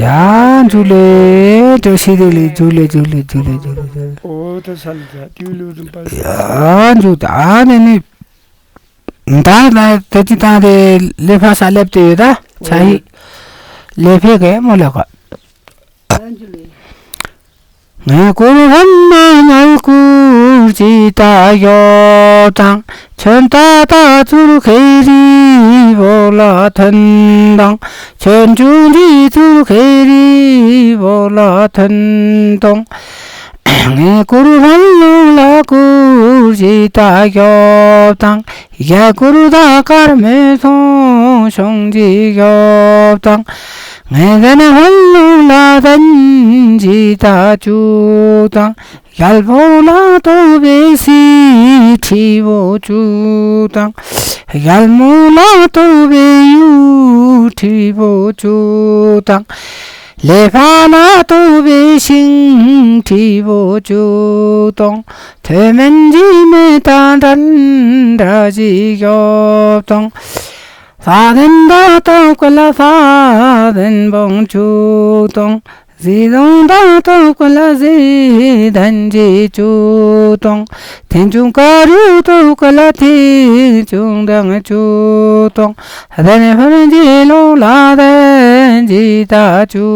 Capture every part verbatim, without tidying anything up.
ཡ་འཇུ་ལེ། ཏོ་ཤི་དེ་ལེ། འཇུ་ལེ་འཇུ་ལེ་འཇུ་ལེ་འཇུ་ལེ་འཇུ་ལེ། ཨོ་ད་ས་ལ་ད་ཏུ་ལུ་རུམ་པ། ཡ་འཇུ་ད་ནི་ནི། ད་ད་ཅི་ད་དེ་ལེ་ཕ་ས་ལེབ་ཏེ་ཡོད་ད། ཆ་ཧི་ལེ་ཕེ་གེ་མོ་ལེ་ག། ངས་གུ་རུ་བྷ་ན་མཉལ་སྐོར་ཅི་ད་ཡོབ་དང་། ཆོན་ཏ་ཏ་ཙུར་ཁེ་རི་བོ་ལ་ཐོན་དང་། ཆོན་ཅུང་རི་ཙུར་ཁེ་རི་བོ་ལ་ཐོན་དང་། ངས་གུ་རུ་བྷ་ལུང་ལ་སྐོར་ཅི་ད་ཡོབ་དང་། ཡ་གུ་རུ་ད་དཀར་མོའི་ཚོང་ཤོང་ཅི་ཡོབ་དང་། ངས་ཟན་ཧོན་ལུང་ལ་ཟན་ཅི་ད་ཅུ་དང་། ཡལ་པོ་ལ་ལྟོ་བའི་སི་ཁྲི་བོ་ཅུ་དང་། ཡལ་མོ་ལ་ལྟོ་བའི་ཡུ་ཁྲི་བོ་ཅུ་དང་། ལེ་ཕ་ལ་ལྟོ་བའི་ཤིང་ཁྲི་བོ་ཅུ་དང་། ཐོད་སྨན་གྱི་མེ་དང་འདྲ་འདྲ་ཅི་ཡོབ་དང་། ས་ཟན་དང་ལྟོ་ཀུ་ལ་ས་ཟན་བོང་ཅུ་དང་། ཟི་ལོང་དང་ལྟོ་ཀུ་ལ་ཟི་དན་ཅི་ཅུ་དང་། ཐེན་ཅུང་ཀ་རུ་ལྟོ་ཀུ་ལ་ཐེན་ཅུང་དང་ཅུ་དང་། ཟན་ཧོན་གྱི་ལོང་ལ་ཟན་ཅི་ད་ཅུ་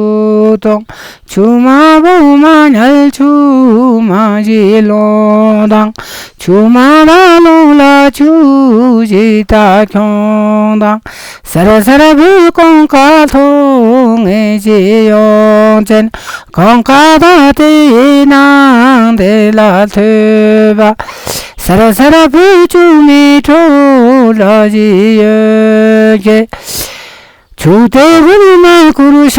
དང་། ཆུ་མ་བུ་མ་ཉལ་ཆུ་མ་ཞི་ལོང་དང་། ཆུ་མ་ར་ལོང་ལ་ཆུ་ཞི་ད་ཁྱོང་དང་། སར་སར་བུ་གོང་ཁ་ལྷོ་ངེ་ཞི་ཡོང་ཅན། གོང་ཁ་ད་དེ་ནང་དེ་ལ་ཐོས་པ། སར་སར་བུ་ཆུ་མི་ཁྲོ་ལ་ཞི་ཡོད་ཀྱེ། ཆུ་དེ་གུན་མ་གུར་ཤ་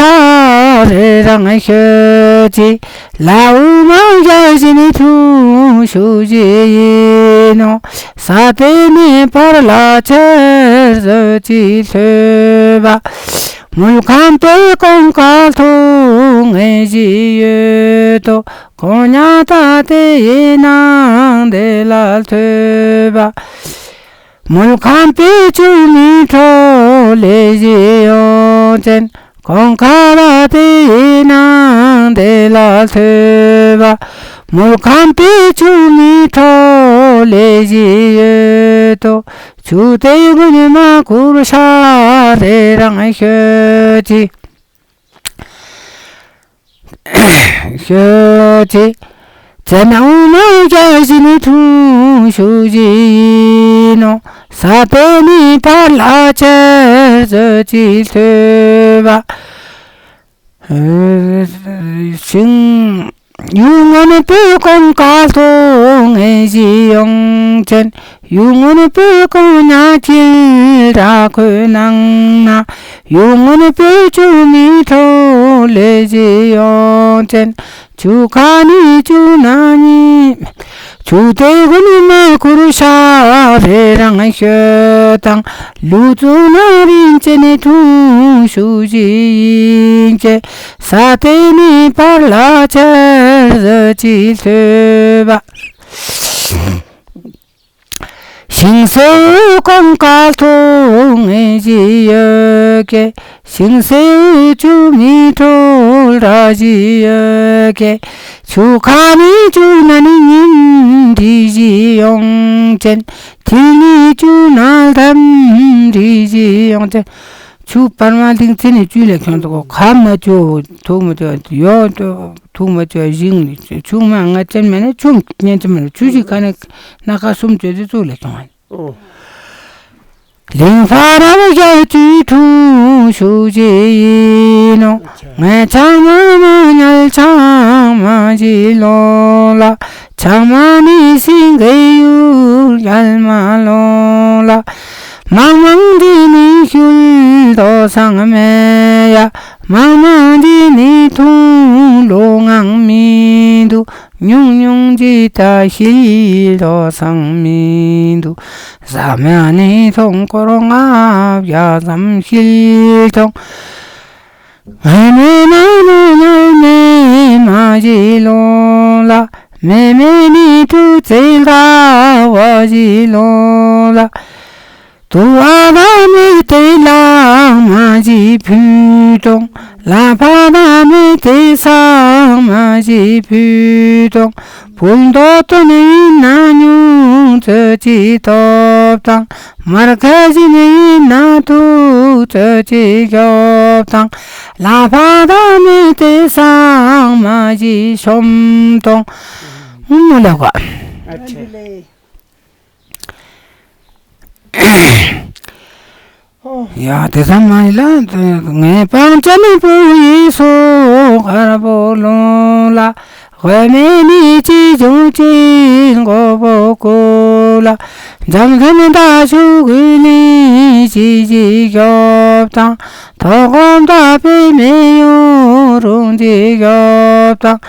རེ་རང་ཤོད་ཅི། ལ་འུ་མ་རྒྱ་བཞི་ནི་ཐུང་ཤུ་ཞི་ཡིན་ནོ། ས་དེ་ནི་བར་ལ་ཆེར་ཟོ་ཅི་ལྷོད་པ། མུལ་ཁམ་པའི་གོང་ཁ་ཐུང་ངེ་ཞི་ཡོད་དོ། གོང་ཉ་ད་དེ་ཡི་ནང་དེ་ལ་ཐོས་པ། མུལ་ཁམ་པའི་ཆུ་མི་ཁྲོ་ལེ་ཞི་ཡོང་ཅན། གོང་ཁ་ར་དེ་ཡི་ནང་དེ་ལ་ཐོས་པ། མུལ་ཁམ་པའི་ཆུ་མི་ཁྲོ་ལེ་ཞི་ཡོད་དོ། ཆུ་དེ་གུན་མ་གུར་ཤ་རེ་རང་ཤོད་ཅི། ཤོད་ཅི། ཙན་འུ་མ་རྒྱ་བཞི་ནི་ཐུང་ཤུ་ཞི་ཡིན་ནོ། ས་དེ་ནི་བར་ལ་ཆེར་ཟོ་ཅི་ལྷོད་པ། ཤིང་ཡུལ་སྔོན་པོའི་གོང་ཁ་ལྷོ་ངེ་ཞི་ཡོང་ཅན། ཡུལ་སྔོན་པོའི་གོང་ཉ་ཁྱིལ་ར་ཁོའི་ནང་ན། ཡུལ་སྔོན་པོའི་ཆུ་མི་ཁྲོ་ལེ་ཞི་ཡོང་ཅན། ཆུ་ཁ་ནི་ཆུ་ན་ནི། ཆུ་དེ་གུན་མ་གུར་ཤ་རེ་རང་ཤོད་དང་། ལུ་ཙུ་ན་རིན་ཅན་ནི་ཐུང་ཤུ་ཞི་ཡིན་ཅེ། ས་དེ་ནི་བར་ལ་ཆེར་ཟོ་ཅི་ལྷོད་པ། ཤིང་སེའུ་གོང་ཁ་ཐུང་ངེ་ཞི་ཡོད་ཀྱེ། ཤིང་སེའུ་ཆུ་མི་ཁྲོ་ར་ཞི་ཡོད་ཀྱེ། ཆུ་ཁ་ནི་ཆུ་ན་ནི་ཉིན་རི་ཞི་ཡོང་ཅན། ཐིལ་ནི་ཆུ་ན་ལྡམ་རི་ཞི་ཡོང་ཅན། ཆུ་པར་མ་ལྡིང་ཚེ་ནི་ཆུ་ལས་ཁྱོང་དུ་གོ་ཁ་མ་ཆུ་ཐུག་མ་ཆུ་ཡོད་ཐུག་མ་ཆུ་ཞིང་ནི་ཆུ་མ་ང་ཅན་མ་ནི་ཆུ་ཉན་ཅན་མ་ནི་ཆུ་ཞིག་ཁ་ནི་ན་ཁ་སུམ་ཆུ་དེ་ཚུ་ལས་ཁྱོང་། ཨོ། ལིང་ཧྥ་ར་བ་རྒྱ་ཅུ་ཁྲུང་ཤུ་ཅི་ཡིན་ནོ། ངས་ཆང་མ་མ་ཉལ་ཆང་མ་ཞི་ལོང་ལ། ཆང་མ་ནི་སིང་གེ་ཡུལ་ཡལ་མ་ལོང་ལ། མང་མང་འདི་ནི་ཤུལ་དོ་སང་མེ་ཡ། མང་མང་འདི་ནི་ཐུང་ལོ་ངང་མི་འདུག་ཉུང་ཉུང་ཅི་ད་ཤིལ་དོ་སང་མི་འདུག་ཟ་མ་ནི་ཐོང་སྐོར་ང་བ་ཙམ་ཤིལ་ཐོང་། ངའི་མེ་ན་ནོ་ཉལ་མེ་མ་ཞི་ལོང་ལ། མེ་མེ་ནི་ཀྲུ་ཙེ་ལ་བ་ཞི་ལོང་ལ། དུ་བ་ལ་མི་དེ་ལ་མ་ཞི་ཕུ་ཏོང་། ལག་པ་དང་མི་དེ་ཚང་མ་ཞིག་ཕུད་དང་། ཕུང་དོ་དོན་ཡིན་ན་ཉུང་ཚོད་ཅིག་ཐོབ་དང་། མར་ཁ་བཞིན་ཡིན་ན་ཐུག་ཚོད་ཅིག་ཤོབ་དང་། ལག་པ་དང་མི་དེ་ཚང་མ་ཞིག་ཤོམ་དང་། ཨུམ་ལ་གོ། ཡ་དེ་ཙམ་མ་ཡིན་ལ། ངའི་སྤང་བྱ་ནི་བུ་ཡིས་སོ་དཀར་པོ་ལོང་ལ། དབུ་མའི་ནི་ཅི་བྱུང་ཅི་མགོ་བོ་ཀུ་ལ། འཇམ་མཐུན་ད་ཤུ་གུ་ལི་ཅི་ཅི་ཤོབ་དང་། ཐོག་གོམ་ད་པི་མེ་ཡོ་རུང་ཅི་ཤོབ་དང་།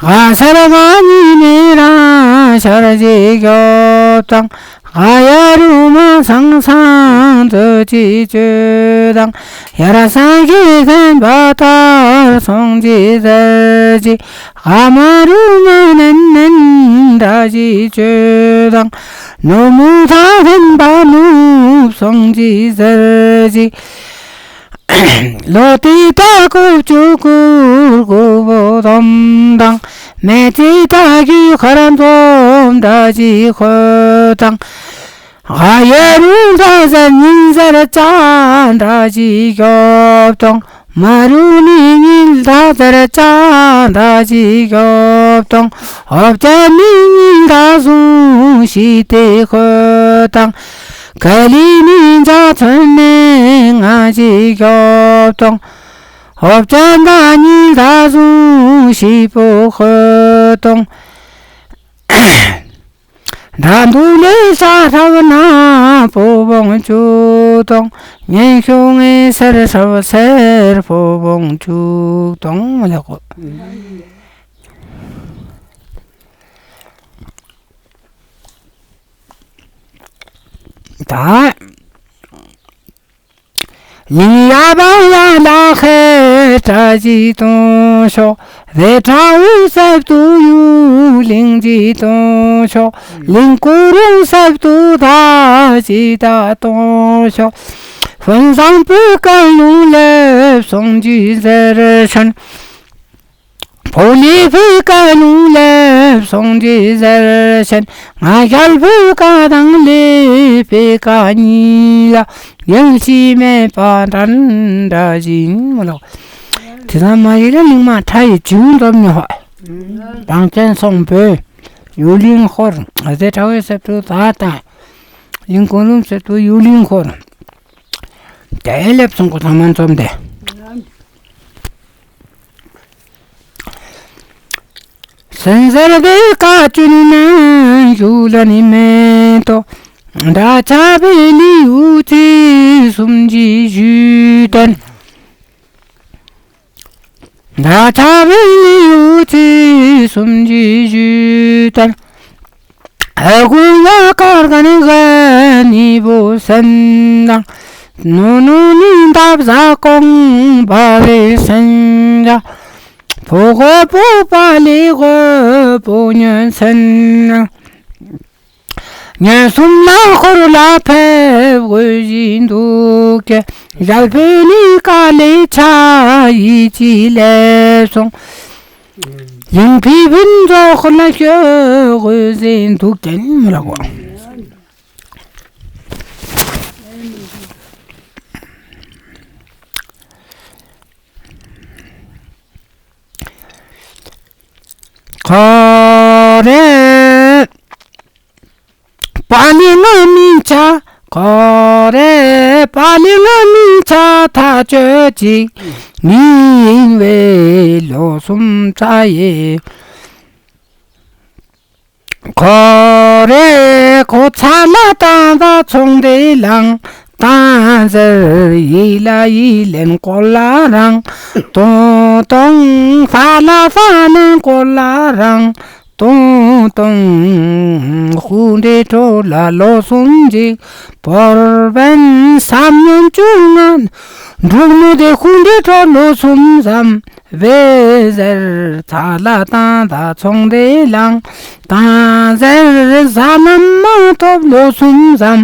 ག་ཤར་ག་ཉི་མེ་རང་ཤར་ཅི་ཤོབ་དང་། ག་ཡ་རུ་མ་སང་སང་ཙོ་ཅི་ཅོ་དང་། ཡ་ར་སང་གི་ཐན་པ་ཏར་སོང་ཅི་ཟེར་ཅི། ག་མ་རུ་མ་ནན་ནན་ར་ཅི་ཅོ་དང་། ནུ་མུ་ཐ་ཐན་པ་ནུབ་སོང་ཅི་ཟེར་ཅི། ལོ་ཏི་ཏ་ཀུ་ཅུ་ཀུར་ཀུ་བོ་དོམ་དང་། མེ་ཏི་ཏ་གུ་ཁར་འཛོམ་འདྲ་ཅི་ཁོ་དང་། ག་ཡེ་རུ་འདྲ་ཟེར་ཉིན་ཟེར་ཅ་འདྲ་ཅི་ཤོབ་དང་། མ་རུ་ནི་ཉིན་ད་ཟེར་ཅ་འདྲ་ཅི་ཤོབ་དང་། ཧོབ་ཅ་ནི་ཉིན་ད་ཟུང་ཤི་ཏེ་ཁོ་དང་། ག་ལི་ནི་འཇའ་ཚོན་ནས་ང་ཅི་ཤོབ་དང་། ཧོབ་ཅན་ད་ཉིན་ད་ཟུང་ཤི་པོ་ཁོ་དང་། དགྲ་འདུལ་ལས་ས་ཧྲབ་ན་པོ་བོང་ཆུ་དང་། ཉན་ཤོང་ངེ་སེར་ཧྲབ་སེར་པོ་བོང་ཆུ་དང་། ལེགས་གོ། ད། ལིང་ཡ་བ་ཡ་ལ་ཁེ་ཏྲ་ཅི་ཏོང་ཤོ། རེ་ཏྲ་འུ་སབ་ཏུ་ཡུ་ལིང་ཅི་ཏོང་ཤོ། ལིང་ཀུ་རུང་སབ་ཏུ་ད་ཅི་ད་ཏོང་ཤོ། ཧྥུན་ཟང་པུ་ཀ་ལུང་ལེབ་སོང་ཅི་ཟེར་ཤན། ཕོ་ལི་ཕི་ཀ་ལུང་ལེབ་སོང་ཅི་ཟེར་ཤན། ང་ཞལ་ཕི་ཀ་དང་ལི་ཕི་ཀ་གཉིས་ལ་ཡང་ཤི་མེད་པ་འདྲན་འདྲ་བཞིན་མོ་ལོ། དེ་ཙམ་མ་ཡིན་ལ་གླིང་མ་ཁྲ་ཡི་བྱིའུ་འཛོམས་ཉོ་ཧ། བང་ཅན་སོང་བོས་ཡུ་ལིང་ཧོར་ཨ་ཟེ་ཁྲ་བོའི་སེབ་ཏུ་ད་དང་། ཡིན་གོང་རུམ་སེབ་ཏུ་ཡུ་ལིང་ཧོར། དེ་ལེབ་སོང་གོ་ཐང་མ་འཛོམས་ཏེ། སན་ཟར་བེ་ཀ་ཅུན་ན་ཞུ་ལ་ནི་མེ་ཏོ། འདྲ་ཆ་བེ་ལི་ཡུ་ཚི་སུམ་ཅི་ཞུ་དན། འདྲ་ཆ་བེ་ལི་ཡུ་ཚི་སུམ་ཅི་ཞུ་དན། ཨ་གུ་ཡ་ཀར་ག་ནི་ག་ནི་བོ་སན་དང་། ནུ་ནུ་ནི་འདབ་ཟ་ཀོང་བ་རེ་སན་ཡ། ཕོ་གོ་པོ་པ་ལི་གོ་པོ་ཉོན་སན་དང་། ཉན་སུམ་ལ་ཁོར་ལ་ཕེབས་དགོས་བཞིན་འདུག་གེ། ཞལ་ཕུ་ནི་ཀ་ལི་ཆ་ཡི་ཅི་ལེབ་སོང་། ཡིན་ཕི་བུན་ཛོ་ཁོ་ལ་ཤོད་དགོས་ཟིན་འདུག་ཀྱང་མི་ལ་གོ། ཁོ་རེ། པ་ལི་ང་མི་ཆ་ཁོ་རེ། པ་ལི་ང་མི་ཆ་ཐག་ཆོད་ཅིག་མིན་བའི་ལོ་གསུམ་ཚ་ཡི། ཁོ་རེ་ཁོ་ཚ་ལ་ཏང་ད་ཚོང་དེ་ལང་། ཏང་ཟེར་ཡི་ལ་ཡི་ལེན་ཀོ་ལ་རང་། ཏོང་ཏོང་ཧྥ་ལ་ཧྥ་ལེན་ཀོ་ལ་རང་། ཏོང་ཏོང་ཧུ་འདྲེ་ཁྲོ་ལ་ལོ་གསུམ་ཅིག་བོར་བན་བསམ་ཉོན་བཅུ་ང་། འབྲུག་མོ་དེ་ཧུ་འདྲེ་ཁྲོ་ལོ་གསུམ་ཙམ། བེ་ཟེར་ཚ་ལ་ཏང་ད་ཚོང་དེ་ལང་། ཏང་ཟེར་ཟ་ནམ་མ་ཐོབ་ལོ་གསུམ་ཙམ།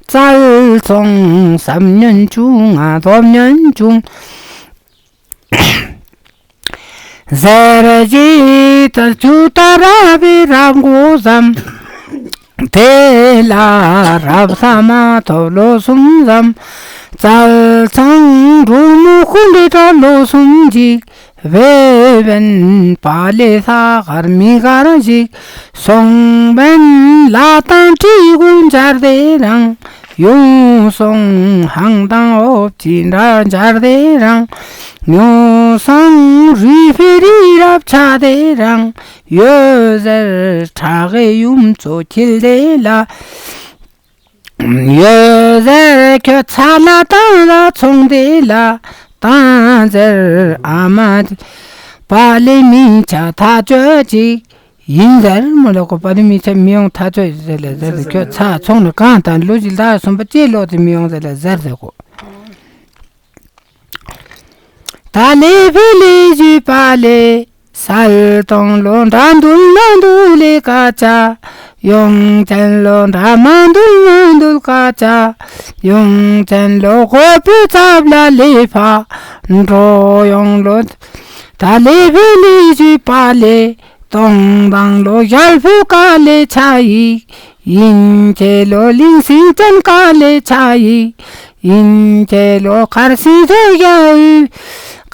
ཙལ་སོང་བསམ་ཉོན་བཅུ་ང་ཐོབ་ཉོན་བཅུ། ཟེར་གྱིས་ད་ཆུ་ད་ར་བའི་རབ་མགོ་ཟམ། དེ་ལ་རབ་ས་མ་ཐོབ་ལོ་གསུམ་ཟམ། ཙལ་ཚང་འབྲུག་མོ་ཁུ་འདྲེ་གྲགས་ལོ་གསུམ་ཅིག། བེ་བན་པ་ལེ་ས་གར་མི་གར་ཞིག། སོང་བན་ལ་དང་ཏྲི་གུན་འབྱར་དེ་རང་། ཡོང་སོང་ཧང་དང་འོབ་ཅི་འདྲ་འབྱར་དེ་རང་། ཡོང་སོང་རུས་ཕི་རི་རབ་ཆ་དེ་རང་། ཡོད་ཟེར་ཁྲ་གི་ཡུམ་ཚོ་འཁྱིལ་དེ་ལ། ཡོད་ཟེར་ཁྱོད་ཚ་ལ་དང་ལ་ཚོང་དེ་ལ། དང་ཟེར་ཨ་མ་པ་ལེ་མི་ཆ་ཐག་ཆོད་ཅིག། ཡིན་ཟེར་མོ་ལ་གོ་པ་ལེ་མི་ཆ་མི་ཡོང་ཐག་ཆོད་ཟེར་ལ་ཟེར་ཁྱོད་ཚ་ཚོང་ནི་གང་དང་ལོ་ཅིག་ལ་སོང་པ་ཅེ་ལོག་དེ་མི་ཡོང་ཟེར་ལ་ཟེར་ཟེར་གོ། ད་ལེ་ཕི་ལི་ཞུས་པ་ལེ། སལ་གཏོང་ལོ་འདྲ་འདུལ་ན་འདུལ་ལེ་ཀ་ཅ། ཡོང་ཅན་ལོ་འདྲ་མ་འདུལ་ན་འདུལ་ཀ་ཅ། ཡོང་ཅན་ལོ་གོ་པོའི་ཚབ་ལ་ལེ་ཕ། འགྲོ་ཡོང་ལོ། ད་ལེ་ཕི་ལི་ཞུས་པ་ལེ། གཏོང་དང་ལོ་ཞལ་ཕུ་ཀ་ལེ་ཆ་ཡིག། ཡིན་ཁྱེ་ལོ་ལིང་སིང་ཅན་ཀ་ལེ་ཆ་ཡིག། ཡིན་ཁྱེ་ལོ་ཁར་སིང་ཐོ་རྒྱ་ཡུ་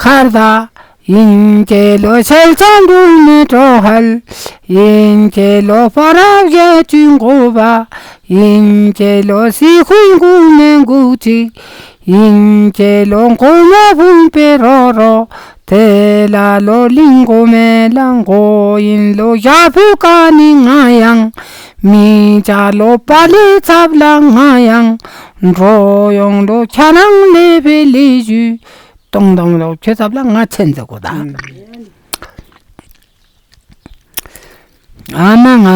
ཁར་ད། ཡིན་ཁྱེ་ལོ་ཤལ་ཆང་འབྲུ་མི་གྲོ་ཧལ། ཡིན་ཁྱེ་ལོ་ཕ་རབ་རྒྱ་ཅུ་མགོ་བ། ཡིན་ཁྱེ་ལོ་སི་ཁུའི་མགུ་མེ་མགུ་ཅིག། ཡིན་ཁྱེ་ལོ་མགོ་མ་བུང་པེ་རོ་རོ། དེ་ལ་ལོ་ལིང་མགོ་མེ་ལ་མགོ་ཡིན་ལོ་ཞ་ཕུ་ཀ་ནི་ང་ཡང་། མི་ཅ་ལོ་པ་ལེ་ཚབ་ལ་ང་ཡང་། འགྲོ་ཡོང་ལོ་ཁྱ་རང་ལེ་བེ་ལི་ཞུ། གཏོང་དང་ལོ་ཁྱོད་ཚབ་ལ་ང་ཆེན་ཟེར་གོ་ད། ཨ་མ་ང་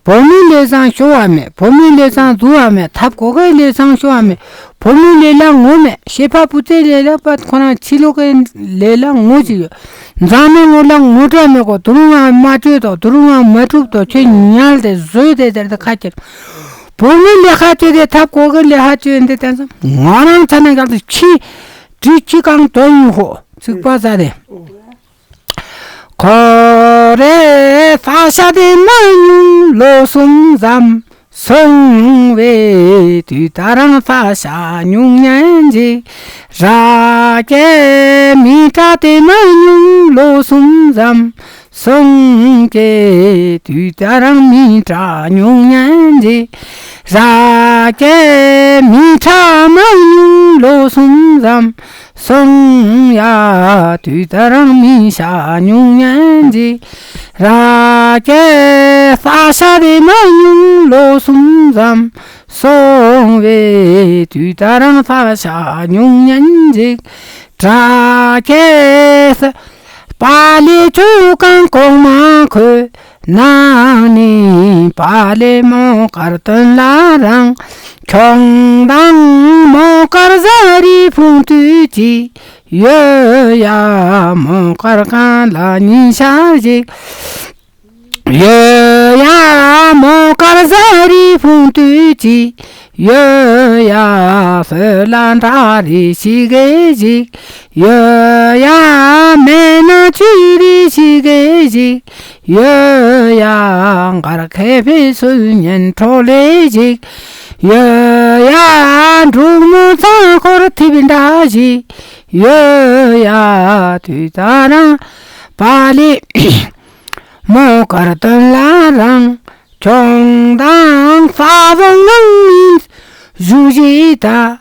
བུ་མོའི་ལས་བཟང་ཤོར་བ་མེད། བུ་མོའི་ལས་བཟང་རྫུ་བ་མེད། ཐབ་གོ་གའི་ལས་བཟང་ཤོར་བ་མེད། བུ་མོའི་ལས་ལ་ངོ་མེད། ཤེས་པ་བུ་ཚའི་ལས་ལ་པ་ཁོ་རང་ཕྱི་ལོགས་ཀྱི་ལས་ལ་ངོ་ཅིག་ཡོད། མཛངས་མའི་ངོ་ལ་ངོ་སྤྲོད་མེད་གོ། དུ་རུང་ང་མ་བཅོས་དོ། དུ་རུང་ང་མ་གྲུབ་དོ། ཁྱོད་ཉལ་ཏེ་བཟོས་ཏེ་དེར་དེ་ཁ་ཁྱེར། བུ་མོའི་ལས་ཁ་བཅོས་ཏེ་ཐབ་གོ་གའི་ལས་ཁ་བཅོས་ཏེ་དེ་ཚོ་ང་རང་ཚ་ན་གལ་ཏེ་ཁྱི་དྲི་ཁྱི་གང་དོན་ཡིན་ཧོ། ཚིག་པ་ཟ་དེ། ཁོ་རེ་ས་ཤ་དེ་མ་ཉུང་ལོ་གསུམ་ཙམ། སོང་བའི་དུས་ད་རང་ས་ཤ་ཉུང་ཉན་ཅིག། ར་སྐྱེ་མི་ཏྲ་དེ་མ་ཉུང་ལོ་གསུམ་ཙམ། སོང་སྐྱེ་དུས་ད་རང་མི་ཏྲ་ཉུང་ཉན་ཅིག། ར་སྐྱེ་མི་ཏྲ་མ་ཉུང་ལོ་གསུམ་ཙམ། སོང་ཡ་དུས་ད་རང་མི་ཤ་ཉུང་ཉན་ཅིག། ར་སྐྱེ་ས་ཤ་དེ་མ་ཉུང་ལོ་གསུམ་ཙམ། སོང་བའི་དུས་ད་རང་ས་ཤ་ཉུང་ཉན་ཅིག། ར་སྐྱེ་ས་པ་ལེ་ཆུ་གང་གོང་མ་ཁོས། ནང་ནི་པ་ལེ་མོ་དཀར་སྟོན་ལ་རང་། ཁྱོང་དང་མོ་དཀར་ཟ་རི་ཕུང་དུས་ཀྱི། ཡོད་ཡ་མོ་དཀར་གང་ལ་ཉིན་ཤར་ཞིག། ཡོད་ཡ་མོ་དཀར་ཟ་རི་ཕུང་དུས་ཀྱི། ཡོད་ཡ་སོད་ལ་འདྲ་རི་ཞིག་གེ་ཞིག། ཡོད་ཡ་མེ་ན་ཆུ་རི་ཞིག་གེ་ཞིག། ཡོད་ཡ་མགར་ཁེ་ཕི་སུལ་ཉན་ཁྲོ་ལེ་ཞིག། ཡོད་ཡ་འབྲུག་མོ་ཚང་འཁོར་ཐིབ་འདྲ་ཞིག། ཡོད་ཡ་དུས་ད་རང་པ་ལེ་མོ་དཀར་སྟོན་ལ་རང་། ཁྱོང་དང་ས་བོང་ནང་མི་བཞུགས་ཤིག་ད།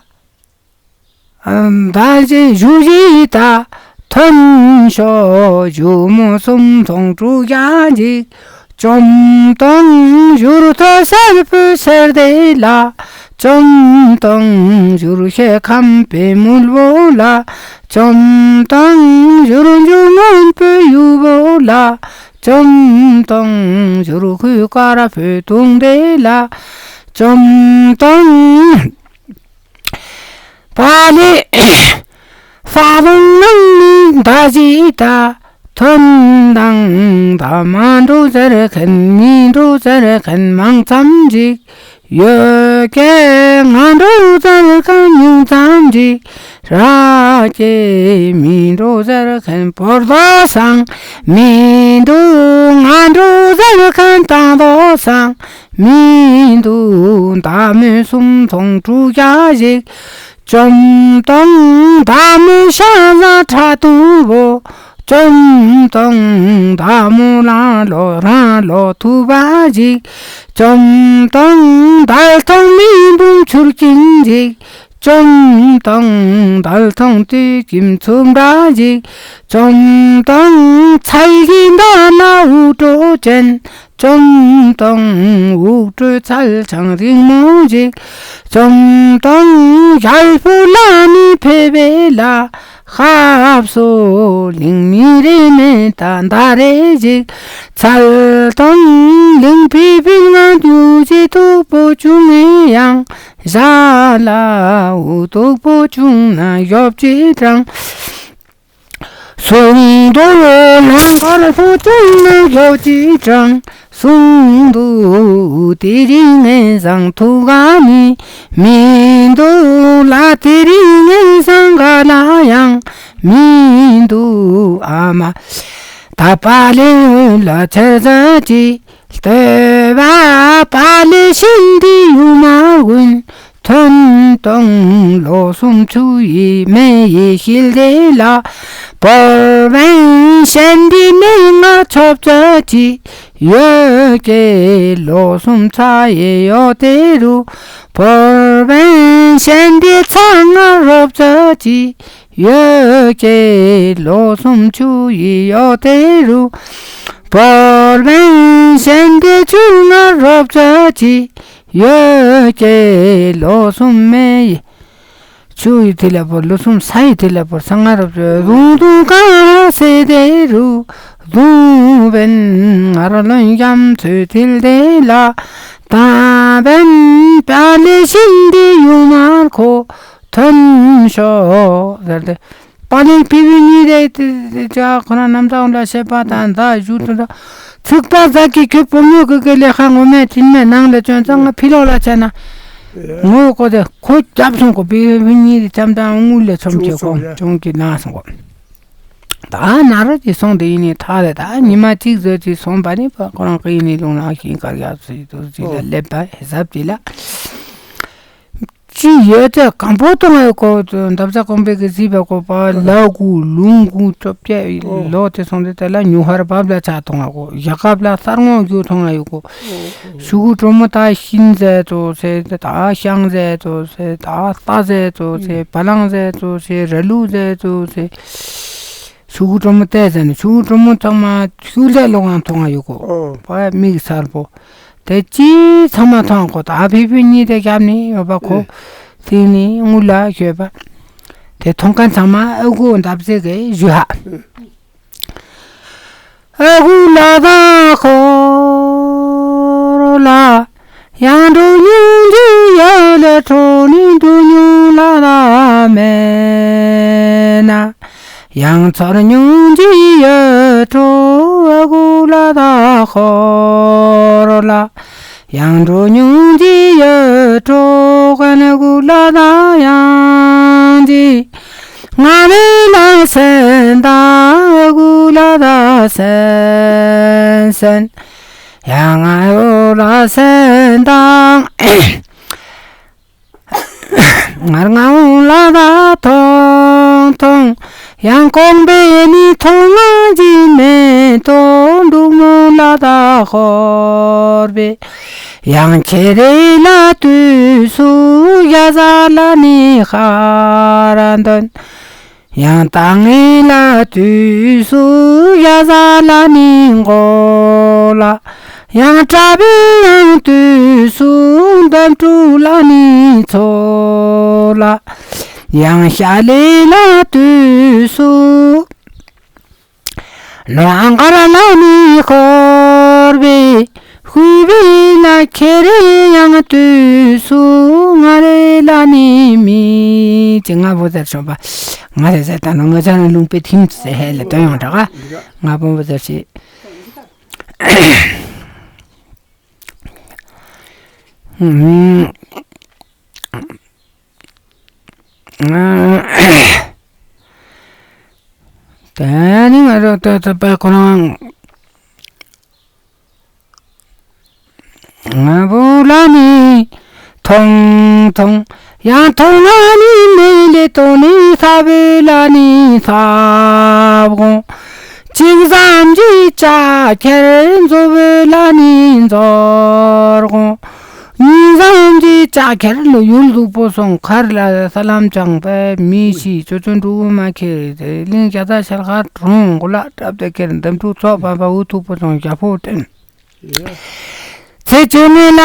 ཨམ་བ་ཞིག་བཞུགས་ཤིག་ད། ཐོན་ཤོག་ཞུ་མོ་གསུམ་ཚོང་དྲུག་བརྒྱ་ཅིག། བཅོམ་སྟོང་བཞུར་ཐོ་སེར་པོའི་སེར་དེ་ལ། བཅོམ་སྟོང་བཞུར་ཤེ་ཁམ་པའི་མུལ་བོ་ལ། བཅོམ་སྟོང་བཞུར་འཇུ་སྔོན་པོའི་ཡུ་བོ་ལ། བཅོམ་སྟོང་བཞུར་ཁུའི་དཀར་པོའི་དུང་དེ་ལ། བཅོམ་སྟོང་པ་ལེ་ས་བོང་ནང་མི་མདའ་ཞིག་ད། ཐོན་དང་ད་མ་འགྲོ་ཟེར་མཁན་མི་འགྲོ་ཟེར་མཁན་མང་ཙམ་ཞིག། ཡོད་ཀྱེ་ང་འགྲོ་ཟེར་མཁན་ཉུང་ཙམ་ཅིག་ར་ཀྱེ་མི་འགྲོ་ཟེར་མཁན་བོར་དོ་སང་། མི་འདུག་ང་འགྲོ་ཟེར་མཁན་བཏང་དོ་སང་། མི་འདུག་མདའ་མོ་སུམ་སྟོང་དྲུག་བརྒྱ་ཞིག་བཅོམ་སྟོང་མདའ་མོ་ཤ་ཟ་ཁྲ་ཐུང་བོ། བཅོམ་སྟོང་མདའ་མོ་རང་ལོ་རང་ལོ་ཐུ་བ་ཞིག་བཅོམ་སྟོང་མདའ་ཐོང་མི་འབུམ་ཆུར་ཀིང་ཞིག་བཅོམ་སྟོང་མདའ་ཐོང་དུས་ཀྱི་མཚུངས་འདྲ་ཞིག་བཅོམ་སྟོང་ཚལ་གྱི་མདའ་ན་འུག་སྒྲོ་ཅན། བཅོམ་སྟོང་འུག་སྒྲོའི་ཚལ་འཆང་རིང་མོ་ཞིག་བཅོམ་སྟོང་ཞལ་པོ་ལ་ནི་ཕེབས་པའི་ལ། ཤབ་སོ་གླིང་མི་རེ་མེད་ད་མདའ་རེ་ཞིག་ཚལ་སྟོང་གླིང་ཕི་ཕི་ང་དུ་ཞི་ཐུག་པོ་བྱུང་ངེ་ཡང་། ཞ་ལ་འུ་ཐུག་པོ་བྱུང་ན་ཡོབ་ཅི་དྲང་། སུང་དོ་ལང་གར་ཕོ་ཅུང་ན་ཡོ་ཅི་ཀྲང་། སུང་དུ་དེ་རིང་ངན་སང་ཐུག་ག་ནི་མི་འདུག་ལ། དེ་རིང་ངན་སང་ག་ལ་ཡང་མི་འདུག་ཨ་མ། ད་པ་ལེ་ལ་ཆེར་ཟ་ཅི། ལྟོས་པ་པ་ལེ་ཤིན་ཏི་ཡུ་མ་གུན། ཐོན་ཏོང་ལོ་གསུམ་ཆུ་ཡི་མེ་ཡི་ཤིལ་དེ་ལ། བོར་བན་ཤན་དི་མེ་ང་ཆོབ་ཙ་ཅི། ཡོད་ཀྱེ་ལོ་གསུམ་ཚ་ཡི་ཡོ་དེ་རུ། བོར་བན་ཤན་དི་ཚ་ང་རོབ་ཙ་ཅི། ཡོད་ཀྱེ་ལོ་གསུམ་ཆུ་ཡི་ཡོ་དེ་རུ། བོར་བན་ཤན་དི་ཆུ་ང་རོབ་ཙ་ཅི། ཡོད་ཀྱེ་ལོ་གསུམ་མེ་ཡི། ཆུ་ཡི་དེ་ལ་བོར་ལོ་གསུམ་ས་ཡི་དེ་ལ་བོར་ས་ང་རབ་རུང་དུང་ཀ་སེ་དེ་རུ། དུང་བན་ང་ར་ལོན་ཡམ་ཚུ་དིལ་དེ་ལ། ད་བན་པ་ལེ་ཤིན་དི་ཡུ་མར་ཁོ་ཐོན་ཤོག་ཟེར་ཏེ། པ་ལེ་ཕི་བི་གཉིས་རེ་དེ་ཅག་ཁོ་ན་རྣམ་ཐར་ལ་བཤད་པ་དང་ད་ཞུ་དུ་ད། ཚིག་པ་ཟ་གི་ཁྱོད་བུ་མོ་གི་གི་ལས་ཁ་ངོ་མས་དྲིན་མེད་ནང་ལ་བཅོན་ཙང་ང་ཕི་ལོག་ལ་བྱས་ན། ངོ་གོ་དེ་ཁོ་རྒྱབ་སོང་གོ་པི་བི་གཉིས་རེ་ཙམ་དང་དངུལ་ལས་ཆོམ་ཆེ་གོ་ཅུང་གི་ན་སོང་གོ། ད་ན་རོ་དེ་སོང་དེ་ཡིན་ནི་ཐག་རེད། ད་ཉི་མ་གཅིག་ཟོས་ཅིག་སོང་པ་ནི་པ་ཁོ་རང་གི་ཡིན་ནི་ལུང་ན་ཤིང་དཀར་ཡག་ཚོ་ཡི་དུ་ཅིག་ལ་སླེབས་པ་ཧེ་སབ་དེ་ལ། ཅི་ཡོད་ཚད་གང་པོ་གཏོང་ཡོད་གོ། འདབ་ཆགས་གོང་འཕེལ་གྱི་གཟིགས་པ་གོ་པ་ལ་གུ་ལུང་གུ་ཅོབ་ཀྱ་ལོ་དེ་སོང་དེ་དེ་ལ་ཉུ་ཧར་བབ་ལ་ཆ་གཏོང་ཡ་གོ། ཡ་གབ་ལ་སར་ངོ་རྒྱུ་གཏོང་ཡ་ཡོད་གོ། ཤུ་གུ་གྲོ་མོ་ད་ཤིན་ཟེ་ཙོ་སེ་ད་ཤང་ཟེ་ཙོ་སེ་ད་རྟ་ཟེ་ཙོ་སེ་བ་ལང་ཟེ་ཙོ་སེ་ར་ལུག་ཟེ་ཙོ་སེ། ཤུ་གུ་གྲོ་མོ་ཏེ་ཟེར་ནས་ཤུ་གུ་གྲོ་མོ་ཚང་མ་ཤུ་ལས་ལོ་ངང་མཐོང་བ་ཡོད་གོ། ཨོ། བ་མིག་གསར་པོ། དེ་ཅི་ཚང་མ་མཐོང་གོ། ད་ཕི་ཕི་གཉིས་དེ་རྒྱབ་ནས་ཡོད་པ་གོ། ཨེ། དེ་ནི་དངུལ་ལ་ཞོད་པ། དེ་མཐོང་མཁན་ཚང་མ་ཨ་ཁུ་འདབ་ཟེ་གི་ཞུ་ཧ། ཨ་ཁུ་ལ་ད་ཁོ་རོ་ལ། ཡང་འགྲོ་མྱོང་རྒྱུ་ཡོད་ལ་འགྲོ་ནི་འགྲོ་མྱོང་ལ་ར་མེད་ན། ཡང་ཚོར་མྱོང་རྒྱུ་ཡོད་འགྲོ་ཨ་ཁུ་ལ་ད་ཁོ་རོ་ལ། ཡང་འགྲོ་མྱོང་རྒྱུ་ཡོད་འགྲོ་ཨ་ཁུ་ལ་ད་ཡང་རྒྱུ། ང་རེ་ལ་སེམས་དང་ཨ་ཁུ་ལ་ད་སེམས་སེམས། ཡང་ང་རོ་ལ་སེམས་དང་། ངར་ངའུ་ལ་ད་ཐོང་ཐོང་། ཡང་གོང་པའི་ནི་ཐོང་ང་ཇི་མེ་ཏོ་འབྲུག་མོ་ལ་ད་ཧོར་བེ། ཡང་ཁྱེད་རེ་ལ་དུས་སུ་ཡ་ཟ་ལ་ནི་ཧ་ར་འདོན། ཡང་ཏང་ངེ་ལ་དུས་སུ་ཡ་ཟ་ལ་ནི་མགོ་ལ། ཡང་གྲྭ་པའི་ཡང་དུས་སུ་འདབ་དྲུག་ལ་ནི་ཚོ་ལ། ཡང་ཤ་ལེ་ལ་དུས་སུ་ལོ་ཨང་ག་ར་ལ་ནི་ཧོར་བེ། ཧུ་བི་ན་ཁེ་རེ་ཡང་དུས་སུ་ང་རེ་ལ་ནི་མི་ཅི་ང་བོ་ཟེར་ཆོག་པ། ང་རེ་ཟེར་ད་ནོ་ང་ཅག་ནི་ལུང་པའི་ཐིམ་ཟེར་ཧེ་ལ་དོན་ཡོང་དྲ་ག། ང་བོ་བོ་ཟེར་ཤི། ད་ནི་ང་རོ་ཏོ་ཏོ་པ་ཁོ་རང་ང་བོ་ལ་ནི་ཐོང་ཐོང་། ཡང་ཐོང་ལ་ནི་མེ་ལེ་ཏོ་ནི་ས་བོ་ལ་ནི་ས་བོ། ཅིག་ཙམ་གྱི་ལྕགས་ཁྱེར་མཛོ་བོ་ལ་ནི་མཛོར་གོང་། ཉིན་ཙམ་གྱི་ལྕགས་ཁྱེར་ལོ་ཡུལ་སྡུག་པོ་སོང་ཁར་ལ་ས་ལམ་བྱང་པའི་མི་ཤི་ཅོ་ཅོ་འབྲུ་མ་ཁྱེར་ཏེ་གླིང་རྒྱ་ཚ་ཤར་ཁ་གྲོང་གོ་ལ་གྲབ་ཏེ་ཁྱེར་འདམ་ཕྲུག་ཚོགས་པ་པ་འུ་ཐུག་པོ་སོང་རྒྱ་ཕོ་བསྟན། ཚེ་བཅོ་ལྔའི་ལ་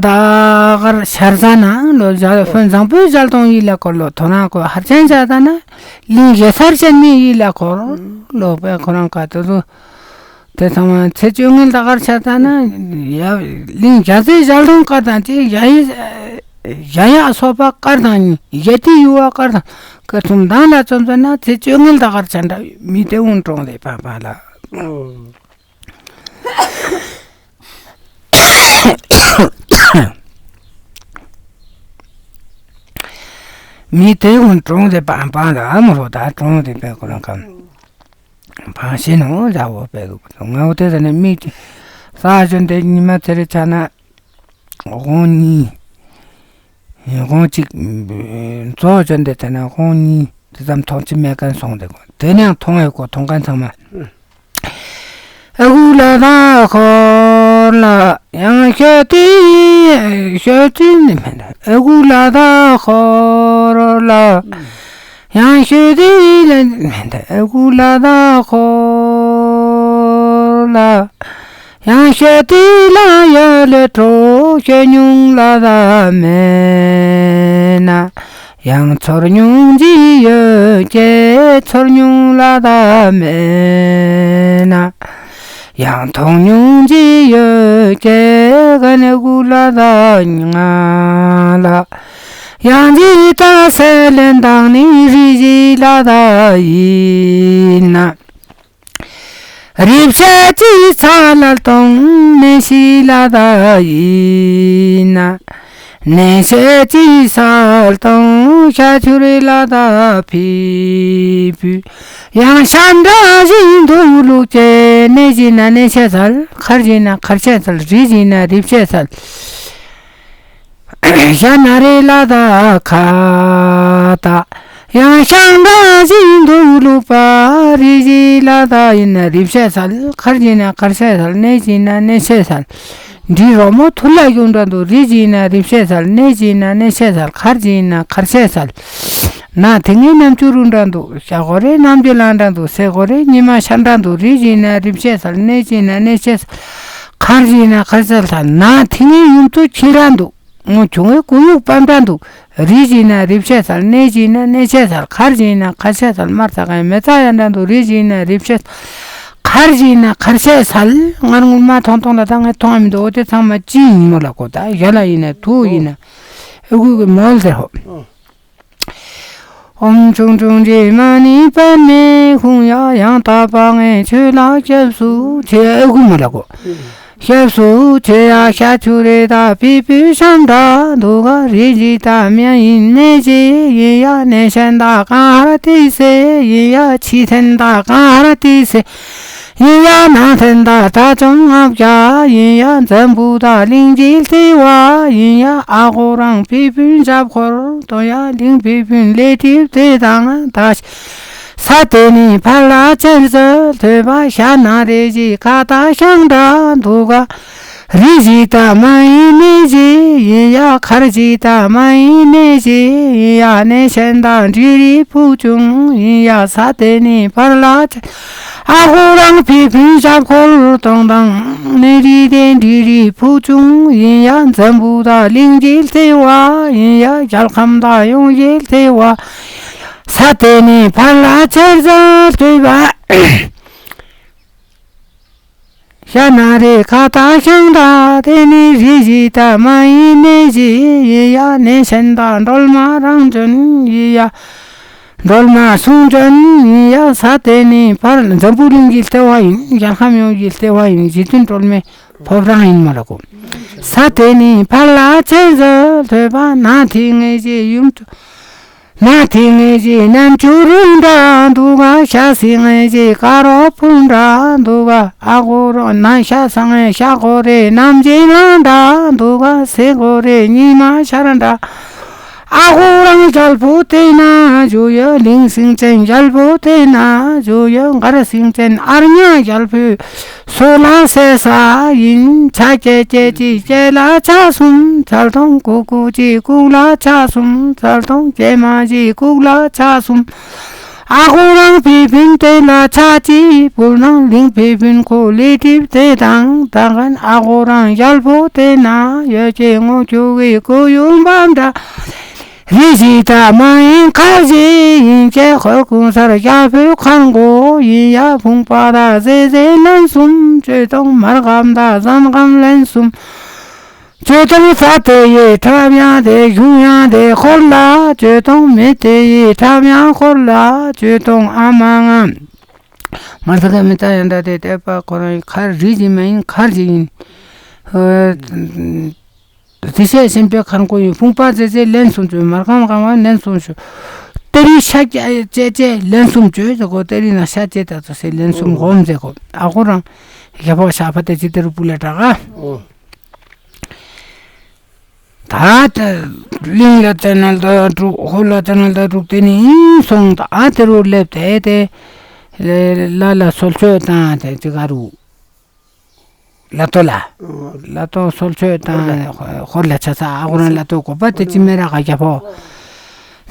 དྭགས་ཤར་ས་ན་ལོ་ཞག་ཕོན་བཟང་པོའི་ཞལ་གདོང་ཡིད་ལ་འཁོར་ལོ་དོ་ན་ཁོ་ཧར་ཅན་བྱ་ད་ན་གླིང་རྒྱ་ཚར་ཅན་མི་ཡིད་ལ་འཁོར་ལོ་པའི་ཁོ་རང་ཀ་དོ་དོ། དེ་ཚང་མ་ཚེ་བཅོ་ལྔའི་ལ་དྭགས་ཤར་ས་ན་ཡ་གླིང་རྒྱ་ཚའི་ཞལ་གདོང་དཀར་དང་ཅི་ཡ་ཡི་ཡ་ཡ་སོ་པ་དཀར་དང་ཡ་ཏི་ཡུ་བ་དཀར་དང་ཀ་ཐུམ་དང་ལ་བཅོམ་ཚོད་ན་ཚེ་བཅོ་ལྔའི་ལ་དྭགས་ཤར་ས་འདྲ་མི་དེ་འུན་གྲོང་ལས་པ་པ་ལ། མི་དེ་ཀུན་གྲོངས་ཏེ་པང་པང་ལ་མོ་རོ་ད་གྲོངས་ཏེ་པའི་ཁོ་རང་ཁམས་བང་ཤེས་ནོ་ལ་འོ་པའི་ལུགས་ང་འོ་དེ་ཟ་ནས་མི་ས་གཞོན་དེ་ཉི་མ་ཚེ་རེ་ཆ་ན་དགོང་གཉིས་དགོང་གཅིག་མཚོ་གཞོན་དེ་ཆ་ན་དགོང་གཉིས། དེ་ཙམ་མཐོང་ཅི་མེད་མཁན་སོང་དེ་གོ། དེ་ནས་མཐོང་ཡོད་གོ་མཐོང་མཁན་ཚང་མ། ཨ་ཁུ་ལ་དྭགས་ཧོར་ལ་ཡང་ཤོད་དེ་ཤོད་དེ་ནི་མེད། ཨ་ཁུ་ལ་དྭགས་ཧོར་ལ་ཡང་ཤོད་དེ་ལ་མེད། ཨ་ཁུ་ལ་དྭགས་ཧོར་ལ་ཡང་ཤོད་དེ་ལ་ཡ་ལེ་གྲོ་ཤོད་མྱོང་ལ་ད་མེད་ན། ཡང་ཚོར་མྱོང་ཅི་ཡོད་ཀྱེ། ཚོར་མྱོང་ལ་ད་མེད་ན། ཡང་མཐོང་མྱོང་ཅི་ཡོད་ཀྱེ། ག་ནས་གུ་ལ་ད་ང་ལ། ཡང་ཅི་ད་སེ་ལེན་དང་ནི་རི་བཞི་ལ་ད་ཡིན་ན། རིབ་བྱེད་ཀྱི་ཚ་ལ་གཏོང་ནས་ཤི་ལ་ད་ཡིན་ན། ནས་བྱེད་ཀྱི་ས་གཏོང་ཤ་ཆུ་རི་ལ་ད་ཕི་བུ། ཡང་ཤ་འདྲ་བཞིན་དུ་ལུག་ཅེ་ནས་བཞིན་ན་ནས་བྱེད་ཚལ། ཁར་བཞིན་ན་ཁར་བྱེད་ཚལ། རི་བཞིན་ན་རིབ་བྱེད་ཚལ། ཤ་ན་རེ་ལ་ད་ཁ་ད། ཡང་ཤང་ད་བཞིན་དུ་ལུག་པ་རི་བཞི་ལ་ད་ཡིན་ན་རིབ་བྱེད་ཚལ། ཁར་བཞིན་ན་ཁར་བྱེད་ཚལ། ནས་བཞིན་ན་ནས་བྱེད་ཚལ། འབྲི་རོ་མོ་ཐུར་ལ་གཡུང་འདྲ་འདུག་རི་བཞིན་ན་རིབ་བྱེད་ཚལ། ནས་བཞིན་ན་ནས་བྱེད་ཚལ། ཁར་བཞིན་ན་ཁར་བྱེད་ཚལ། ན་དེ་ངའི་རྣམ་འགྱུར་རུ་འདྲ་འདུག་ཤ་གོ་རེ་རྣམ་འགྱུར་ལ་འདྲ་འདུག་སེ་གོ་རེ་ཉི་མ་ཤར་འདྲ་འདུག་རི་བཞིན་ན་རིབ་བྱེད་ཚལ། ནས་བཞིན་ན་ནས་བྱེད་ཚལ། ཁར་བཞིན་ན་ཁར་བྱེད་ཚལ། ན་དེ་ངའི་ཡུམ་དུ་ཁྱི་ར་འདུག་ངོ་ཆུང་བའི་སྐུ་ཡུག་པམ་འདྲ་འདུག་རི་བཞིན་ན་རིབ་བྱེད་ཚལ། གནས་བཞིན་ན་གནས་བྱེད་ཚལ། ཁར་བཞིན་ན་ཁར་བྱེད་ཚལ། མར་ཚ་གའི་མེ་ཚ་ཡ་འདྲ་འདུག་རི་བཞིན་ན་རིབ་བྱེད་ཚལ། ཁར་བཞིན་ན་ཁར་བྱེད་ཚལ། ངར་ངུར་མ་མཐོང་མཐོང་ལ་ད་ངས་མཐོང་ཡ་མི་འདུག་འོ་དེ་ཚང་མ་ཅི་ཡིན་མོ་ལ་གོ་ད་ཞ་ལ་ཡིན་ན་དུ་ཡིན་ན་ཨེ་གུ་གི་མོལ་ཟེར་ཧོ། ཨོམ་ཆུང་ཆུང་རྗེས་མ་ནི་པདྨའི་ཁུང་ཡ། ཡང་དག་པ་ངས་ཁྱོད་ལ་སྐྱབས་སུ་མཆི། ཨེ་གུ་མོ་ལ་གོ། སྐྱབས་སུ་མཆི་ཡ། ཤ་ཆུ་རེ་ད་པི་པུ་ཤམ་འདྲ་འདུག་ག་རི་བཞི་ད་མ་ཡིན་ནས་ཞི་ཡིན་ཡ། ནས་ཤན་ད་གང་ཧར་ཏི་སེ་ཡིན་ཡ། ཕྱི་ཐན་ད་གང་ཧར་ཏི་སེ་ཡིན་ཡ། ནང་ཐན་ད་དགྲ་བཅོམ་ལྔ་བརྒྱ་ཡིན་ཡ། འཛམ་བུ་ད་གླིང་གི་ལྟེ་བ་ཡིན་ཡ། ཨ་ཁུ་རང་པི་པུན་ཞབས་འཁོར་དོ་ཡ། གླིང་པི་པུན་ལས་གྲིབ་དེ་དང་ད་ས་དེ་ནི་ཕར་ལ་ཆེར་ཟད་ཐོས་པ། ཤ་ན་རེ་བཞི་ཁ་ད་ཤང་འདྲ་འདུག་ག་རི་བཞི་ད་མ་ཡིན་ནས་ཞི་ཡིན་ཡ། ཁར་བཞི་ད་མ་ཡིན་ནས་ཞི་ཡིན་ཡ། ནས་ཤན་ད་འབྲི་རི་ཕུག་ཆུང་ཡིན་ཡ། ས་དེ་ནི་ཕར་ལ་ཆེར། ཨ་ཁུ་རང་པི་པུན་ཞབས་འཁོར་དོ་དང་ནས་རི་དེ་འབྲི་རི་ཕུག་ཆུང་ཡིན་ཡ། འཛམ་བུ་ད་གླིང་གི་ལྟེ་བ་ཡིན་ཡ། རྒྱལ་ཁམས་ད་ཡོངས་ཀྱི་ལྟེ་བ། ས་དེ་ནི་ཕར་ལ་ཆེར་ཟད་ཐོས་པ། ཤ་ན་རེ་ཁ་ད་ཤང་ད་དེ་ནི་རི་བཞི་ད་མ་ཡིན་ནས་ཞི་ཡིན་ཡ། ནས་ཤན་ད་སྒྲོལ་མ་རང་བྱོན་ཡིན་ཡ། སྒྲོལ་མ་གསུང་བྱོན་ཡིན་ཡ། ས་དེ་ནི་ཕར་འཛམ་བུ་གླིང་གི་ལྟེ་བ་ཡིན། རྒྱལ་ཁམས་ཡོངས་ཀྱི་ལྟེ་བ་ཡིན། རྗེ་བཙུན་སྒྲོལ་མའི་ ཕོབ་རང་ཡིན་མོ་ལ་གོ། ས་དེ་ནི་ཕར་ལ་ཆེན་ཟེར་ཐོས་པ། ན་ཐིག་ངེས་ཀྱི་ཡུམ་ཆུ། ན་ཐིག་ངེས་ཀྱི་རྣམ་ཅོ་རུ་འདྲ་འདུག་ག། ཤ་སི་ངེས་ཀྱི་ཀ་རོ་ཕུ་འདྲ་འདུག་ག། ཨ་གོ་རང་ན་ཤ་ས་ངེས་ཤ་གོ་རེ་ནམ་གྱི་ལང་འདྲ་འདུག་ག། སེ་གོ་རེ་ཉི་མ་ཤར་འདྲ། ཨ་ཧོ་རང་རྒྱལ་པོ་དེ་ན་བཞུགས་ཡོད། གླིང་སེང་ཆེན་རྒྱལ་པོ་དེ་ན་བཞུགས་ཡོད། མགར་སེང་ཆེན་ཨ་རྙ་རྒྱལ་པོའི་སོ་ལ་སེ་ས་ཡིན། ཆ་ཀྱེ་ཀྱེ་ཀྱི་ཀྱེ་ལ་ཆ་གསུམ་ཚར་ཐོང་། ཀུ་ཀུ་ཀྱི་ཀུག་ལ་ཆ་གསུམ་ཚར་ཐོང་། ཀྱེ་མ་ཀྱི་ཀུག་ལ་ཆ་གསུམ། ཨ་ཧོ་རང་ཕི་ཕིན་དེ་ལ་ཆ་ཅི་བུར་ནང་། གླིང་ཕི་ཕིན་ཁོ་ལི་ཏིབ་དེ་དང་དང་ཁན། ཨ་ཧོ་རང་རྒྱལ་པོ་དེ་ན་ཡོད་ཀྱི་ངོ་ཁྱོ་གི་ཀོ་ཡུམ་བམ་འདྲ། རི་ཞིག་ད་མ་ཡིན་ཁ་ཞིག་ཡིན་ཀྱེ། ཧོ་ཀུང་སར་རྒྱལ་པོའི་ཁང་གོ་ཡིན་ཡ། ཕུང་པ་ད་ཟེ་ཟེ་ལན་གསུམ་བཅོས་དང་། མར་གམ་ད་ཟན་གམ་ལན་གསུམ། ཇོ་ཏོང་ས་དེ་ཡི་ཁྲབ་ཡང་དེ་གཞུང་ཡང་དེ་ཧོར་ལ་ཇོ་ཏོང་མེ་དེ་ཡི་ཁྲབ་ཡང་ཧོར་ལ་ཇོ་ཏོང་ཨ་མ་ང་། མར་ས་ག་མི་ད་ཡང་ད་དེ་དེ་པ་ཁོ་རང་ཡི་ཁར་རི་ཞིག་མ་ཡིན་ཁར་ཞིག་ཡིན། དེ་ཤེས་སེམས་པའི་ཁར་ཁོ་ཡི་ཕུང་པ་ཙེ་ཙེ་ལན་གསུམ་བཅོས། མར་གམ་གམ་ལན་གསུམ་བཅོས། ཏེ་རི་ཤ་ཅེ་ཅེ་ལན་གསུམ་བཅོས་ཟེར་གོ། ཏེ་རི་ན་ཤ་ཅེ་ད་ཚོ་སེ་ལན་གསུམ་གོམ་ཟེར་གོ། ཨ་ཁོ་རང་ཞ་པོ་ཞ་པ་དེ་ཅི་དེ་རུ་པུ་ལ་དྲག་ག། ད་ལྟ་གླིང་ལ་ཙ་ན་ལྟ་དྲུག་ཧོར་ལ་ཙ་ན་ལྟ་དྲུག་དེ་ནི་སོང་། ད་དེ་རུ་སླེབས་ཏེ་དེ་ལ་ལ་སོལ་ཆོས་བཏང་། དེ་ཅི་ག་རུ་ལ་ཏོ་ལ་ལ་ཏོ་སོལ་ཆོས་བཏང་། ཧོར་ལ་ཆ་ས་ཨ་ཁོ་རང་ལ་ཏོ་གོ་པ་དེ་ཅི་མེ་ར་ག་རྒྱ་ཕོ།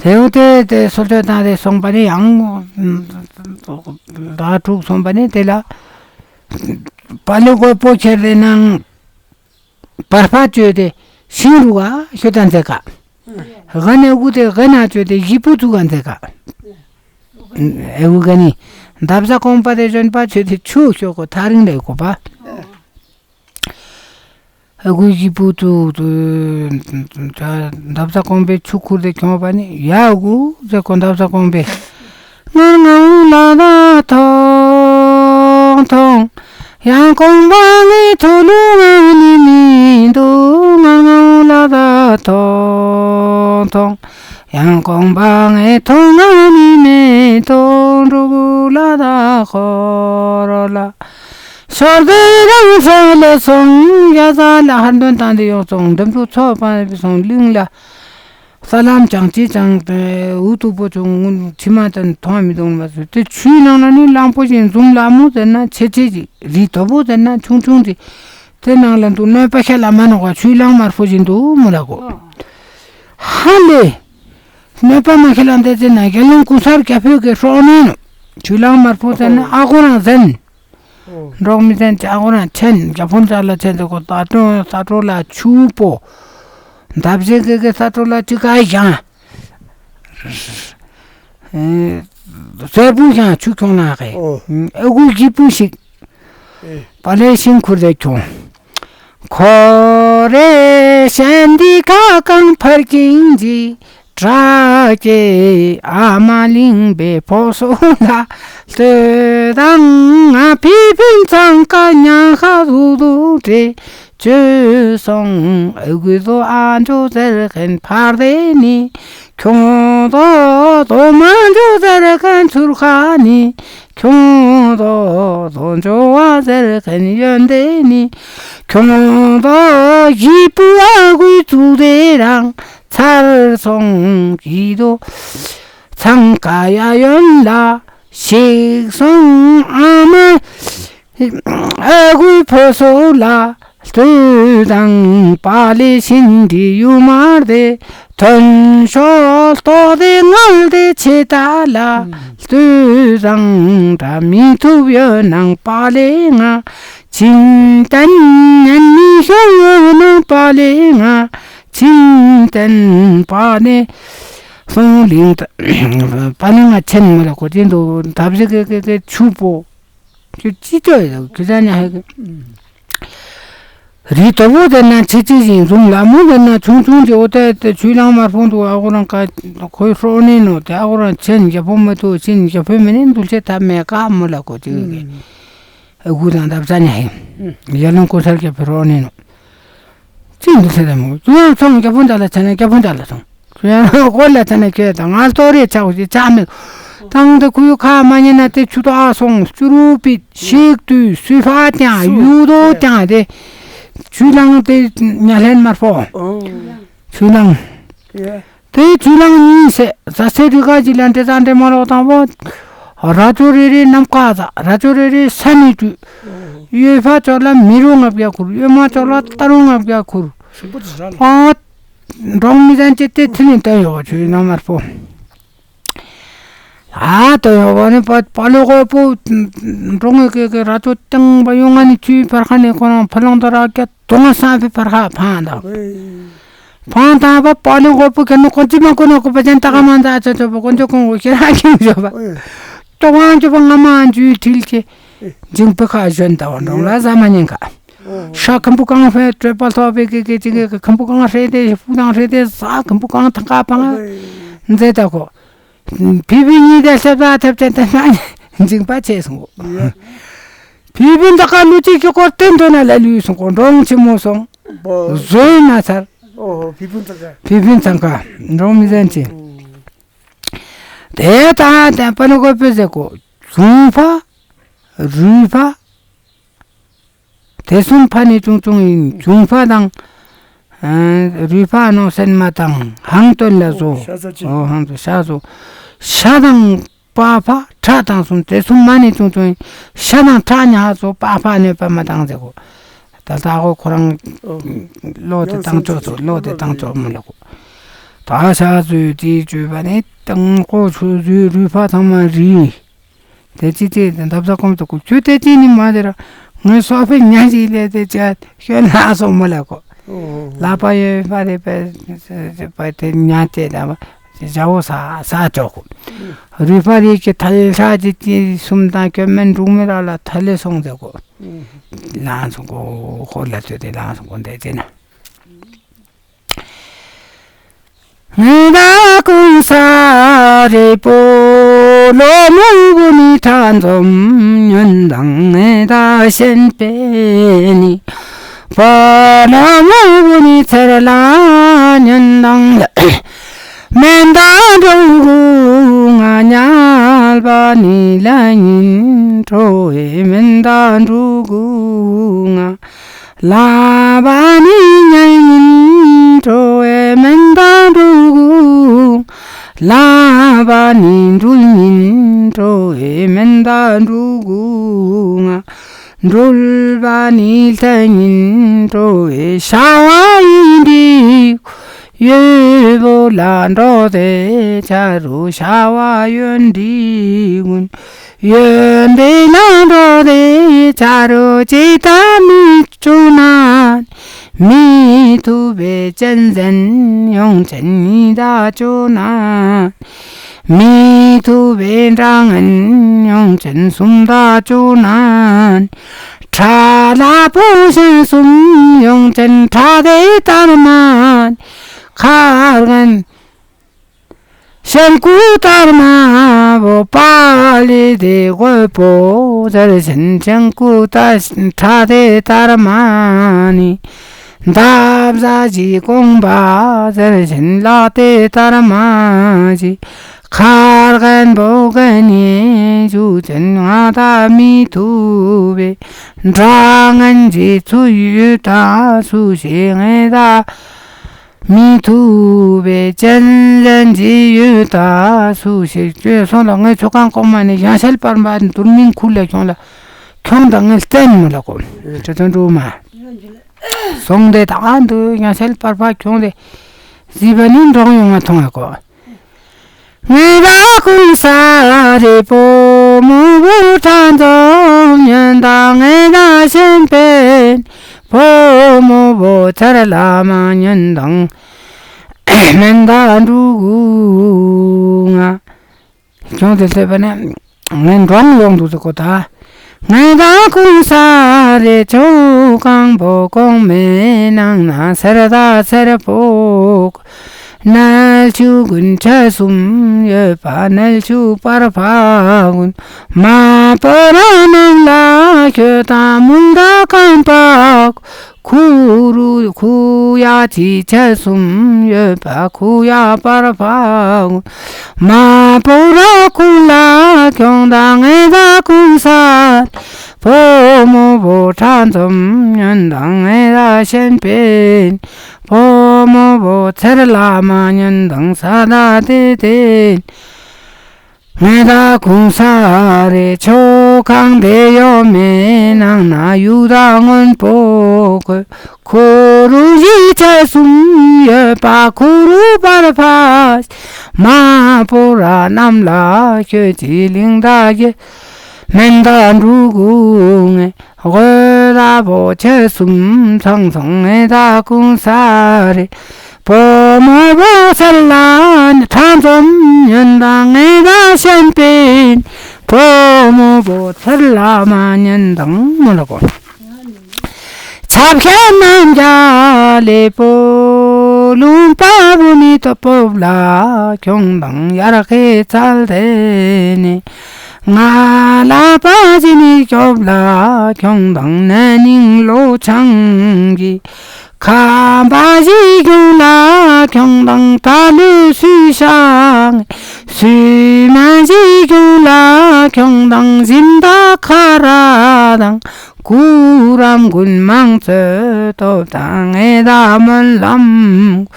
དེ་འོ་དེ་དེ་སོལ་ཆོས་བཏང་དེ་སོང་པ་ནི་ཡང་ད་དྲུག་སོང་པ་ནི་དེ་ལ་པ་ལེ་གོ་པོ་ཁྱེར་དེ་ནང་། བར་པ་བཅོས་ཏེ་ཤིང་རུ་ག་ཤོད་དང་མཛད་ག། ག་ནས་དགུ་དེ་ག་ན་བཅོས་ཏེ་ཡི་པུ་ཚུ་ག་མཛད་ག། ཨེ་དགུ་ག་ནི་འདབ་བཟའ་གོང་པ་དེ་གཞོན་པ་བཅོས་ཏེ་ཆུ་ཤོད་གོ། ཐག་རིང་ལས་གོ་པ། ཨེ་དགུ་ཡི་པུ་ཚུ་འདབ་བཟའ་གོང་པའི་ཆུ་ཁུར་དེ་ཁྱོང་པ་ནི་ཡ་དགུ་ཟེར་གོ། འདབ་བཟའ་གོང་པའི། ང་ངའུ་ལ་ད་ཐོང་ཐོང་། ཡང་གོང་པ་ངའི་ཐོ་ལུ་ང་ནི་མི་འདུག་ང་ངའུ་ལ་ད་ཐོང་ཐོང་། ཡང་གོང་པ་ངའི་ཐོ་ང་ནི་མི་འདུག་འབྲུག་ལ་ད་ཁོ་རོ་ལ། ཤོར་དེ་རང་ས་ལ་སོང་། ཡ་ས་ལ་ཧར་འདོན་བཏང་དེ་ཡོང་སོང་། འགྲམ་དུ་ཚོ་པ་སོང་གླིང་ལ། ས་ལམ་ཅང་ཅི་ཅང་དེ་འུ་ཐུག་པོ་ཆུང་ངུ་མཆི་མ་དང་མཐོང་མི་གཏོང་མ་ཟེར། དེ་ཆུའི་ནང་ན་ནི་གླང་པོ་ཆེ་འཛུམ་ལ་མོ་ཟེར་ན་ཆེ་ཆེ་ཅིག་རི་དོ་པོ་ཟེར་ན་ཆུང་ཆུང་ཅིག་དེ་ནང་ལ་འདུག་གནོད་པ་ཁྱེད་ལ་མ་ནོག་པ། ཆུའི་གླང་དམར་པོ་ཞིག་འདུག་མོ་ལ་གོ། ཧ་ལས། གནོད་པ་མ་ཁྱེད་ལ་འདི་ཟེར་ན་རྒྱལ་བློན་གུང་སར་རྒྱ་ཕོད་ཀྱི་ཧྲོག་ནས་ནོ། ཆུའི་གླང་དམར་པོ་ཟེར་ན་ཨ་ཁོ་རང་ཟན། འབྲོག་མི་ཚན་ཅག་ཁོ་རང་ཆེན་རྒྱ་ཕོ་ཙག་ལ་ཆེན་ཟེར་གོ། ད་དུང་ས་འཕྲོ་ལ་ཆུ་པོ། འདབ་ཞིག་གི་གི་ས་འཕྲོ་ལ་ཅི་ག་ཡང་། སེར་པོ་ཡང་ཆུ་ཁྱོང་ན་གི། ཨོ། ཨེ་གུ་གི་པུ་ཞིག་ཨེ། པ་ལེ་ཤིང་ཁུར་དེ་ཁྱོང་། ཁོ་རེ་ཤན་འདི་ཁ་གང་ཕར་ཀིང་ཇི། བྲག་གི་ཨ་མ་གླིང་པའི་ཕོ་སོ་ལ། ལྟོས་དང་ང་ཕི་ཕིན་ཚང་ཀ་ཉ་ཁ་རུ་རུ་རེ། བཅོས་སོང་ཨ་གུ་ཟོ་ཨ་འཇོ་ཟེར་མཁན་ཕར་དེ་ནི། ཁྱོང་དོ་དོ་མ་འཇོ་ཟེར་མཁན་ཚུར་ཁ་ནི། ཁྱོང་དོ་དོ་འཇོ་བ་ཟེར་མཁན་ཡོན་དེ་ནི། ཁྱོང་དོ་ཡི་པུ་ཨ་གུ་ཚུ་དེ་རང་ཚར་སོང་གི་དོ། ཚང་ཀ་ཡ་ཡོན་ལ་ཞིག་སོང་ཨ་མ། ཨ་གུ་ཕོ་སོ་ལ། ལྟོས་དང་པ་ལེ་ཤིན་འདི་ཡུ་མར་དེ། ཐོན་ཤོག་ལྟོ་དེ་ངལ་དེ་ཆེ་ད་ལ། ལྟོས་དང་འདྲ་མི་ཐུབ་ཡོད་ནང་པ་ལེ་ང་། ཆིན་ཏན་ཉན་མི་ཤོག་ཡོད་ནང་པ་ལེ་ང་། ཆིན་ཏན་པ་ནེ་སོང་ལིང་པ་ནེ་ང་ཆེན་མོ་ལ་གོ་ཅིན་དུ་འདབ་ཞིག་གི་གི་གི་ཆུ་པོ། ཁྱོད་ཅི་ལྟོས་ཡོད། ཁྱོད་ཅག་ཉ་ཧེ་གི། རི་དོ་པོ་དེ་ན་ཆེ་ཆེ་ཞིང་འཛུམ་ལ་མོ་དེ་ན་ཆུང་ཆུང་དེ། འོ་དེ་དེ་ཆུ་ལང་དམར་པོ་འདུག་ཨ་ཁོ་རང་ཀ་ཁོའི་ཧྲོ་ནི་ནོ་དེ། ཨ་ཁོ་རང་ཆེན་རྒྱ་ཕོ་མ་ཐུ་ཆེན་རྒྱ་ཕོ་མེ་ནི་འདུལ་ཆེ་ཐབས་མེད་ཀ་མོ་ལ་གོ་ཅི་གི། དགུ་དང་ལྡབ་རྩ་ཉ་ཧེ། ཡ་ལུང་ཀུན་གསལ་གྱི་ཕེ་རོ་ནི་ནོ། ཅི་འདི་ཚེ་དེ་མོ། ཅུང་ཚོང་རྒྱ་ཕུན་དག་ལ་ཚེ་ན་རྒྱ་ཕུན་དག་ལ་ཚོང་། ཅུང་ཡང་གོ་ལ་ཚེ་ན་ཁྱོད་དང་ང་ལྟོ་རེ་ཆག་ཅི་ཆག་མེད། དང་དེ་ཁུ་ཡུ་ཁ་མ་ཉན་ན་དེ་ཆུ་དོ་ཨ་སོང་ཅུ་རུ་པི་ཤིག་ཏུ་སུ་ཧྥ་ཀྱང་ཡུ་དོ་ཀྱང་དེ། ཆུ་ལང་དེ་ཉ་ལྷན་དམར་པོ། ཆུ་ལང་། དེ་ཆུ་ལང་གཉིས་སེ་ཟ་སེ་རི་ག་ཅི་ལ་འདྲེ་ཟ་འདྲེ་མ་ལོག་དང་བོ། ར་ཅོ་རེ་རེ་ནམ་མཁའ་ཟ། ར་ཅོ་རེ་རེ་ས་ནི་ཏུ། ཡོད་ཕ་ཅོ་ལ་མི་རུ་ང་བརྒྱ་ཁུར། ཡོད་མ་ཅོ་ལ་ཏ་རུ་ང་བརྒྱ་ཁུར། ཨ། འབྲོང་མི་ཟན་ཅེ་དེ་ཐི་ནི་ཏ་ཡོ་ཆུ་ན་མར་པོ། ཨ་ཏ་ཡོ་བ་ནི་པ་པ་ལོ་གོ་པོ། འབྲོང་ངེ་གེ་གེ་ར་ཅོ་ཏང་བ་ཡོང་ང་ནི་ཆུའི་ཕར་ཁ་ནས་ཁོ་རང་ཕ་ལང་ཏ་ར་ཀྱ། དུང་སང་ཕི་ཕར་ཧ་ཕང་དང་། ཕང་དང་བ་པ་ལུང་གོ་པོ་ཁྱེར་ནོ་ཁོ་ཅི་མ་ཁོ་ནོ་ཁོ་པ་ཅན་ཏ་ག་མ་འདའ་ཆ་ཆོ་པོ་ཁོ་ཆོ་ཁོང་གོ་ཁྱེར་ཧ་ཁྱིམ་ཆོ་པ། ཏོ་ཝང་ཆོ་པ་ང་མ་འཇུ་ཁྲིལ་ཁེ། འཇིང་པེ་ཁ་ཞོན་ཏ་བ་འབྲོང་ལ་ཟ་མ་ཉན་ཁ། ཤ་ཁམ་བུ་གང་ཧེ་ཏྲེ་པ་ཐོ་པེ་ཀེ་ཀེ་ཅི་ཀེ་ཁམ་བུ་གང་ཧེ་ཏེ་ཧེ་ཕུ་དང་ཧེ་ཏེ་ཟ་ཁམ་བུ་གང་ཐང་ཀ་པང་། མཛེ་ཏ་ཁོ། ཕི་ཕི་གཉིས་དེ་སེ་བ་ཐེབས་ཅན་དེ་ན་འཇིང་པ་ཆེ་སོང་གོ། ཕི་ཕི་འདི་ཀ་ལུ་ཅིག་གི་སྐོར་དེ་འདོད་ན་ལ་ལུས་སོང་གོ། འབྲོང་ཆེན་མོ་སོང་། བཟོས་མ་ཚར། ཕི་ཕི་ཚང་ཀ་འབྲོང་མི་ཟན་ཆེ། དེ་ད་དེ་པ་ནི་གོ་པེ་ཟེ་གོ། འབྱུང་པ། རུས་པ། དེ་གསུམ་ཕ་ནི་ཆུང་ཆུང་ཡིན། འབྱུང་པ་དང་། ཨ། རུས་པ་ནོ་སེན་མ་དང་ཧང་སྟོན་ལ་བཟོ། ཤ་ཟ་ཅིག་ཨོ་ཧང་དུ་ཤ་བཟོ། ཤ་དང་པ་ཕ་ཁྲག་དང་གསུམ་དེ་གསུམ་མ་ནི་ཆུང་ཆུང་ཡིན། ཤ་དང་ཁྲག་ཉ་ཧ་བཟོ། པ་ཕ་ནི་པ་མ་དང་ཟེར་གོ། ད་ལྟ་ཁོ་ཁོ་རང་ཨོ། ལོ་དེ་བཏང་ཆོག་ཚོ་ལོ་དེ་བཏང་ཆོག་མི་ལ་གོ། ད་ཤ་བཟོས་དེ་བཅོས་པ་ནི་དང་ཁོ་ཆུ་བཟོས་རུས་པ་ཚང་མ་རིལ། དེ་ཅི་ཅི་འདབ་ས་ཁོམ་དུ་ཁུ་ཁྱོད་དེ་ཅི་ནི་མ་དེ་ར། ངའི་སོ་ཕེ་ཉ་ཞིག་ལས་དེ་ཅི་ཤོད་ན་སོང་མོ་ལ་གོ། ལ་པ་ཡོད་པ་རེད་པ། དེ་ཉ་ཅེ་ད་བ་ཞ་བོ་ས་ས་ཅོག་གོ། རུས་པ་རིགས་ཀྱི་ཐལ་ཤ་ཅི་ཅི་གསུམ་དང་སྐྱོན་མེད་འབྲུག་མེད་ར་ལ་ཐལ་ལེ་སོང་ཟེར་གོ། ལངས་སོང་གོ། ཧོར་ལ་ཚོད་དེ་ལངས་སོང་གོ་འདས་ཅེ་ན། ངེ་ད་གུང་ས་རེ་པོ་ལོ་མོ་བུ་ནི་ཁྲ་འཛོམས་ཉོན་དང་། ངེ་ད་ཤན་པེ་ནི་པ་ལོ་མོ་བུ་ནི་ཚེར་ལ་ཉོན་དང་། མེན་ད་འགྲོ་གུང་ང་ཉལ་བ་ནི་ལ་ཉིན་འགྲོ་ཨེ། མེན་ད་འགྲོ་གུང་ང་། ལ་བ་ནི་ཉལ་ཉིན་འགྲོ་ཨེ། མེན་ད་འགྲོ་གུང་། ལ་བ་ནི་འགྲུལ་ཉིན་འགྲོ་ཨེ། མེན་ད་འགྲོ་གུང་ང་། འགྲུལ་བ་ནི་ལྷ་ཉིན་འགྲོ་ཨེ། ཤ་བ་ཡིན་འདི་ཡོད་པོ་ལ་འགྲོ་དེ་ཆ་རུ་ཤ་བ་ཡོན་འདི་གུན། ཡོན་ཏན་ལ་འགྲོ་དེ་ཆ་རུ་ཅི་ལྟར་མི་བྱུང་ན། མི་ཐུབ་པའི་གཅན་གཟན་ཡོང་ཅན་གཉིས་དང་བཅུ་ན། མི་ཐུབ་པའི་འདྲ་ངན་ཡོང་ཅན་གསུམ་དང་བཅུ་ན། ཁྲ་ལ་པོ་ཞན་གསུམ་ཡོང་ཅན་ཁྲ་དེ་ལྟར་མ། ཁ་རྒན། ཤན་ཀུ་ལྟར་མ་བོ་པ་ལི་དེ་དགོས་པོ་ཟེར་ཞིན། ཤན་ཀུ་ལྟར་ཁྲ་དེ་ལྟར་མ་ནི། འདབ་བཟའ་ཞིག་གོང་པ་ཟེར་ཞིན། ལག་དེ་ལྟར་མ་ཞིག་ཁ་རྒན་པོ་གན་ནི་ཞུ་ཅན། ང་ད་མི་ཐུབ་པའི་འདྲ་ངན་ཞིག་ཚུ་ཡོད་ད་སུ་ཞིག་ངེ་ད། མི་ཐུབ་པའི་གཅན་གཟན་གྱི་ཡུལ་དག་སུ་ཞིག་བཅོས་སོང་ལ། ངས་ཆོ་གང་གོང་མ་ནས་ཡང་ཤལ་པར་མ་འདུར་མིན་ཁུལ་ལ་ཁྱོང་ལ། ཁྱོང་དང་ངས་བསྟན་མོ་ལ་གོ། ཁྲི་ཚང་འགྲོ་མ། སོང་དེ་དང་དུ་ཡང་ཤལ་པར་པ་ཁྱོང་དེ། གཟིགས་པ་ནི་འབྲོང་ཡོང་ང་མཐོང་ང་གོ། ངེ་ད་གུང་ས་རེ་པོ་མོ་བོ་ཁྲ་འཛོམས་ཉོན་དང་། ངེ་ད་ཤན་པེ་ནི་པ་མོ་བོ་ཚར་ལ་མ་ཉོན་དང་། མེན་ད་འགྲོ་གུང་ང་། ཁྱོང་དེ་སླེབས་པ་ནས་ངས་འབྲོང་ཡོང་འདུག་ཟེར་གོ་ད། ངེ་ད་གུང་ས་རེ་ཆོ་གང་པོ་གོང་མའི་ནང་ན་སེར་ད་སེར་པོ། ནལ་ཆུ་དགུན་ཆ་གསུམ་ཡོད་པ་ནལ་ཆུ་པར་ཕ་གུན། མ་པ་ར་ནང་ལ་ ཁྱོད་དང་མུན་དང་རྐང་པ། ཁུ་རུ་ཁུ་ཡ་ཅི་ཆ་གསུམ་ཡོད་པ་ཁུ་ཡ་པར་ཕ། མ་པོ་ར་ཀུན་ལ་ཁྱོང་དང་ངེ་ད་ཀུན་ས། བུ་མོ་བོ་ཕྲ་འཛོམས་ཉོན་དང་ངེ་ད་ཤན་པེན། བུ་མོ་བོ་ཚེར་ལ་མ་ཉོན་དང་ས་ད་དེ་དེ། ངེ་ད་གུང་ས་རེ་ཆོ་གང་དེ་ཡོད་མེད་ནང་ན་ཡུ་ད་སྔོན་པོ་གོ། ཁུ་རུ་ཞི་ཆ་གསུམ་ཡོད་པ་ཁུ་རུ་པར་ཕ། མ་པོ་ར་གནམ་ལ་ཁྱོད་ཀྱི་གླིང་ད་གེ། མེན་ད་འབྲུ་གུང་ངེ། དགོད་ལ་བོ་ཆེ་གསུམ་ཚང་ཚང་ངེ་ད་གུང་ས་རེ། བུ་མོ་བོ་ཚར་ལ་ཁྲ་འཛོམས་ཉོན་དང་ངེ་ད་ཤན་པེན། བུ་མོ་བོ་ཚར་ལ་མ་ཉོན་དང་མོ་ལ་གོ། ཆབ་ཤ་རྣམས་རྒྱ་ལེ་པོ། ལུང་པ་བུ་ནི་ཏོ་པོབ་ལ་ཁྱོང་དང་ཡར་ཁེ་ཚལ་དེ་ནི། ང་ལ་པ་ཅི་ནི་སྐྱོབ་ལ་ཁྱོང་དང་ན་ནིང་ལོ་ཆང་གི། ཁམ་པ་ཞིག་ཁྱོང་ལ་ཁྱོང་དང་ད་ལུ་སུས་ཤང་། སུས་མ་ཞིག་ཁྱོང་ལ་ཁྱོང་དང་སྦྱིན་བདག་ཁ་ར་དང་། གུ་རམ་ཀུན་མང་ཚོད་ཐོབ་དང་ངེ་ད་སྨོན་ལམ།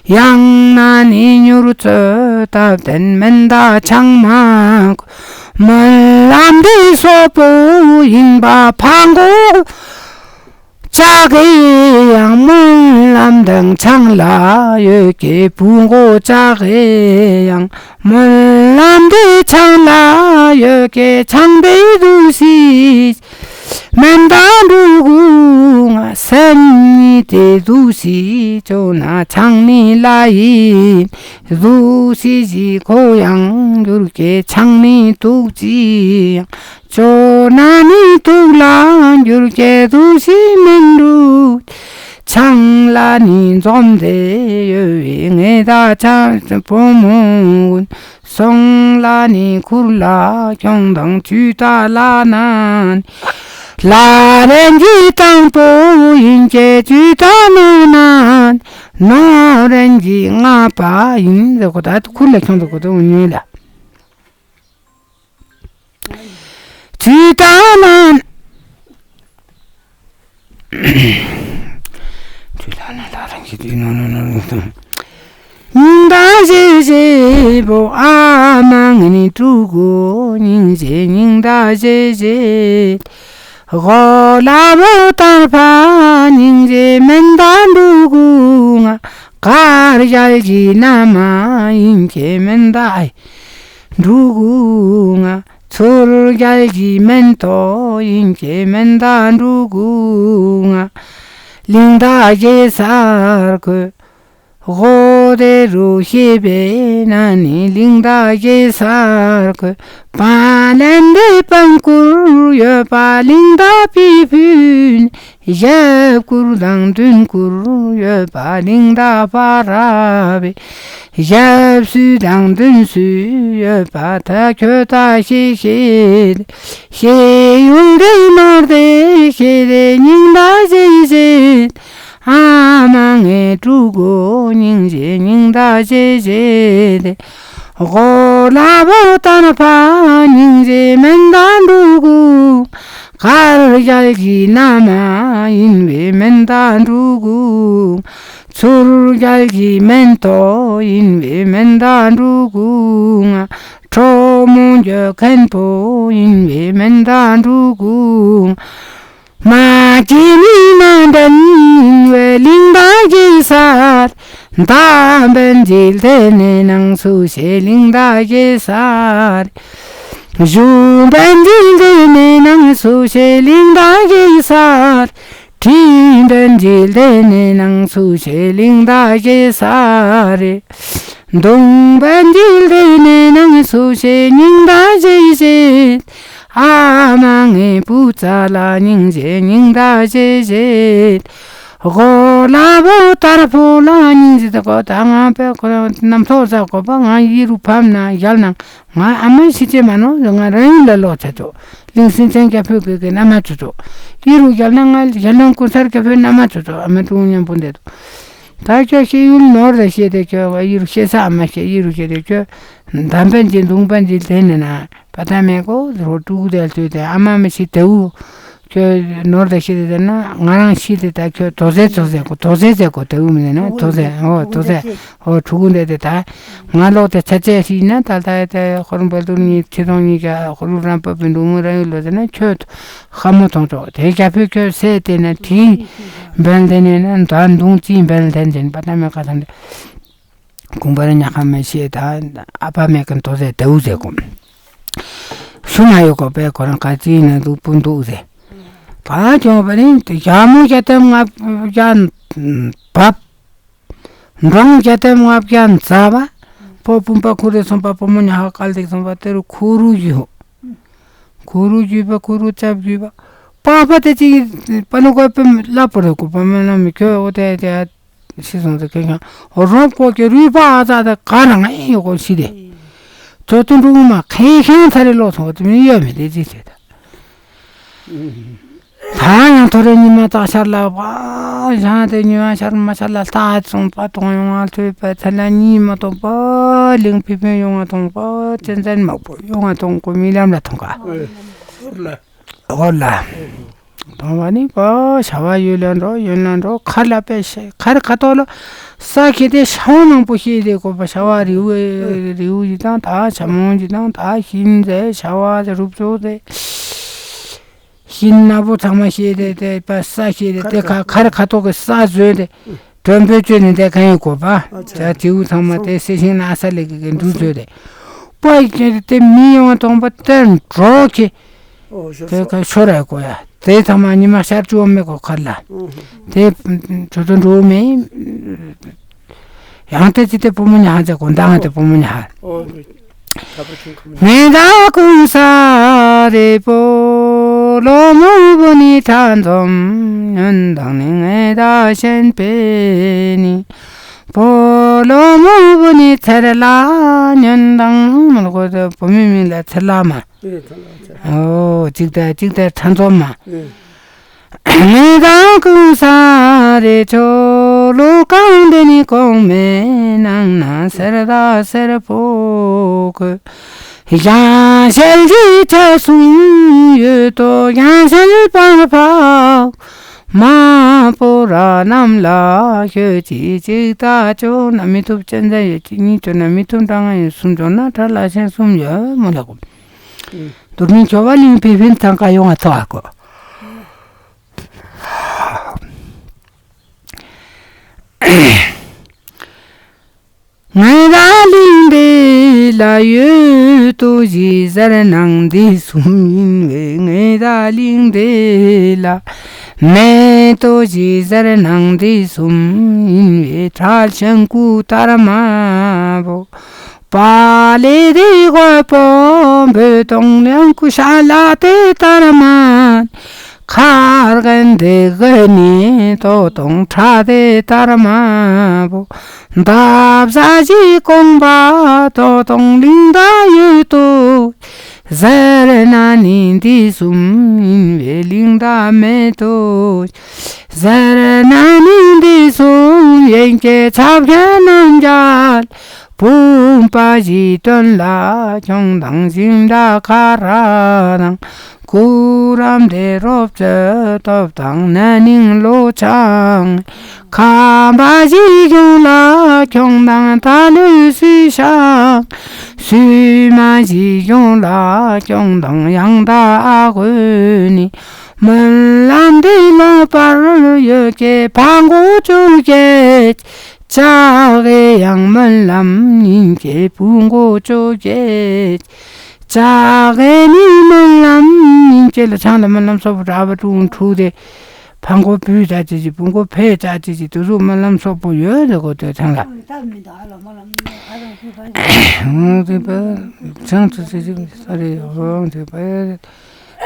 ཡང་ན་ནི་མྱུར་ཚོད་ཐབས་ལྡན་མེན་ད་ཆང་མ། སྨོན་ལམ་འདི་སོག་པོ་ཡིན་པ་ཕ་མགོ་ལྕགས་ཀྱི་ཡང་། སྨོན་ལམ་དང་ཆང་ལ་ཡོད་ཀྱི་བུ་མགོ་ལྕགས་ཀྱི་ཡང་། སྨོན་ལམ་འདི་ཆང་ལ་ཡོད་ཀྱི་ཆང་འདི་དུ་སི། མེན་ད་འབྲུ་གུང་ང་སེམས་ཉིད་དེ་དུ་སི་ཅོ་ན་ཆང་ནི་ལ་ཡིན། དུ་སི་ཞི་ཁོ་ཡང་འགྱུར་གྱི་ཆང་ནི་དུག་ཅི་ཡང་། ཅོ་ན་ནི་དུག་ལ་འགྱུར་གྱི་དུ་སི་མེན་འབྲུ། ཆང་ལ་ནི་འཛོམས་ཏེ་ཡོད་བའི་ངེ་ད་ཆང་བུ་མོ་ཀུན། སོང་ལ་ནི་ཁུར་ལ་ཁྱོང་དང་ཇུས་ཏ་ལ་ནན། ལ་རན་གྱི་དང་པོ་ཡིན་གྱི་ཇུས་ཏ་ནོ་ནན། ནོ་རན་གྱི་ལྔ་པ་ཡིན་ཟེར་གོ། ད་ཁུར་ལ་ཁྱོང་ཟེར་གོ་ད་འུ་ཉོན་ལ། ཇུས་ཏ་ནན། ཇུས་ཏ་ནན་ལ་རང་གི་དུས་ནོ་ནོ་ནོ་ནོ་དང་། སྙིང་ད་བཞེས་བཞེས་པོ་ཨ་མ་ངེ་ནི་ཕྲུ་གུ་སྙིང་རྗེ་སྙིང་ད་བཞེས་བཞེས། གོ་ལ་བོ་ཏར་ཕ་སྙིང་རྗེ་མེན་ད་ཕྲུ་གུ་ང་། དཀར་ཞལ་གྱི་མནའ་མ་ཡིན་གྱི་མེན་ད་ཨེ། འབྲུ་གུ་ང་། ཚུར་རྒྱལ་གྱི་མེན་ཏོ་ཡིན་གྱི་མེན་ད་འབྲུ་གུ་ང་། གླིང་ད་གེ་སར་གོ། གོ་དེ་རུ་ཤེས་པས་ན་ནི་གླིང་ད་གེ་སར་གོ། པ་ལན་དེ་པང་ཀུར་ཡོད་པ་གླིང་ད་པི་ཕུན། ཞབས་སྐུར་དང་མདུན་སྐུར་ཡོད་པ་གླིང་ད་པ་ར་བེ། ཞབས་སུ་དང་མདུན་སུ་ཡོད་པ་ད་ཁྱོད་ད་ཤེས་ཤེས། ཤེས་ཡུལ་དེ་ནོར་དེ་ཤེས་དེ་སྙིང་ད་བཞེས་བཞེས། ཨ་མ་ངེ་ཕྲུ་གུ་སྙིང་རྗེ་སྙིང་ད་བཞེས་བཞེས་དེ། གོ་ལ་བོ་ཏར་ཕ་སྙིང་རྗེ་མེན་ད་འབྲུ་གུ། དཀར་ཞལ་གྱི་མནའ་མ་ཡིན་བའི་མེན་ད་འབྲུ་གུ། ཚུར་རྒྱལ་གྱི་མེན་ཏོ་ཡིན་བའི་མེན་ད་འབྲུ་གུ་ང་། ཁྲོ་མོ་འགྱོད་མཁན་པོ་ཡིན་བའི་མེན་ད་འབྲུ་གུ་ང་། མ་སྐྱེས་མི་མ་འདྲན་ཡིན་བའི་གླིང་ད་གེ་སར། མདའ་འབེན་གྱི་ལྡེ་ནས་ནང་སུ་ཤེས་གླིང་ད་གེ་སར། གཞུ་འབེན་གྱི་ལྡེ་ནས་ནང་སུ་ཤེས་གླིང་ད་གེ་སར། གྲི་འབེན་གྱི་ལྡེ་ནས་ནང་སུ་ཤེས་གླིང་ད་གེ་སར། མདུང་འབེན་གྱི་ལྡེ་ནས་ནང་སུ་ཤེས་སྙིང་ད་བཞེས་བཞེས། ཨ་མ་ངེ་བུ་ཚ་ལ་སྙིང་རྗེ་སྙིང་ད་བཞེས་བཞེས། གོ་ལ་བོ་ཏར་ཕོ་ལ་སྙིང་རྗེ་ད་གོ། ད་ང་པེ་གོ་རྣམ་ཐོ་ཟ་གོ་པ་ང་ཡི་རུ་ཕམ་ན་ཡལ་ན། ང་ཨ་མ་ཤི་ཅེ་མ་ནོ། ང་རང་ཡུལ་ལ་ལོག་ཆ་ཆོ། ལིང་སིན་ཅན་རྒྱ་ཕོ་གི་གི་མནའ་མ་ཚུ་ཚོ། ཡི་རུ་རྒྱལ་ན་ང་རྒྱལ་ལོང་ཀུན་གསར་རྒྱ་ཕོའི་མནའ་མ་ཚུ་ཚོ། ཨ་མ་ཀྲུང་མཉམ་པོ་འདེད་དོ། ད་ཁྱོད་ཤེས་ཡུལ་ནོར་ད་ཤེས་ཏེ་ཁྱོད་ཡི་རུ་ཤེས་ས་ཨ་མ་ཤེས་ཡི་རུ་ཤེས་ཏེ་ཁྱོད་འདམ་པན་གྱི་འདུང་པན་གྱི་ལྡན་ནས་ན་པ་ད་མེ་གོ་རོ་ཀྲུག་དེ་ལྟོས་ཏེ་ཨ་མ་མི་ཤེས་དེའུ། ཁྱོད་ནོར་ད་ཤེས་ཏེ་ད་ན་ང་རང་ཤེས་ཏེ་ད་ཁྱོད་དོ་ཟེ་དོ་ཟེ་གོ་དོ་ཟེ་ཟེ་གོ་དེའུ་མི་ནས་ན་དོ་ཟེ་ཨོ་དོ་ཟེ། ཨོ་ཕྲུ་གུ་འདི་དེ་ད་ང་ལོག་དེ་ཚ་ཚད་ཞིག་ན་ད་ལྟ་དེ་ཧོར་འབལ་དུར་གཉིས་ཆེ་མཐོང་གཉིས་ཀ་ཧོར་རང་པ་པའི་འབྲུག་མོ་རང་ཡུལ་ལོ་དེ་ན་ཁྱོད་ཁ་མོ་མཐོང་ཆོག་དེ་རྒྱ་ཕོད་ཁྱོད་སེ་དེ་ན་དྲིན་འབལ་དེ་ནས་ན་ད་འདུང་རྩིས་འབལ་དེ་འཛིན་པ་ད་མེ་ཁ་ཐང་དེ་གུང་པར་ཉག་ཁ་མེ་ཤེས་ད་ཨ་ཕ་མེ་ཀན་དོ་ཟེ་དེའུ་ཟེ་གོ་ཤུ་མ་ཡོད་གོ་པའི་ཁོ་རང་ག་ཅི་ན་འདུག་པུ་འདུག་ཟེ། ད་ཁྱོད་པ་རིང་དེ་ཞྭ་མོ་བརྒྱ་ཐམ་ལྔ་བརྒྱ་བབ། འབྲོང་བརྒྱ་ཐམ་ལྔ་བརྒྱ་འཛའ་བ། པོ་བུམ་པ་ཁུ་རེ་སོང་པ་པོ་མོ་ཉ་ཧ་ཀལ་དེ་སོང་པ་དེ་རུ་ཁུ་རུ་ཡོད། ཁུ་རུ་ཡོད་པ་ཁུ་རུ་ཙབ་ཡོད་པ། པ་པ་དེ་ཅིག་པ་ནུ་གོ་པེ་ལ་པོ་རེ་ཀུ་པ་མ་ན་མི་ཁྱོད་འོ་དེ་དེ་ཤི་སོང་དེ་ཁྱོད་ཁྱོད་རོབ་ཀོ་ཀྱི་རུས་པ་ཨ་ཙ་དེ་ག་རང་ཨེ་ཡོད་གོ་ཤི་དེ། ཚོ་ཏུ་འབྲུ་མ་ཁེ་ཁེ་ཚ་རེ་ལོ་སོང་དེ་མི་ཡོད་མི་དེ་ཅི་ཟེར་ད། ད་ཡང་ཐོ་རེ་ཉི་མ་སྟག་ཤར་ལ་བ་ཞང་དེ་ཉི་མ་ཤར་མ་ཤར་ལ་ལྟ་སོང་པ་དོང་ཡོང་ང་ཐོས་པ་ཚ་ལ་གཉིད་མ་ཐོང་པ་ལིང་ཕི་ཕི་ཡོང་ང་ཐོང་པ་ཅན་ཅན་མ་པོ་ཡོང་ང་ཐོང་ཀོ་མི་ལམ་ལ་ཐོང་ག། ཧོར་ལ། ཐོང་བ་ནི་པ་ཤ་བ་ཡོད་ལ་འགྲོ་ཡོད་ལ་འགྲོ་ཁར་ལ་པེ་ཤེ་ཁར་ཁ་ཐོག་ལ་ས་ཁེ་དེ་ཤ་བ་མང་པོ་ཤེས་དེ་ཀོ་པ་ཤ་བ་རིའུ་རིའུ་ཡི་དང་ད་ཤ་མོང་ཡི་དང་ད་ཤིན་ཟེ་ཤ་བ་ཟེ་རུབ་ཙོ་ཟེ། ཤིང་ནག་པོ་ཚང་མ་ཤེས་ཏེ་དེ་པ་ས་ཤེས་ཏེ་དེ་ཁ་ཁར་ཁ་ཐོག་གི་ས་བཟོས་ཏེ་དྲོན་པོའི་བཅོས་ནས་དེ་གང་ཡིན་གོ་པ། ཨ་ཅག་ཇ་དེའུ་ཚང་མ་དེ་སེ་ཤིང་ན་ས་ལེ་གི་གི་འབྲུ་བཟོས་ཏེ་པ་ཡི་དེ་མི་ཡོང་བ་མཐོང་པ་དེ་འགྲོ་ཁེ། དེ་ཁ་ཤོར་ཡ་གོ་ཡ་དེ་ཚང་མ་ཉི་མ་ཤར་བཅུག་མེད་གོ་ཁར་ལ། དེ་ཆུ་ཚོད་འགྲོ་མེད། ཡང་ཏེ་ཅི་ཏེ་བུ་མོ་ཉ་ཧ་ཅེ་གོ་མདང་ཏེ་བུ་མོ་ཉ་ཧ། ངེ་ད་ཀུན་ས་རེ་པོ་ལོ་མོ་བུ་ནི་ཁྲ་འཛོམས་ཉོན་དང་ནི་ངེ་ད་ཤན་པེ་ནི་པོ་ལོ་མོ་བུ་ནི་ཚེར་ལ་ཉོན་དང་མ་ལ་གོ་ཏེ་བུ་མོའི་མིང་ལ་ཚེར་ལ་མ། ཨོ་ཅིག་ད་ཅིག་ད་ཁྲ་འཛོམས་མ། ངེ་དང་ཀུན་ས་རེ་ཆོ་ལོ་གང་དེ་ནི་གོང་མའི་ནང་ན་སེར་དང་སེར་པོ་གོས། ཡང་ཞལ་གྱི་ཆ་གསུམ་ཡོད་དོ་ཡང་ཞལ་པར་འཕགས་མ་པོ་ར་རྣམས་ལ་ཤོད་ཅིག་ཅིག་ད་ཅོ་ན་མི་ཐུབ་ཅན་ཟེར་ཡོད་ཅིག་གཉིས་ཅོ་ན་མི་ཐུབ་འདྲ་ང་ཡོད་གསུམ་ཅོ་ན་ཁྲ་ལ་ཤན་གསུམ་ཡོད་མོ་ལ་གོ། དུར་མིན་ཁྱོ་བ་ལིང་ཕི་ཕིན་ཐང་ཀ་ཡོང་ང་ཐོ་ཨ་གོ། ངེ་ར་གླིང་འདི་ལ་ཡོད་དོ་ཞེས་ཟེར་ནང་འདི་གསུམ་ཡིན་བས། ངེ་ར་གླིང་འདི་ལ་མེད་དོ་ཞེས་ཟེར་ནང་འདི་གསུམ་ཡིན་བས། ཁྲ་ལ་ཤན་ཀུ་ཏར་མ་བོ། པ་ལེ་རི་གོ་པོ་འབོད་དོང་ལེང་ཀུ་ཤ་ལ་ཏེ་ཏར་མ། ཁར་གན་དེ་གི་ནི་ཏོ་དོང་ཁྲ་དེ་ཏར་མ་བོ། འདབ་བཟའ་ཞིག་གོང་པ་ཏོ་དོང་གླིང་ད་ཡོད་དོ། ཟེར་ན་ནི་འདི་གསུམ་ཡིན་བས་གླིང་ད་མེད་དོ། ཟེར་ན་ནི་འདི་གསུམ་ཡན་གྱི་ཆབ་ཁྱེར་རྣམས་ཀྱང་། བུམ་པ་བཞི་སྟོན་ལ་ཁྱོང་དང་ཞིང་ལ་ཁ་ར་དང་། སྐུ་རམ་དེ་རོབ་ཙེ་སྟོབས་དང་ན་ནིང་ལོ་ཆང་། ཁམས་པ་བཞི་གཞུང་ལ་ཁྱོང་དང་ད་ལོའི་སུས་ཤང་། སུས་མ་བཞི་གཞུང་ལ་ཁྱོང་དང་ཡང་ད་ཨ་གོས་ནི། སྨོན་ལམ་འདི་ལོངས་པར་ཡོད་ཀྱི་ཕ་མགོ་ཅོ་བརྒྱད། ཅག་གི་ཡང་སྨོན་ལམ་ཡིན་གྱི་བུ་མགོ་ཅོ་བརྒྱད། ཅག་གི་ནི་སྨོན་ལམ་ཡིན་གྱི་ལ་ཆང་ལ་སྨོན་ལམ་སོགས་པ་ར་བ་ཀྲུང་འཁྲུགས་ཏེ་ཕ་མགོ་བུ་ཅག་ཅི་ཅི་བུ་མགོ་ཕེ་ཅག་ཅི་ཅི་དུ་ཟུག་སྨོན་ལམ་སོགས་པོ་ཡོད་ཟེར་གོ་ཏེ་ཆང་ལ། ཆང་ཚུ་ཅི་ཅི་ས་རེ་ཧོང་ཅི་པ།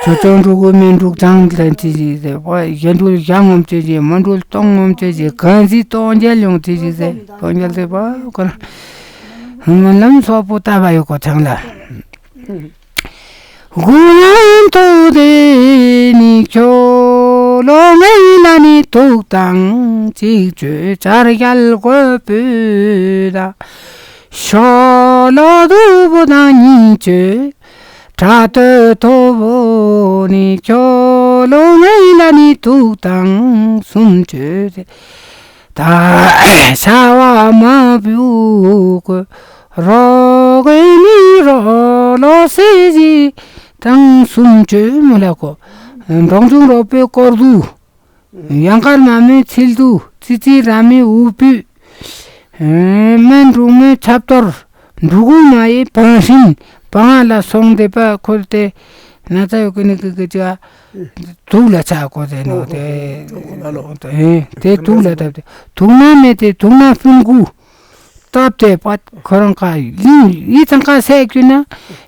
ཆོས་སྐྱོང་འབྲུག་གུ་སྨན་འབྲུག་བྱང་ལ་ཅི་ཅི་ཟེར་བ། ཡན་འབྲུག་ཡང་ངོམ་ཅི་ཅི་མ་འབྲུག་སྟོང་ངོམ་ཅི་ཅི་གང་ཟི་སྟོང་རྒྱལ་ཡོང་ཅི་ཅི་ཟེར་སྟོང་རྒྱལ་ཟེར་བ་ཁོ་ན། སྨོན་ལམ་སོགས་པོ་བཏབ་པ་ཡོད་གོ་ཆང་ལ། དགུང་ལོ་མཐོ་དེ་ནི་ཁྱོད་ལོ་ངན་ལ་ནི་ཐུག་དང་གཅིག་བརྗོད་བྱ་རྒྱལ་དགོས་པོས་ད། ཤོ་ལོ་དུ་བོ་དང་གཉིས་བརྗོད་བྲ་དོད་མཐོ་བོ་ནི་ཁྱོད་ལོ་ངན་ལ་ནི་ཐུག་དང་གསུམ་བརྗོད་དེ། ད་ཤ་བ་མ་བུ་གོ་རོ་གོ་ནི་རོ་ལོ་སེ་ཟི་དང་གསུམ་བརྗོད་མོ་ལ་གོ། འབྲོང་ཆུང་རོ་པོའི་སྐོར་དུ། ཡང་དཀར་མ་མོའི་ཚིལ་དུ། ཙི་ཙི་ར་མའི་འུ་པུས། སྨན་འབྲུག་མོའི་ཚབ་གཏོར། འབྲུ་གུ་མ་ཡི་བང་ཧྲིན། བང་ང་ལ་སོང་སྟེ་པ་ཁོར་ཏེ་ན་ཚ་ཡོད་ཀི་ནི་ཀི་ཀི་ཅི་བ། དུག་ལ་ཆ་གོ་ཟེར་ནོ་དེ། དེ་དུག་ལ་བཏབ་སྟེ་དུག་ན་མེད་དེ་དུག་ན་ཕུང་གུ། བཏབ་སྟེ་པ་ཁོ་རང་ཁ་ལིང་ཡི་ཚང་ཁ་སད་ཀྱུ་ན།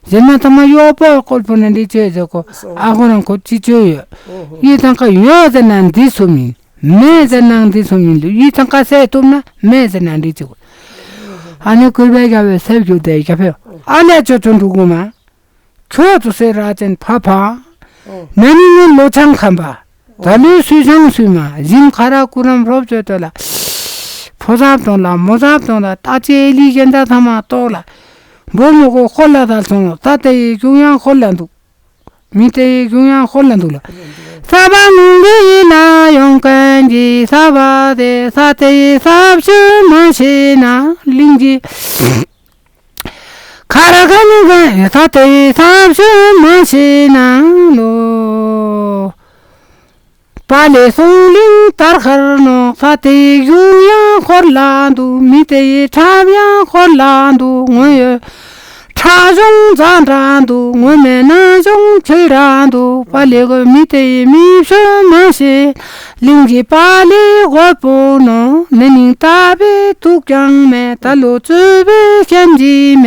གཞན་མ་ཚང་མ་གཡོག་པོ་སྐོར་པོ་ན་འདི་ཅོས་ཟེར་གོ། ཨ་ཁོ་རང་ཁོ་ཅི་ཅོས་ཡོད། ཡི་ཚང་ཁ་ཡོད་ཟེར་ན་འདི་སུ་མིན། མེད་ཟེར་ན་འདི་སུ་མིན་ལུ་ཡི་ཚང་ཁ་སད་ཐུབ་ན་མེད་ཟེར་ན་འདི་ཅི་གོ། ཨ་ནི་ཀུར་བའི་རྒྱལ་བའི་སེབ་རྒྱུ་དེ་རྒྱལ་ཕེ། ཨ་ལས་ཅོ་ཅོ་འགྲོ་གོ་མ། ཁྱོད་ཚོ་སེ་ར་ཅན་ཕ་ཕ། ན་ནིང་ནི་ལོ་ཆང་ཁམ་པ། ད་ལོའི་སུས་ཆང་སུས་མ། ཞིམ་ཁ་ར་ཀུ་རམ་རོབ་ཅོ་ཏོ་ལ། ཕོ་ཟབ་དོང་ལ་མོ་ཟབ་དོང་ལ་ཏ་ཅེ་ལི་གཞན་ད་ཐ་མ་ཏོག་ལ། བོ་མོ་གོ་ཁོ་ལ་དལ་སོང་ལོ། ད་དེ་ཡི་གཞུང་ཡང་ཁོ་ལ་འདུག་མི་དེ་ཡི་གཞུང་ཡང་ཁོ་ལ་འདུག་ལ། ས་བ་ངུ་གི་ལ་ཡོང་མཁན་གྱི་ས་བ་དེ་ས་དེ་ཡི་ས་བཤུ་མ་ཤེས་ན་གླིང་གི་ཁར་ག་ནི་ག་ཡི་ས་དེ་ས་བཞིན་མ་ཤེས་ན་ལོ། པ་ལེ་སོང་གླིང་དར་ཁར་ནོ། ས་དེ་གཞུང་ཡང་འཁོར་ལ་འདུག་མི་དེ་ཡི་ཁྲབ་ཡང་འཁོར་ལ་འདུག་ངོ་ཡོད་ཁྲ་གཞུང་རྫ་འདྲ་འདུག་ངོ་མེད་ན་གཞུང་ཁྱིལ་འདྲ་འདུག་པ་ལེ་གོ་མི་དེ་ཡི་མི་བཞིན་མ་ཤེས། གླིང་གི་པ་ལེ་དགོད་པོ་ནོ། ན་ནིང་ལྟ་བའི་དུག་ཀྱང་མེད། ད་ལོ་རྩོད་པའི་སྐྱབས་འཇིགས་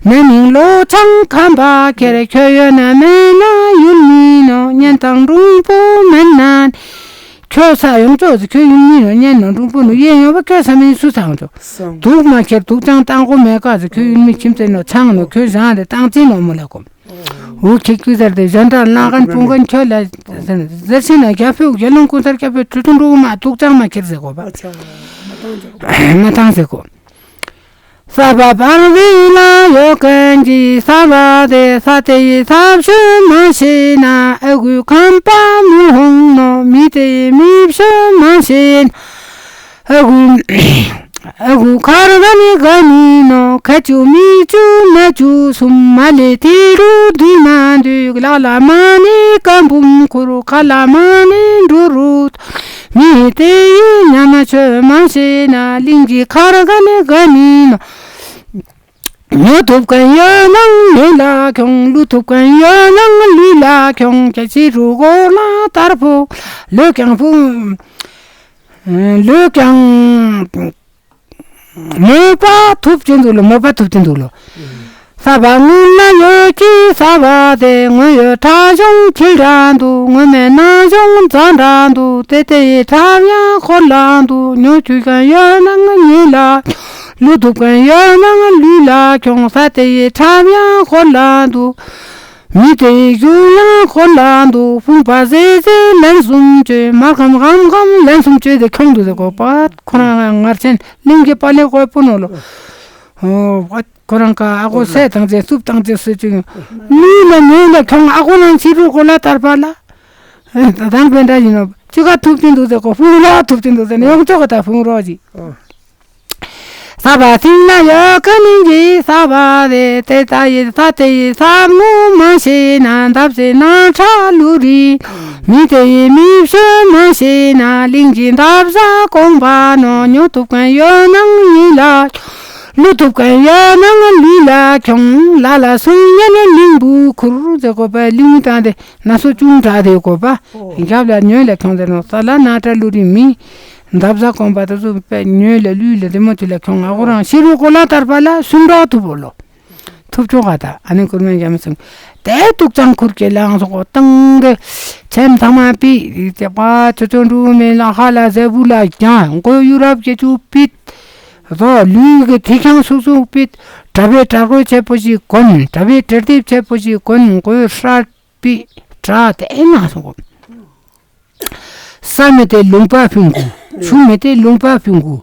མེད། ན་ནིང་ལོ་ཆང་ཁམ་པ་ཁྱེར། ཁྱོད་ཡོད་ན་མེད་ན་ཡུལ་མིན་ནོ། གཉེན་དང་གྲོགས་པོ་མེད་ན། ཁྱོད་ས་ཡོང་ཆོག་ཟེར་ཁྱོད་ཡུལ་མིན་ནོ། གཉེན་ནོ་གྲོགས་པོ་ནོ། གཡས་ཡོང་བ་ཁྱོད་ས་མིན་སུ་ས་ཡོང་ཆོག་དུག་མ་ཁྱེར་དུག་ཆང་བཏང་གོ་མེད་ཀ་ཟེར་ཁྱོད་ཡུལ་མིན་ཁྱིམ་ཚེ་ནོ་ཆང་ནོ་ཁྱོད་རང་རེ་བཏང་ཅི་ནོ་མོ་ལ་གོ། འུ་ཁྱེད་ཀྱི་ཟེར་ཏེ་གཞན་དག་ལ་ཁན་སྤུན་ཁན་ཁྱོད་ལ་ཟེར་ཟེར་ཤེས་ན་རྒྱ་ཕུག་རྒྱ་ལུང་ཀུན་ཚར་རྒྱ་ཕུག་ཁྲི་ཐུང་འགྲོ་མ་དུག་ཅང་མ་ཁྱེར་ཟེར་གོ་བ། མ་ཐང་ཟེར་གོ། ས་བ་བར་བི་ལ་ཡོད་ཁན་གྱི་ས་བ་དེ་ས་དེ་ཡི་ས་བཤུ་མ་ཤེས་ན་ཨ་གུ་ཁམ་པ་མི་ཧོང་ནོ། མི་དེ་ཡི་མི་བཤུ་མ་ཤེས་ན། ཨ་གུ་ཨ་གུ་ཁར་ག་ནི་ག་ནི་ནོ། ཁ་ཆུ་མིག་ཆུ་སྣ་ཆུ་གསུམ། མ་ལེ་ཐི་རུ་དུས་མ་དུས། ལ་ལ་མ་ནི་ཀ་འབུམ་ཁུར། ཁ་ལ་མ་ནི་འབྲུ་རུ། མི་དེ་ཡི་ཉ་མ་ཆོད་མ་ཤེས་ན། གླིང་གི་ཁར་ག་ནི་ག་ནི་ནོ། ཉོ་ཐུབ་མཁན་ཡོད་ན་ཉོས་ལ་ཁྱོང་། བླུ་ཐུབ་མཁན་ཡོད་ན་བླུས་ལ་ཁྱོང་། ཁྱེད་ཕྱི་རུ་གོ་ལ་དར་པོ་ལོས་ཀྱང་ཕུང་། ལོས་ཀྱང་མོས་པ་ཐུབ་ཀྱི་འདུག་ལོ། མོས་པ་ཐུབ་ཀྱི་འདུག་ལོ། ས་བ་སྔོན་ན་ཡོད་ཀྱི་ས་བ་དེ། ངོ་ཡོད་ཁྲ་གཞུང་ཁྱིལ་འདྲ་འདུག་ངོ་མེད་ན་གཞུང་རྫ་འདྲ་འདུག་དེ་དེ་ཡི་ཁྲབ་ཡང་འཁོར་ལ་འདུག་ཉོ་ཐུབ་མཁན་ཡོད་ན་ང་ཉོས་ལ། བླུ་ཐུབ་མཁན་ཡོད་ན་ང་བླུས་ལ་ཁྱོང་། ས་དེ་ཡི་ཁྲབ་ཡང་འཁོར་ལ་འདུག་མི་དེ་ཡི་གཞུང་ཡང་འཁོར་ལ་འདུག་ཕུང་པ་ཟེ་ཟེ་ལན་གསུམ་བཅོས། མར་ཁམ་ཁམ་ཁམ་ལན་གསུམ་བཅོས་ཏེ་ཁྱོང་འདུག་ཟེར་གོ་པ། ཁོ་རང་ང་ངར་ཆེན་གླིང་གི་པ་ལེ་དགོད་པོ་ནོ་ལོ། ཨོ་པ། ཁོ་རང་ཀ་ཨ་གོ་སེ་བཏང་ཅེ་སུབ་བཏང་ཅེ་སུ་ཅིག་ལུས་ལ་ཉོས་ལ་ཁྱོང་། ཨ་གོ་རང་ཕྱི་རུ་གོ་ལ་དར་པ་ལ། ད་དང་པེ་འདྲ་ཡིན་ནོ། ཅི་ག་ཐུབ་ཀྱིན་འདུག་ཟེར་གོ། ཕུང་རོགས་ཐུབ་ཀྱིན་འདུག་ཟེར་ནས་ཡོང་ཆོག་ག་ད་ཕུང་རོགས་ཅིག་ཨོ། ས་བ་སྲིན་ལ་ཡོད་ཀ་ནིང་གི་ས་བ་རེད། དེ་ད་ཡི་ས་དེ་ཡི་ས་ངོ་མ་ཤེས་ན། འདབ་སེ་ན་ཁྲ་ལུ་རི། མི་དེ་ཡི་མི་བཤོལ་མ་ཤེས་ན། གླིང་གི་འདབ་བཟའ་གོང་པ་ནོ། ཉོ་ཐུབ་མཁན་ཡོད་ན་ཉོས་ལ། བླུ་ཐུབ་མཁན་ཡོད་ན་ང་བླུས་ལ་ཁྱོང་། ལ་ལ་སུང་ཉན་ནས་གླིང་བུ་ཁུར་ཟེར་གོ་པ། གླིང་བུ་དང་དེ་ན་སོ་ཅུང་དྲག་དེ་གོ་པ། ཨོ། རྒྱབ་ལ་ཉོས་ལ་ཁྱོང་ཟེར་ནོ། ས་ལ་ན་ཁྲ་ལུ་རི་མི། འདབ་བཟའ་གོང་པ་དེ་ཚོ་པས་ཉོས་ལ་བླུས་ལ་དེ་མོ་དེ་ལ་ཁྱོང་། ཨ་གོ་རང་ཕྱི་རུ་གོ་ལ་དར་པ་ལ་སུམ་ར་ཐུབ་བོ་ལོ། ཐུབ་ཆོག་ག་ད། ཨ་ནི་ཁུར་མེན་རྒྱ་མི་སོང་། དེ་དུག་ཅང་ཁུར་གྱི་ལངས་སོ་གོ་བཏང་གི། ཆེན་ཐང་མ་པི་རི་ཅེ་པ་ཅོ་ཅོ་འབྲུ་མེ་ལ་ཧ་ལ་ཟེ་བུ་ལ་རྒྱང་གོ་ཡུ་རབ་ཀྱི་ཅུ་པིད། ད་ལུས་ཀྱི་ཐིག་ཁང་སུག་སུག་པི། གྲྭ་པའི་གྲྭ་རྒོད་ཆེ་པོ་ཞིག་གོན། གྲྭ་པའི་གྲྭ་རྡེབ་ཆེ་པོ་ཞིག་གོན། གོས་ཧྲ་པི་གྲྭ་དེ་ན་སོང་གོ། ས་མེད་དེ་ལུང་པ་ཕུང་གོ། ཆུ་མེད་དེ་ལུང་པ་ཕུང་གོ།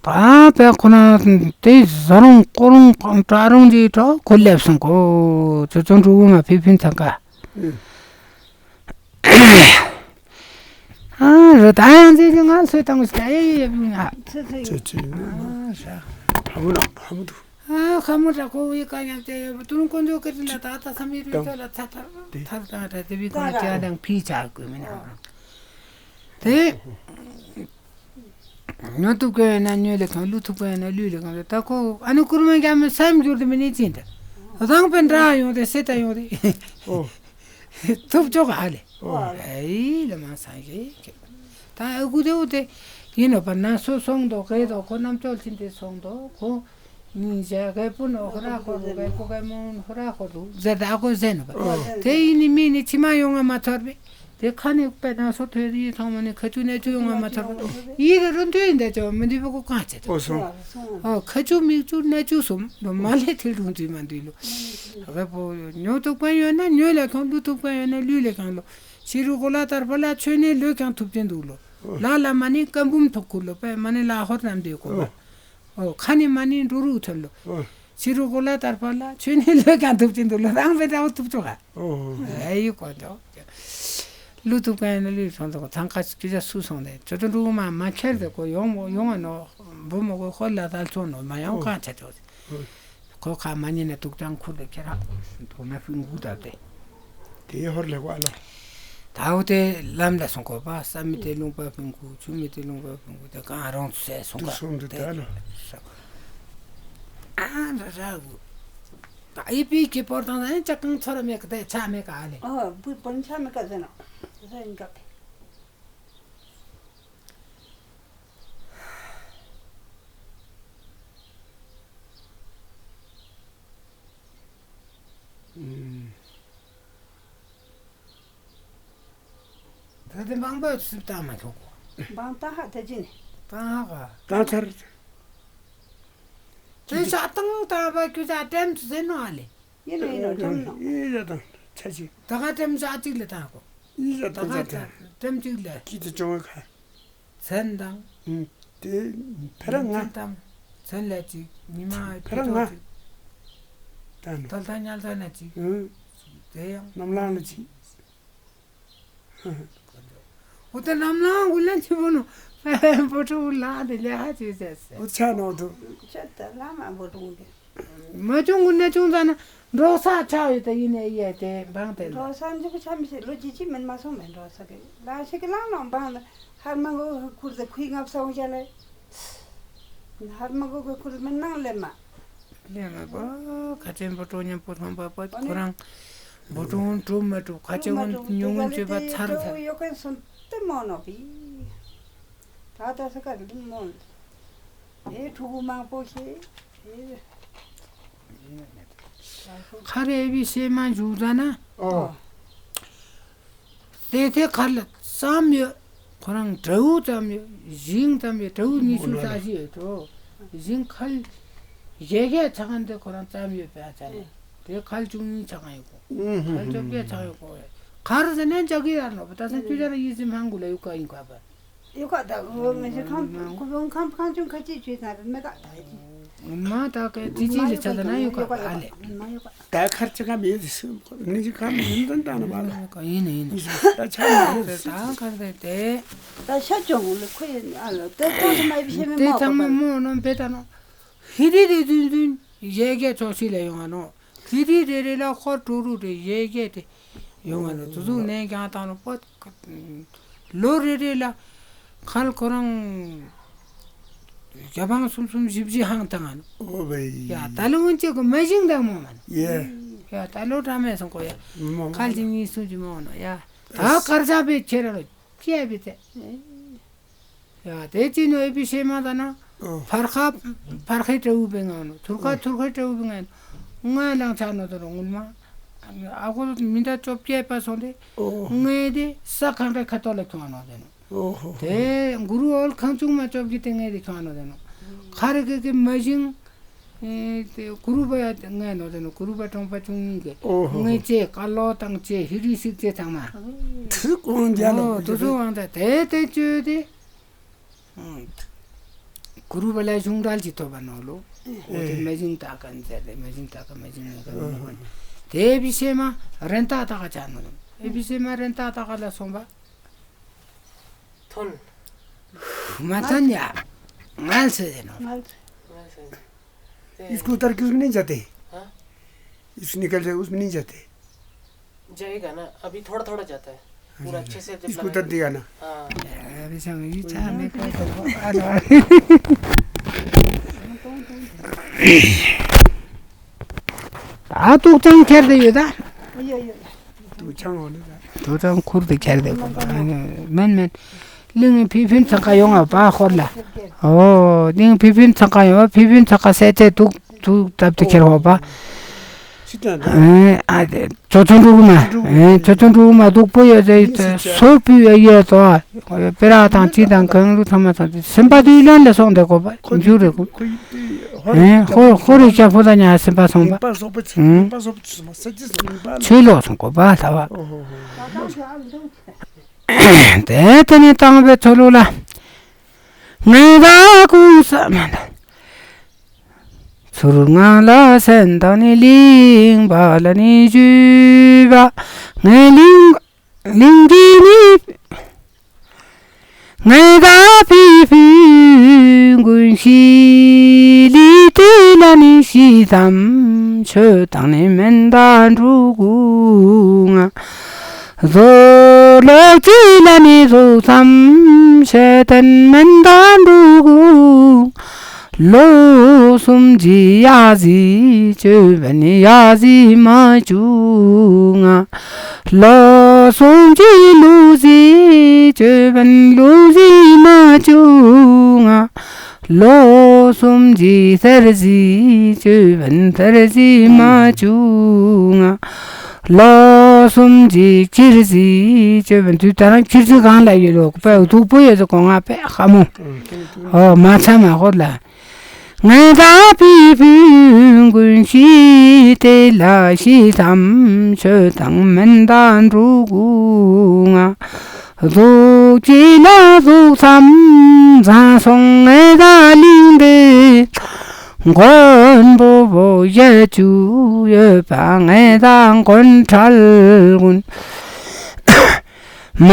ད་པའི་ཁོ་ན་དེ་ཟ་རུང་ཀོ་རུང་གྲྭ་རུང་ཅིག་གྲྭ་ཁོ་སླེབས་སོང་གོ། ཚོ་ཚོ་འགྲོ་མ་ཕི་ཕིན་ཚང་ཀ། ཨ་རོ་ད་ཡང་ཟེར་གྱི་ང་སོས་བཏང་ཞིག་ཨེ་ཡེ་ཡེ་ང་། ཚེ་ཚེ་ཚེ་ཚེ། ཨ་ཧྲ། ཕ་མུ་ན་ཕ་མུ་དུ། ཨ་ཁ་མོ་ར་ཁོ་བི་ཀ་ཡང་དེ་ཏུན་ཀོན་ཇོ་ཀེ་ཏི་ལ་ད་ད་ས་མི་རུ་ཚོ་ལ་ཚ་ཐར་ཐར་ད་ད་དེ་བི་ཀ་ཅ་དང་ཕི་ཅ་ཀུ་མི་ན་དེ། ཉོ་ཐུབ་ཀ་ཡོད་ན་ཉོས་ལེ་གང་། བླུག་ཐུབ་ཀ་ཡོད་ན་བླུགས་ལེ་གང་། ད་ཁོ་ཨ་ནི་ཀུར་མ་རྒྱ་མི་སེམས་འགྱུར་དུ་མི་ནི་ཅི་འདྲ། རང་པན་འདྲ་ཡོང་དེ་སེ་ད་ཡོང་དེ། ཨོ། ཐུབ་ཆོག་ཧ་ལེ། ཨོ། ཨེ་ལ་མ་སང་ཞེ་ཀེ། ད་ཨ་ཀུ་དེ་འུ་དེ་ཡིན་ནོ་པ་ན་སོ་སོང་དོ་ཀེ་དོ་ཁོ་རྣམ་ཅོལ་ཅིན་དེ་སོང་དོ་ཁོ། ཉིན་ཞག་གེ་པུ་ནོ་ཧོ་ར་ཧོ་རུ་གེ་པུ་གེ་མོ་ཧོ་ར་ཧོ་རུ་ཟེར་ད་ཨ་ཀོ་ཟེར་ནོ་པ། ཨོ། དེ་ཡིན་ནི་མིན་ནི་ཕྱི་མ་ཡོང་ང་མ་ཚོར་བས། དེ་ཁ་ནས་པད་ན་སོ་ཐོས་དེ་ཡིན་ཚང་མ་ནི་ཁ་ཆུ་ནད་ཆུ་ཡོང་ང་མ་ཚོར་བས། ཡིད་རུ་འདུས་ཡིན་ད་ཅོ་མི་འདུས་པ་ཀོ་གང་བྱེད་དོ། ཨོ་སོང་། ཨོ་ཁ་ཆུ་མིག་ཆུ་ནད་ཆུ་སོམ་དོ་མ་ལས་ཐིལ་རུང་འདུས་མ་འདུས་ལོ། རེ་པོ་ཉོ་ཐུབ་མཁན་ཡོད་ན་ཉོས་ལ་ཁང་། བླུག་ཐུབ་མཁན་ཡོད་ན་བླུགས་ལ་ཁང་ལོ། ཕྱི་རུ་གོ་ལ་དར་པ་ལ་ཆོས་ནས་ལོས་ཀྱང་ཐུབ་ཅན་འདུག་ལོ། ལ་ལ་མ་ནི་ཀམ་བུམ་ཐོག་ཁུར་ལོ་པད་མ་ནི་ལ་ཧོར་རྣམས་དེ་གོ་ལོ། ཨོ། ཨོ་ཁ་ནི་མ་ནི་འགྲོ་རུ་ཐོན་ལོ། ཨོ། ཕྱི་རུ་གོ་ལ་དར་པ་ལ་ཆོས་ནི་ལོས་ཀྱང་ཐུབ་ཅན་འདུག་ལོ། རང་བས་ད་འོ་ཐུབ་ཆོག་ག། ཨོ། ཨེ་ཡི་གོ་འདོ། བླུག་ཐུབ་མཁན་ཡིན་ན་བླུགས་སོང་ཙང་ཚང་ཁ་སྐྱི་ཇ་སུ་སོང་ནས་ཚོ་ཚོ་འགྲོ་མ་མ་ཁྱེར་ཏེ་གོ་ཡོང་མོ་ཡོང་ང་ནོ། འབུ་མོ་གོ་ཧོ་ལ་དལ་ཚོ་ནོ་མ་ཡོང་གང་ཆ་ཚོ། ཨོ། ཁོ་ཁ་མ་ཉན་ན་དུག་ཀྲང་ཁུར་དེ་ཁྱེར་ར། དོ་ན་ཕུང་གུ་ད་དེ། དེ་ཧོར་ལེགས་པ་ལ། ད་འོ་དེ་ལམ་ལ་སོང་གོ་པ། ས་མི་དེ་ལུང་པ་ཕུང་གུ་ཆུ་མི་དེ་ལུང་པ་ཕུང་གུ་དེ་གང་རོང་ཚུ་སེ་སོང་ག། སོང་དུ་དེ་ད་ལ། ཨ་ར་ར་གུ། ད་ཨི་པི་ཀི་པོར་དང་ན་ཅ་གང་ཚོར་མེད་ག་དེ་ཆ་མེད་ག་ཨ་ལེ། ཨོ་བུ་པོན་ཆ་མེད་ག་ཟེར་ན། ཟེར་ན་ག། ད་དེ་མང་པོ་སུབ་བཏང་མ་ཆོག་གོ། མང་བཏང་ཧ་ད་ཅི་ནི། བཏང་ཧ་ག། བཏང་ཚར། དེ་ཤ་བཏང་བཏང་བ་ཁྱོད་ཅག་ཏྲེམ་ཟེར་ནོ་ཨ་ལེ། ཡིན་ནོ་ཡིན་ནོ་ཏྲེམ་ནོ། ཡིན་ཡ་དང་ཆ་ཅི། ད་ག་ཏྲེམ་ཤ་གཅིག་ལ་བཏང་གོ། ཡིན་ཡ་ད་དང་ཆ་ག་ཅི། ཏྲེམ་གཅིག་ལ། ཀི་ཏི་ཅོང་ཁ། ཚན་དང་། ཨུམ། དེ་ཕེ་ར་ང་། ཚན་དང་། ཚན་ལ་གཅིག་ཉི་མ་ཕེ་ར་ང་། ད་ནི། ད་ལྟ་ཉལ་ས་ན་གཅིག་ཨུམ། དེ་ཡང་། ནམ་ལངས་ལ་གཅིག་འོ་ད་ནམ་ལངས་འུ་ལ་ཆི་བོ་ནོ། བོ་ཏྲོ་འུ་ལ་དེ་ལས་ཧ་ཅི་ཟེར་སེ། འུ་ཆ་ནོ་དུ། ཆ་ད་ལ་མ་བོ་ཏྲོ་འུ་དེ། མ་བྱུང་གུ་ན་བྱུང་ཙ་ན་འབྲོག་ས་ཆགས་ཡོད་ད་ཡིན་ནའི་ཡ་དེ་འབངས་དེ་ལ། འབྲོག་ས་འཇུག་ཆ་མི་ཤེས་ལོ་ཅི་ཅི་མིན་མ་སོང་མེད་འབྲོག་ས་གི་ལ་ཞིག་གི་ལང་ལོང་འབངས་ལ་ཧར་མ་གོ་ཁུར་ཟེ་ཁུའི་ངབ་ས་འོང་ཅ་ལེ། ཧར་མ་གོ་གི་ཁུར་མི་ནང་ལེ་མ། ལེ་མ་གོ་ཁ་ཆེན་པོ་ཏྲོ་ཉམ་པོ་ཐོང་པ་པ་ཁོ་རང་བོ་ཏྲོ་ཏྲོ་མ་ཏྲོ་ཁ་ཆེ་འོང་ཉུང་ངུ་ཅེ་པ་ཚར་ཚར། ཡོ་གན་སོན་ཏེ་མོ་ནོ་པི། ད་ད་ས་ཀ་རི་མོ། ཨེ་ཕྲུ་གུ་མང་པོ་ཤེས། ཨེ། ཁ་རེ་བི་ཤེས་མ་འཇུ་ད་ན། ཨོ། དེ་དེ་ཁ་ལ་ཙམ་ཡོད། ཁོ་རང་དྲེའུ་ཙམ་ཡོད། ཞིང་ཙམ་ཡོད། དྲེའུ་ཉི་ཤུ་རྩ་བཞི་ཡོད་དོ། ཞིང་ཁལ་བཞི་བརྒྱ་ཆ་ག་དེ་ཁོ་རང་ཙམ་ཡོད་པ་ཙམ་ཡོད། དེ་ཁལ་བཅུ་གཉིས་ཆ་ག་ཡོད་གོ། ཁལ་བཅོ་བརྒྱད་ཆ་ག་ཡོད་གོ། གར་ཟེར་ན་འཇག་གི་ཡར་ནོ། ད་སང་ཁྱོད་ཅག་ཡིད་སེམས་ཧང་གུ་ལ་ཡོད་ག་ཡིན་ག་པ། ཡོད་ཁ་ད་འོ་ང་ཞིག་ཁང་ཁོ་བོང་ཁང་ཁང་ཆུང་ཁ་ཅིག་བྱོས་ན་རེད་མེད་ག་ད་ཡིན། མ་ད་ག་ཅི་ཅི་ལ་ཆ་ད་ན་ཡོད་ག་ཨ་ལེ། མ་ཡོད་ག་ད་ཁར་ཅི་ག་མེད་ཟེར་སེམས་ཁོ་ནི་ཅི་ག་མེད་ཡིན་དོན་དག་ན་མ་ལ། ཡིན་ནི་ཡིན་ནི། ད་ཆ་མ་རེད་ད་ག་རེད་དེ། ད་ཤ་ཅོང་ལ་ཁོ་ཡིན་ཨ་ལ་དེ་ཚང་མ་མི་ཤེས་མི་དེ་མོ་ཚང་མ་ག་མོ་ནོ་བེ་ད་ནོ། ཧི་རི་རི་ཛུན་ཛུན་ཡེ་གེ་ཚོ་ཤི་ལ་ཡོང་ང་ནོ། ཧི་རི་རེ་རེ་ལ་ཧོར་ཀྲུ་རུ་རེ་ཡེ་གེ་དེ་ཡོང་ང་ནོ། དུ་ཟུག་ནས་ཀྱང་བཏང་ནོ་པོ། ལོ་རེ་རེ་ལ་ཁལ་ཁོ་རང་རྒྱ་བང་གསུམ་གསུམ་བཞི་བཞི་ཧང་བཏང་ང་ནོ། ཨོ་བེ། ཡ་ད་ལོ་འོན་ཅིག་གོ་མ་ཞིང་དང་མོ་མ་ནོ། ཡེ། ཡ་ད་ལོ་དྲ་མེད་སོང་གོ་ཡ། མོ་མ་ཁལ་གཅིག་གཉིས་གསུམ་གྱི་མོ་ནོ་ཡ། ད་དཀར་ཆག་པའི་ཁྱེད་ར་ལོ་ཁྱེད་བི་ཚེ། ཡ་དེ་ཅི་ནོ་ཨེ་པི་ཤེ་མ་ད་ན། ཨོ། ཕར་ཁ་ཕར་ཁའི་སྤྲེའུ་བེ་ང་ནོ། ཐུར་ཁ་ཨོ། ཐུར་ཁའི་སྤྲེའུ་བེ་ང་ནོ། ང་ལང་ཆ་ནོ་ད་རུང་ངུལ་མ། ཨ་གོ་མི་འདྲ་བཅོ་བརྒྱད་པ་སོང་སྟེ། ཨོ། ངའི་དེ་ས་ཁང་གི་ཁ་ཐོག་ལ་ཁྱོང་ནོ་དེ་ནོ། ཨོ་ཧོ། དེ་གུ་རུ་ཨོལ་ཁང་ཆུང་མ་བཅོ་བརྒྱད་དེ་ངའི་དེ་ཁྱོང་ནོ་དེ་ནོ། ཁ་རི་གི་གི་མ་ཞིང་། ཨེ་དེ་གུ་རུ་པ་ཡ་ངའི་ནོ་དེ་ནོ་གུ་རུ་པ་གྲོང་པ་ཆུང་ངུ་གི་ཨོ་ཧོ་ངའི་ཧོ། ཅེ་ཀ་ལོ་དང་ཅེ་ཧི་རི་སིག་ཅེ་ཚང་མ། ཐུག་ཀོང་ཇ་ལ་ཨོ་དུ་སུ་ཝང་ད་དེ་དེ་ཅོ་དེ། གུ་རུ་པ་ལ་གཞུང་འབྲེལ་གྱི་ཐོབ་པ་ནོ་ལོ། ཨོ་དེ་ཨེ། མ་ཞིང་ད་གན་ཟེར་དེ་མ་ཞིང་ད་ག་མ་ཞིང་ནི་ག་ནོ། དེ་བི་ཤེ་མ་རེན་ཏ་ད་ག་ཅ་ནོ། ཨེ་བི་ཤེ་མ་རེན་ཏ་ད་ག་ལ་སོང་པ། ཐོན། མ་ཐོན་ཡ། ངལ་སོས་ཟེར་ནོ། ངལ་སོས། इसको उतार के उसमें नहीं जाते। हाँ? इसको निकल जाए, उसमें नहीं जाते। जाएगा ना, अभी थोड़ा थोड़ा जाता है। पूरा अच्छे से जब इसको उतार लगाएगा। दिया ना। हाँ। अभी समझ में आ रहा है। ཨ་ཏུག་ཙམ་ཁྱེར་དེ་ཡོད་ད། ཏུག་ཙམ་ཁུར་དེ་ཁྱེར་དེ་གོ། མན་མན། གླིང་ཕི་ཕིན་ཚང་ཀ་ཡོང་ང་པ་ཧོར་ལ། ཨོ་གླིང་ཕི་ཕིན་ཚང་ཀ་ཡོང་བ་ཕི་ཕིན་ཚང་ཀ་སེ་ཚེ་ཏུག་ཏུག་ཏབ་ཏུ་ཁྱེར་ཧོ་པ། ཨ་ཙོ་ཙོ་འབྲུག་མ། ཨེ་ཙོ་ཙོ་འབྲུག་མ་སྡུག་པོ་ཡོད་ཟེར་སོ་པུ་ཡོད་ཡོད་ཙོ། སྤེ་ར་དང་ཅི་དང་གང་རུ་ཚང་མ་ཚང་སེམས་པ་དུས་ལོན་ལ་སོང་དེ་གོ་པ་འཇུ་རེ་གོ། ཨེ་ཧོ་ཧོ་རེ་ཅག་ཕོ་ད་ཉ་སེམས་པ་སོང་པ། ཆོས་ལོག་སོང་གོ་པ་ལ་བ། དེ་དེ་ནི་བཏང་བའི་ཚོ་ལུ་ལ། ངེ་ར་ཀུན་ས་མ་ད། ཚུར་ང་ལ་སེམས་དང་ནི་གླིང་པ་ལ་ནི་ཞུས་པ། ངའི་གླིང་གླིང་གི་ནི། ངེ་ར་ཕི་ཕུ་ཀུན་ཤི་ལི་ཏི་ལ་ནི་ཤི་ཙམ་ཆོས་དང་ནི་མན་ད་འགྲུ་གུ་ང་། བཟོ་ལོག་ཅི་ལ་ནི་བཟོ་ཙམ་ཤེས་དན་མན་ད་འགྲུ་གུ། ལོ་གསུམ་གྱི་ཡ་ཟི་ཅོ་བན་ཡ་ཟི་མ་ཅུ་ང་། ལོ་གསུམ་གྱི་ལུ་ཟི་ཅོ་བན་ལུ་ཟི་མ་ཅུ་ང་། ལོ་གསུམ་གྱི་སར་ཟི་ཅོ་བན་སར་ཟི་མ་ཅུ་ང་། ལོ་གསུམ་གྱི་ཁྱིར་ཟི་ཅོ་བན་དུས་ད་རང་ཁྱིར་ཟི་གང་ལ་ཡོད་ལོ་པ་སྡུག་པོ་ཡོད་ཟི་གོང་ང་པས་ཧ་མོ། ཨོ་མ་ཚ་མ་ཧོར་ལ། ངེ་ར་ཕི་ཕུ་ཀུན་ཤི་ཏེ་ལ་ཤི་ཙམ་ཆོས་དང་མན་ད་འགྲུ་གུ་ང་། ཟུག་ཅི་ལ་ཟུག་ཙམ་ཟ་སོང་ངེ་ར་གླིང་དེ། མགོན་པོ་བོ་ཡ་ཅུ་ཡོད་པ་ངེ་ར་མགོན་ཁྲལ་ཀུན། མ་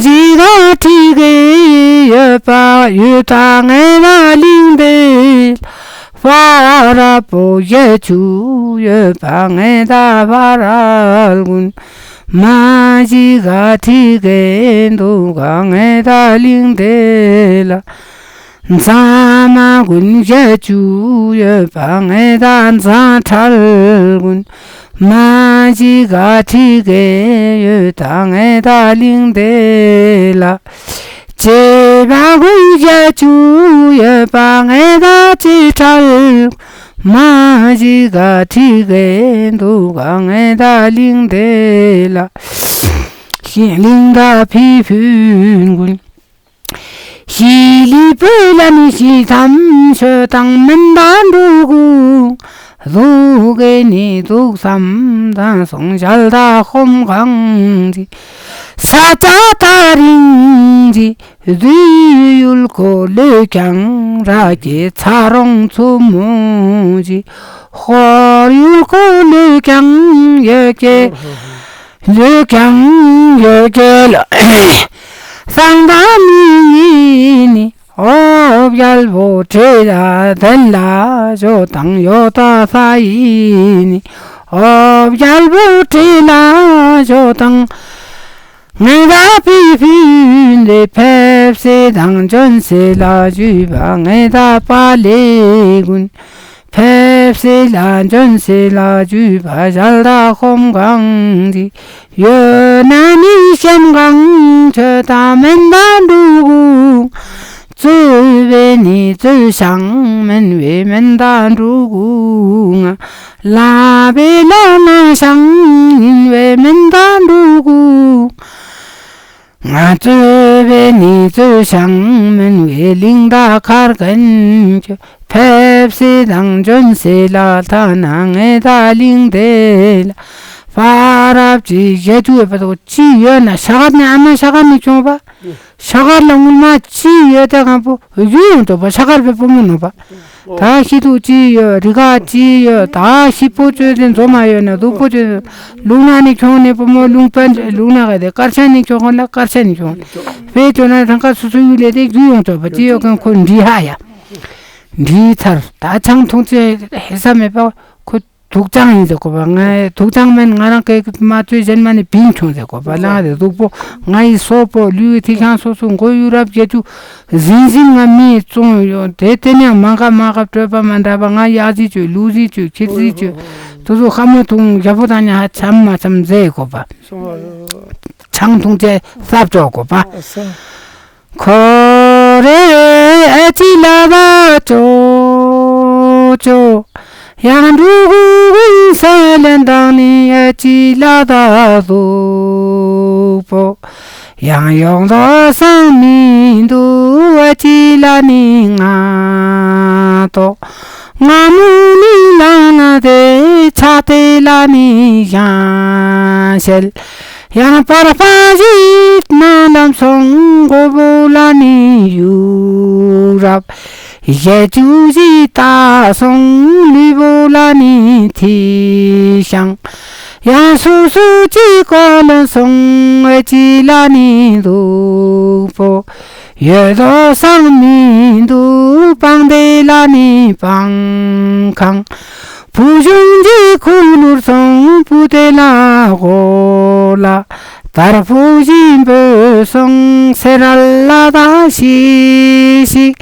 གཞི་ག་ཁྲི་གེ་ཡོད་པ་ཡོད་ད་ངེ་ར་གླིང་དེ། ཕ་ར་པོ་ཡ་ཆུ་ཡོད་པ་ངེ་ར་ཕ་རལ་ཀུན། མ་གཞི་ག་ཁྲི་གེ་འདུག་ག་ངེ་ར་གླིང་དེ་ལ། ཛ་མ་ཀུན་ཡ་ཆུ་ཡོད་པ་ངེ་ར་ཛ་ཁྲལ་ཀུན། མ་གཞི་ག་ཁྲི་གེ་ཡོད་ད་ངེ་ར་གླིང་དེ་ལ། བྱེ་བ་ཀུན་ཡ་ཆུ་ཡོད་པ་ངེ་ར་བྱེ་ཁྲལ། མ་གཞི་ག་ཁྲི་གེ་འདུག་ག་ངེ་ར་གླིང་དེ་ལ། གླིང་དེ་ཕི་ཕུན་ཀུན། ཤི་ལི་པོ་ལ་ནི་ཤི་ཙམ་ཆོས་དང་མིན་ད་འགྲོ་གུང་། གཟུགས་ཀྱི་ནི་གཟུགས་ཙམ་དང་སོང་ཞལ་དང་ཧོམ་གང་གི། ས་ཆ་ད་རིང་གི་རུས་ཡུལ་ཁོ་ལོས་ཀྱང་ར་གི་ཚ་རོང་མཚོ་མོ་གི། ཧོར་ཡུལ་ཁོ་ལོས་ཀྱང་ཡོད་ཀྱི། ལུས་ཀྱང་ཡོད་ཀྱི་ལ། གསང་བདག་མི་ཡིན་ནི། ཨོ་རྒྱལ་པོ་ཁྲི་ལ་དན་ལ་ཞོ་དང་ཡོ་ད་ས་ཡིན་ནི། ཨོ་རྒྱལ་པོ་ཁྲི་ལ་ཞོ་དང་། ངེ་ད་ཕི་ཕུན་ལས་ཕེབས་སེ་དང་ཅོན་སེ་ལ་ཞུས་པ་ངེ་ད་པ་ལེ་ཀུན། ཕེབས་སེ་ལ་ཅོན་སེ་ལ་ཞུས་པ་ཞལ་ད་ཧོམ་གང་གི། ཡོད་ན་ནི་སེམས་གང་ཆོས་ད་མིན་ད་འགྲོ་གུང་། རྩོད་པའི་ནི་རྩོད་ཞང་མིན་བའི་མིན་ད་འགྲོ་གུང་། ལ་པའི་ལ་ན་ཞང་ཡིན་བའི་མིན་ད་འགྲོ་གུང་། ང་ཚོའི་བོད་ནི་ཚོའི་ཞང་མིན་བའི་གླིང་དག་མཁར་གན་ཆོས། ཕེབས་སེ་དང་འབྱོན་སེ་ལ་ཐ་ན་ངེ་ད་གླིང་དེ་ལ་ཕ་རབ་ཅིག་བཞེས་ཆུ་ཡོད་པ་དང་ཅི་ཡོད་ན་ཤ་གར་ནི་ཨ་མ་ཤ་གར་ནི་ཁྱོང་པ། ཤ་གར་ལ་ངུལ་མ་ཅི་ཡོད་དེ་གང་པོ་རྒྱུ་ཡོང་དོ་པ། ཤ་གར་པའི་བུ་མོ་ནོ་པ། ད་ཤི་དུ་ཅི་ཡོད་རི་ག་ཅི་ཡོད། ད་ཤི་པོ་ཅོས་ཏེ་མཛོ་མ་ཡོད་ན་དུ་པོ་ཅོས་ལུང་ན་ནི་ཁྱོང་ནི་བུ་མོ་ལུང་པ་ལུང་ན་ག་དེ་དཀར་ཆ་ནི་ཁྱོང་ན་དཀར་ཆ་ནི་ཁྱོང་། བེ་ཅོ་ན་རང་ཁ་སུ་སུ་ཡུལ་ལས་དེ་རྒྱུ་ཡོང་དོ་པ། ཅི་ཡོད་གང་ཁོ་འདྲི་ཧ་ཡ། འདྲི་ཚར་ད་ཆང་འཐུང་ཅེས་ཧེ་ས་མེད་པ་ཁོ། དུག་ཅང་ཡིན་ཟེར་གོ་པ། ང་དུག་ཅང་མེན། ང་རང་སྐད་མ་བཅོས་གཞན་མ་ནི་བིང་ཆུང་ཟེར་གོ་པ། ལང་རེ་གཟུགས་པོ་ང་ཡི་སོ་པོ་ལུས་ཐིག་ཤང་སོ་སོ་མགོ་ཡུ་རབ་བརྒྱད་ཅུ་ཟིན་ཟིན་ང་མི་བཙོང་ཡོད་དེ། དེ་ནས་མ་འགའ་མ་འགའ་སྤྲོད་པ་མ་འདྲ་བ། ང་ཡག་ཟིག་བཅོས་ལུག་ཟིག་བཅོས་ཁྱི་ཟིག་བཅོས་དུ་སུ་ཁ་མོ་ཐུང་རྒྱ་པོ་དང་ཉ་ཧ་ཆམ་མ་ཆམ་ཟེར་གོ་པ། ཆང་འཐུང་ཅེས་ཟབ་ཅོག་གོ་པ། ཁོ་རེ་ཨ་ཅི་ལ་བ་ཅོ་ཅོ། ཡང་འབྲུག་གུང་ས་ལན་དང་ནི་ཨ་ཅི་ལ་ད་གཟུགས་པོ། ཡང་ཡོང་དོ་སང་མི་འདུག་ཨ་ཅི་ལ་ནི་ང་དོ། ང་མུ་ནི་ལང་ན་དེ་ཆ་དེ་ལ་ནི་ཡང་ཤེལ། ཡང་བར་པ་ཞིག་ནང་ལམ་སོང་མགོ་བོ་ལ་ནི་ཡུ་རབ། ཡེ་ཅུ་ཞིག་ད་སོང་ལུས་པོ་ལ་ནི་ཐི་ཤང་། ཡང་སུ་སུ་ཅིག་གོ་ལོན་སོང་ཨེ་ཅི་ལ་ནི་འདུག་པོ། ཡོད་དོ་སང་མི་འདུག་པང་དེ་ལ་ནི་པང་ཁང་། བུ་གཞུང་གི་ཁུག་ནུར་སོང་བུ་དེ་ལ་གོ་ལ། དར་བུ་བཞིན་པོ་སོང་སེ་ར་ལ་ད་ཤི་ཤི།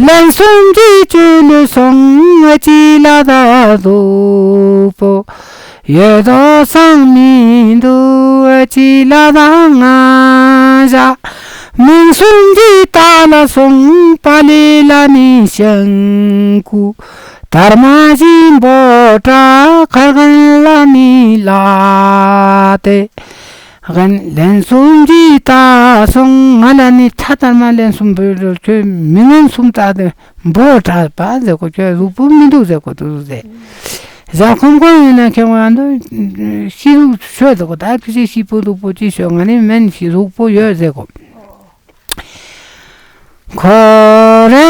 ལན་གསུམ་གྱི་བཅུ་ལུ་སོང་ཨ་ཅི་ལ་ད་གཟུགས་པོ། ཡོད་དོ་སང་མི་འདུག་ཨ་ཅི་ལ་ད་ང་བཞག་མིང་གསུམ་གྱི་རྟ་ལ་སོང་པ་ལི་ལ་ནི་ཤང་ཀུ། དར་མ་བཞིན་པོ་བྲག་ཁ་གན་ལ་ནི་ལ་ཏེ། གན་ལན་གསུམ་གྱི་ད་སོང་ང་ལ་ནི་ཐ་དར་མ་ལན་གསུམ་པོ་ཁྱོད་མི་ངན་གསུམ་ད་དེ་འབོ་དྲག་པ་ཟེར་གོ། ཁྱོད་ལུག་པོ་མི་འདུག་ཟེར་གོ་འདུག་ཟེར། ཟ་ཁོམ་ཁོམ་ཡིན་ན་ཁྱོད་ང་འདུག་ཤི་ལུག་ཤོད་ཟེར་གོ། ད་ཁྱི་ཤི་ཤི་པོ་ལུག་པོ་ཅི་ཤོད། ང་ནི་མན་ཤི་ལུག་པོ་ཡོད་ཟེར་གོ། ཁོ་རེ་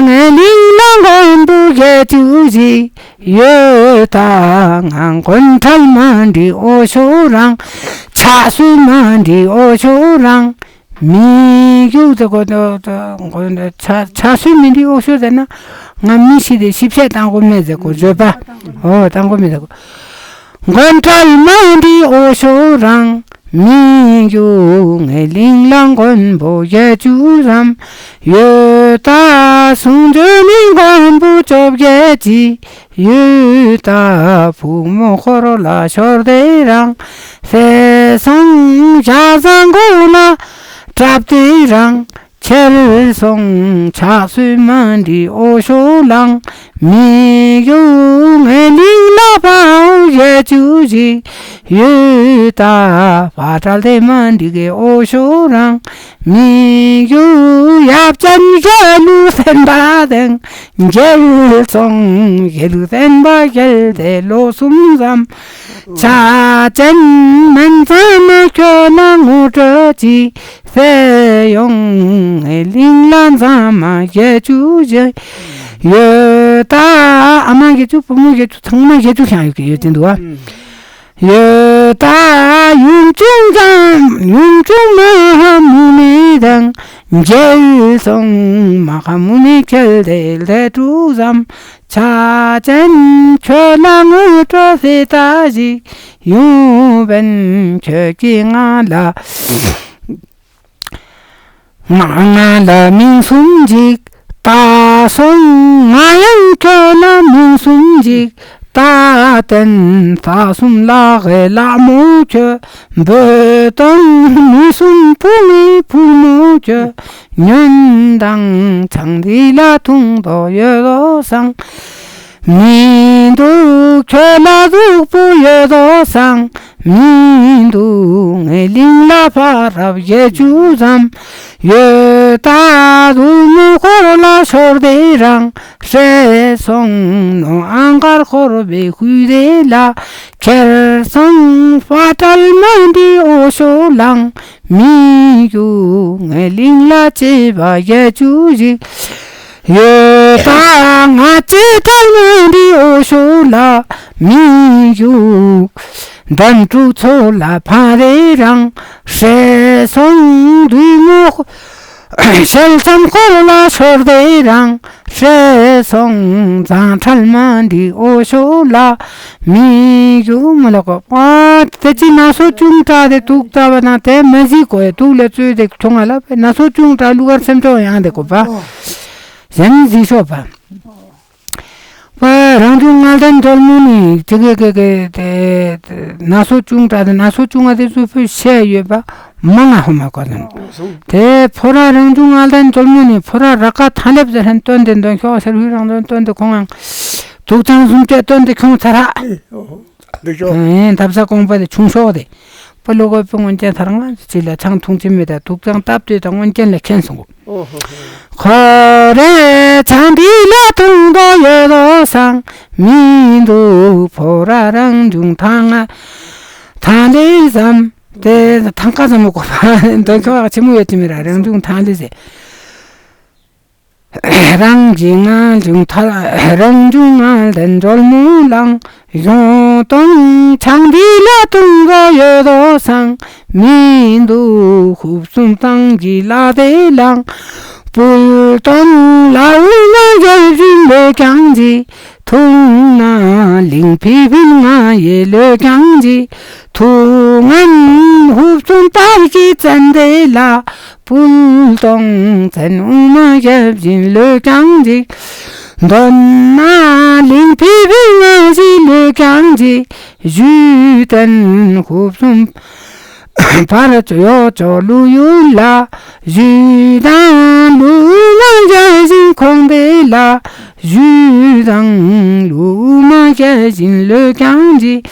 ངའི་གླིང་ལ་མགོན་པོ་བརྒྱད་ཅུ་ཞིག་ཡོད་ད། ང་མགོན་ཁྲལ་མ་འདྲི་འོ་ཤོ་རང་། ཆ་སུ་མ་འདྲི་འོ་ཤོ་རང་། མི་རྒྱུག་ཟེར་གོ། ཆ་ཆ་སུ་མི་འདྲི་འོ་ཤོ་ཟེར་ན་ང་མི་ཤི་དེ་ཤི་བཤད་བཏང་གོ་མེད་ཟེར་གོ། བཟོད་པ་འོ་བཏང་གོ་མེད་ཟེར་གོ། མགོན་ཁྲལ་མ་འདྲི་འོ་ཤོ་རང་། མི་རྒྱུ་ངའི་གླིང་ལ་མགོན་པོ་བརྒྱད་ཅུ་ཙམ་ཡོད་ད། གསུང་བྱོན་ནི་མགོན་པོ་བཅོ་བརྒྱད་ཅིག་ཡོད་ད། བུ་མོ་འཁོར་ལ་ཤོར་དེ་རང་། ཟས་སོང་ཞག་བཟང་གོ་ལ་གྲབ་དེ་རང་། ཁྱེར་སོང་ཆགས་སུ་མ་འདྲི་འོ་ཤོ་ལང་། མི་གཡུ་ངའི་གླིང་ལ་ཕའུ་ཡེ་ཅུ་ཞིག་ཡོད་ད། ཕ་བྲལ་དེ་མ་འདྲི་གི་འོ་ཤོ་རང་། མི་གཡུ་ཡབ་ཅན་ཞེ་ལུ་སེམས་པ་དེང་འགྱེལ་སོང་། ཞེ་ལུ་སེམས་པ་འགྱེལ་དེ་ལོ་གསུམ་ཙམ། ཆ་ཅན་མན་ཙམ་མ་ཁྱོད་ལ་ངོ་སྤྲོད་ཅི། ཟེར་ཡོང་ངའི་གླིང་ལ་མཛངས་མ་བརྒྱད་ཅུ་ཞིག་ཡོད་ད། ཨ་མ་བརྒྱད་ཅུ་བུ་མོ་བརྒྱད་ཅུ་ཚང་མ་བརྒྱད་ཅུ་ཤང་ཡོད་ཀྱི་ཡོད་ཅན་འདུག་ཨ། ཡོད་ད། ཡུམ་ཆུང་ཙམ་ཡུམ་ཆུང་མ་ཧ་མུ་ནི་དང་མཇལ་སོང་། མ་ཧ་མུ་ནི་ཁྱེར་དེ་ལྷ་དྲུག་ཙམ། ཆ་ཅན་ཁྱོད་ལ་ངོ་སྤྲོད་ཟེར་ད་ཞིག་ཡོང་བན་ཁྱོད་ཀྱིས་ང་ལ། ང་ང་ལ་མིང་གསུམ་ཅིག་ད་སོང་། ང་ཡང་ཁྱོད་ལ་མིང་གསུམ་ཅིག་ད་བསྟན། ས་གསུམ་ལ་གའི་ལ་མོ་ཁྱོད་འབོད་དང་། མི་གསུམ་བུ་མི་བུ་མོ་ཁྱོད་ཉོན་དང་། ཆང་འདི་ལ་འཐུང་དོ་ཡོད་དོ་སང་། མི་འདུག་ཁྱོད་ལ་གཟུགས་པོ་ཡོད་དོ་སང་། མི་འདུག་ངའི་གླིང་ལ་ཕ་རབ་ཡེ་ཅུ་ཙམ་ཡོད། ད་གཟུགས་མོ་འཁོར་ལ་ཤོར་དེ་རང་ཧྲེ་སོང་ནོ། ཨང་དཀར་འཁོར་བའི་ཤུལ་དེ་ལ་ཁྱེར་སོང་། ཕ་དྲལ་མ་འདི་འོ་ཤོ་ལང་། མི་རྒྱུག་ངའི་གླིང་ལ་གཅེས་པ་ཡེ་ཅུ་ཞིག་ཡོད། ད་ང་གཅེས་ཐལ་ངན་འདི་འོ་ཤོ་ལ་མི་རྒྱུག་འདམ་དྲུག་ཚོ་ལ་ཕ་རེ་རང་ཧྲེ་སོང་། བདུད་མོ་ཞལ་ཙམ་འཁོར་ལ་ཤོར་དེ་རང་ཧྲེ་སོང་། ཛང་ཁྲལ་མ་འདི་འོ་ཤོ་ལ་མི་རྒྱུག་མ་ལ་གོ། ཨ་ཏེ་ཅི་ན་སོ་ཅུང་དྲག་དེ་དུག་ཙ་བ་ན་དེ་མ་ཟིག་གོ་ཡ་དུག་ལ་ཙོས་དེ་ཁྱོང་ང་ལ་ན་སོ་ཅུང་དྲག་ལུ་གར་སེམས་ཅོག་ཡང་དེ་གོ་པ། ཡང་ཟིག་ཤོ་པ། པ་རང་བྱུང་ངལ་ལྡན་སྒྲོལ་མོ་ནི་ཅི་གེ་གེ་གེ་དེ་ན་སོ་ཅུང་དྲག་དེ་ན་སོ་ཅུང་ང་དེ་ཙུ་ཕུ་ཤེ་ཡོད་པ། མང་ང་ཧོ་མ་གོ་ནན། དེ་ཕོ་ར་རང་བྱུང་ངལ་ལྡན་སྒྲོལ་མོ་ནི་ཕོ་ར་ར་ཀ་ཐང་ལེབ་ཟེར་ཧན་སྟོན་དེ་འདོན་ཤོག་ཤར་ཧུའི་རང་འདོན་སྟོན་དེ་ཁོང་ཡང་དུག་ཚང་སུམ་ཅེ་སྟོན་དེ་ཁྱོང་ཚར་ཧ། འདུག་ཤོག་ཨེ་ཐབ་ས་གོང་པ་དེ་ཆུང་ཤོག་དེ། པ་ལོ་གོ་པི་སྔོན་ཅན་ཐར་ང་ཅི་ལ་ཚང་ཐུང་ཅི་མེད་ད་དུག་ཚང་སྟབས་དེ་དང་སྔོན་ཅན་ལ་མཁྱེན་སོང་གོ། ཁོ་རེ་ཚང་འདི་ལ་ཐུང་དོ་ཡོད་དོ་སང་། མི་འདུག་ཕོ་ར་རང་བྱུང་ཐང་ང་ཐང་ལེ་ཟམ། དེ་ཐང་ཀ་ཟམ་མོ་གོ་པ་འདོན་ཁྱོག་ཆི་མོ་ཡོད་ཅི་མི་ར་རང་བྱུང་ཐང་ལེ་ཟེར། རང་གི་ངང་བྱུང་ཐ་རང་བྱུང་ངང་ལྡན་སྒྲོལ་མོ་ལང་། གཞུང་སྟོང་ཆང་འདི་ལ་ཐུང་དོ་ཡོད་དོ་སང་། མི་འདུག་ཧུབ་གསུམ་ཏང་གི་ལ་དེ་ལང་། སྤུལ་སྟོང་ལ་འུ་ན་རྒྱལ་བཞིན་ལོས་ཀྱང་ཅི། ཐུང་ན་ལིང་ཕི་ཕིན་ང་ཡེ་ལོས་ཀྱང་ཅི། ཐུང་ངན་ཧུབ་གསུམ་པར་གྱི་ཙན་དེ་ལ། སྤུལ་གཏོང་བཙན་དབུ་མ་རྒྱབ་བཞིན་ལོས་ཀྱང་འཇིག། མདོར་ན་གླིང་ཕུད་པའི་ང་བཞིན་ལོས་ཀྱང་འཇིག། བཞུད་བསྟན་ཧུབ་གསུམ་བར་ཅོ་ཡོ་ཅོ་ལུ་ཡུལ་ལ། བཞུད་དང་ལུས་ལ་རྒྱ་བཞིན་ཁོང་དེ་ལ། བཞུད་དང་ལུས་མ་རྒྱ་བཞིན་ལོས་ཀྱང་འཇིག།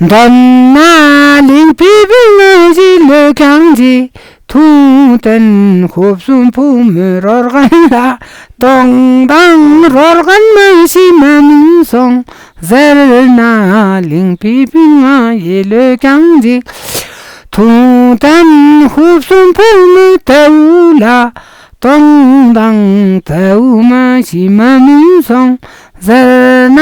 མདོར་ན་གླིང་ཕུད་པའི་ང་བཞིན་ལོས་ཀྱང་འཇིག། ཐུང་བསྟན་ཧུབ་གསུམ་ཕུག་མོའི་རོར་གན་ལ། གཏོང་དང་རོར་གན་མ་ཤི་མ་མུན་སོང་། ཟེར་ན་གླིང་ཕུད་པའི་ང་ཡི་ལོས་ཀྱང་འཇིག། ཐུང་བསྟན་ཧུབ་གསུམ་ཕུག་མོའི་དལ་ལ། གཏོང་དང་དལ་མ་ཤི་མ་མུན་སོང་། ཟེར་ན་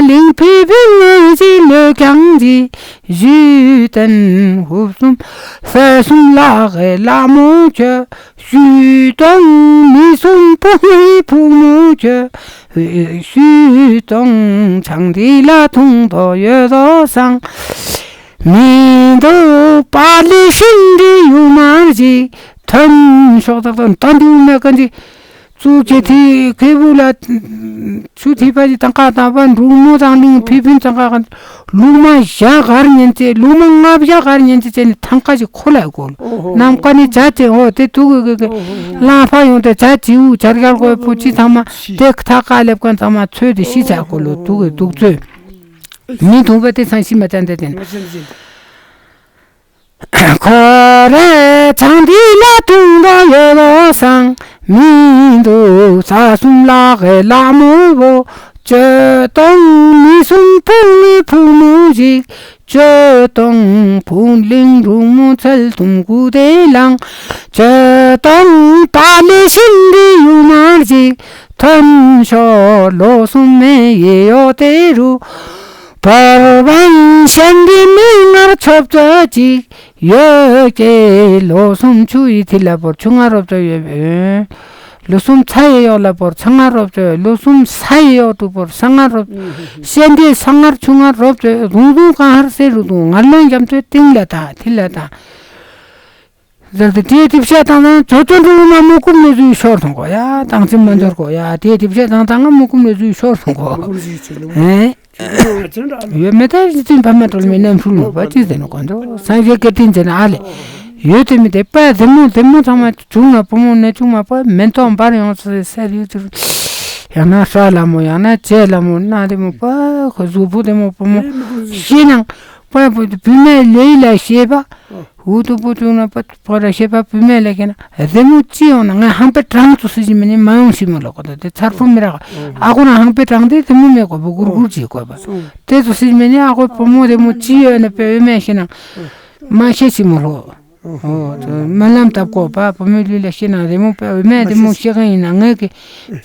གླིང་ཕུད་པའི་ང་བཞིན་ལོས་ཀྱང་འཇིག། བཞུད་བསྟན་ཧུབ་གསུམ་ས་གསུམ་ལག་གི་ལ་མོ་ཁྱོད། བཞུད་གཏོང་མི་གསུམ་ཕུག་མོའི་ཕུག་མོ་ཁྱོད། བཞུད་གཏོང་ཆང་འདི་ལ་ཐུང་དོ་ཡོད་དོ་སང་། མི་འདུག་པ་ལི་ཤིན་འདི་ཡུ་མར་ཅིག་ཐོན་ཤོག་ཏག་ཏག་ཏན་འདི་ཡུ་མེ་ཀ་འདི། ཙུ་ཅེ་ཐི་ཁེ་བུ་ལ་ཆུ་ཐི་པ་ཅི་ཏང་ཀ་ཏང་པ་འབྲུག་མོ་དང་གླིང་ཕི་ཕིན་ཏང་ཀ་ལུག་མ་བཞག་གར་ཉན་ཙེ་ལུག་མ་ལྔ་བཞག་གར་ཉན་ཙེ་ཅེ་ནི་ཐང་ཀ་ཅི་ཁོ་ལ་གོ་ལོ། ནམ་ཀ་ནི་བྱ་ཅེ་འོ་དེ་དུག་གི་གི་གི་ལང་ཕ་ཡོང་དེ་བྱ་ཅི་བུ་བྱ་རྒྱལ་གོ་བུ་ཅི་ཚང་མ་དེ་ཐ་ཀ་ལེབ་ཀན་ཚང་མ་ཚོས་དེ་ཤི་ཆ་གོ་ལོ། དུག་གི་དུག་ཚོས་མི་དུག་པ་དེ་ཚང་ཤི་མ་ཅན་དེ་དེ། ཁོ་རེ་ཚང་འདི་ལ་ཐུང་དོ་ཡོད་དོ་སང་། མི་འདུག་ས་གསུམ་ལག་གི་ལ་མོ་བོ། བཅོས་གཏོང་མི་གསུམ་ཕུག་མོའི་ཕུག་མོ་ཞིག། བཅོས་གཏོང་ཕུག་གླིང་འབྲུག་མོ་ཚལ་ཐུང་གུ་དེ་ལང་། བཅོས་གཏོང་པ་ལི་ཤིན་འདི་ཡུ་མར་ཅིག། ཐོན་ཤོག་ལོ་གསུམ་མེ་ཡེ་ཡོ་དེ་རུ། བར་བན་ཤན་འདི་མི་ངར་ཆོབ་ཙོ་ཅིག། ཡོད་ཀྱེ་ལོ་གསུམ་ཆུ་ཡི་ཐིག་ལ་བོར་ཆུ་ང་རོབ་ཙོ་ཡོད། ལོ་གསུམ་ཚ་ཡི་ཡོག་ལ་བོར་ཚ་ང་རོབ་ཙོ་ཡོད། ལོ་གསུམ་ས་ཡི་ཡོག་ཏུ་བོར་ས་ང་རོབ། ཤན་འདི་ས་ངར་ཆུ་ང་རོབ་ཙོ་ཡོད། རུང་རུང་གང་ཧར་སེ་རུ་དུང་ངར་ལོན་རྒྱམ་ཚོའི་ཏིང་ལ་ད་ཐིག་ལ་ད། ཟེར་ཏེ་དེའི་དེབ་བཤད་དང་དང་ཇོ་ཅོ་འབྲུག་མ་མུ་ཀུམ་ནས་བཟོས་ཤོར་སོང་གོ་ཡ། དང་ཅི་མ་འབྱོར་གོ་ཡ། དེའི་དེབ་བཤད་དང་དང་མུ་ཀུམ་ནས་བཟོས་ཤོར་སོང་གོ། ཨེ། ཡོད་མེད་ད་རི་ཏིན་ཕ་མ་གྲོལ་མའི་རྣམ་འཕྲུལ་ནོར་བ་ཅི་ཟེར་ནོ་གོ་འདུག་སངས་རྒྱས་བཀའ་དྲིན་ཟེར་ན་ཨ་ལེ། ཡོད་དེ་མི་དེ་པ་དེ་མོ་དེ་མོ་ཚང་མ་བྱུང་ན་བུ་མོ་ནས་བྱུང་མ་པ་མེ་ཏོག་འབར་ཡོང་ཟེར་ཡོད་དེ། ཡང་ན་ས་ལ་མོ། ཡང་ན་ཅེ་ལ་མོ། ན་དེ་མོ་པ་ཁོ་གཟུགས་པོ་དེ་མོ་པ་མོ་ཤེས་ནང་པ་བུད་མེད་ལས་ལ་ཤེས་པ། འུ་ཐུ་པོ་ཐུ་ན་པ་པ་ར་ཤེས་པ་བུད་མེད་ལ་ཁེ་ན་དེ་མོ་ཅི་ཡོང་ན་ང་ཧང་པའི་གྲངས་ཚོ་སི་ཅི་མི་ནི་མ་ཡོང་ཤི་མོ་ལོ་གོ་ད་དེ་ཚར་པོ་མི་རག་ཨ་ཁོ་ན་ཧང་པའི་གྲངས་དེ་དེ་མོ་མེ་གོ་བོ་གུར་གུར་ཅི་གོ་བ། དེ་ཚོ་སི་ཅི་མི་ནི་ཨ་ཁོ་པ་མོ་དེ་མོ་ཅི་ཡོད་ན་པའི་བུད་མེད་ཤེས་ན་མ་ཤེས་ཤི་མོ་ལོ། ཨོ། སྨོན་ལམ་བཏབ་དགོས་པ། བུ་མོའི་ལུས་ལ་ཤི་ན་རི་མོ་པ་བུད་མེད་དེ་མོ་ཤི་ག་ཡིན་ན་ངེད་ཀྱི་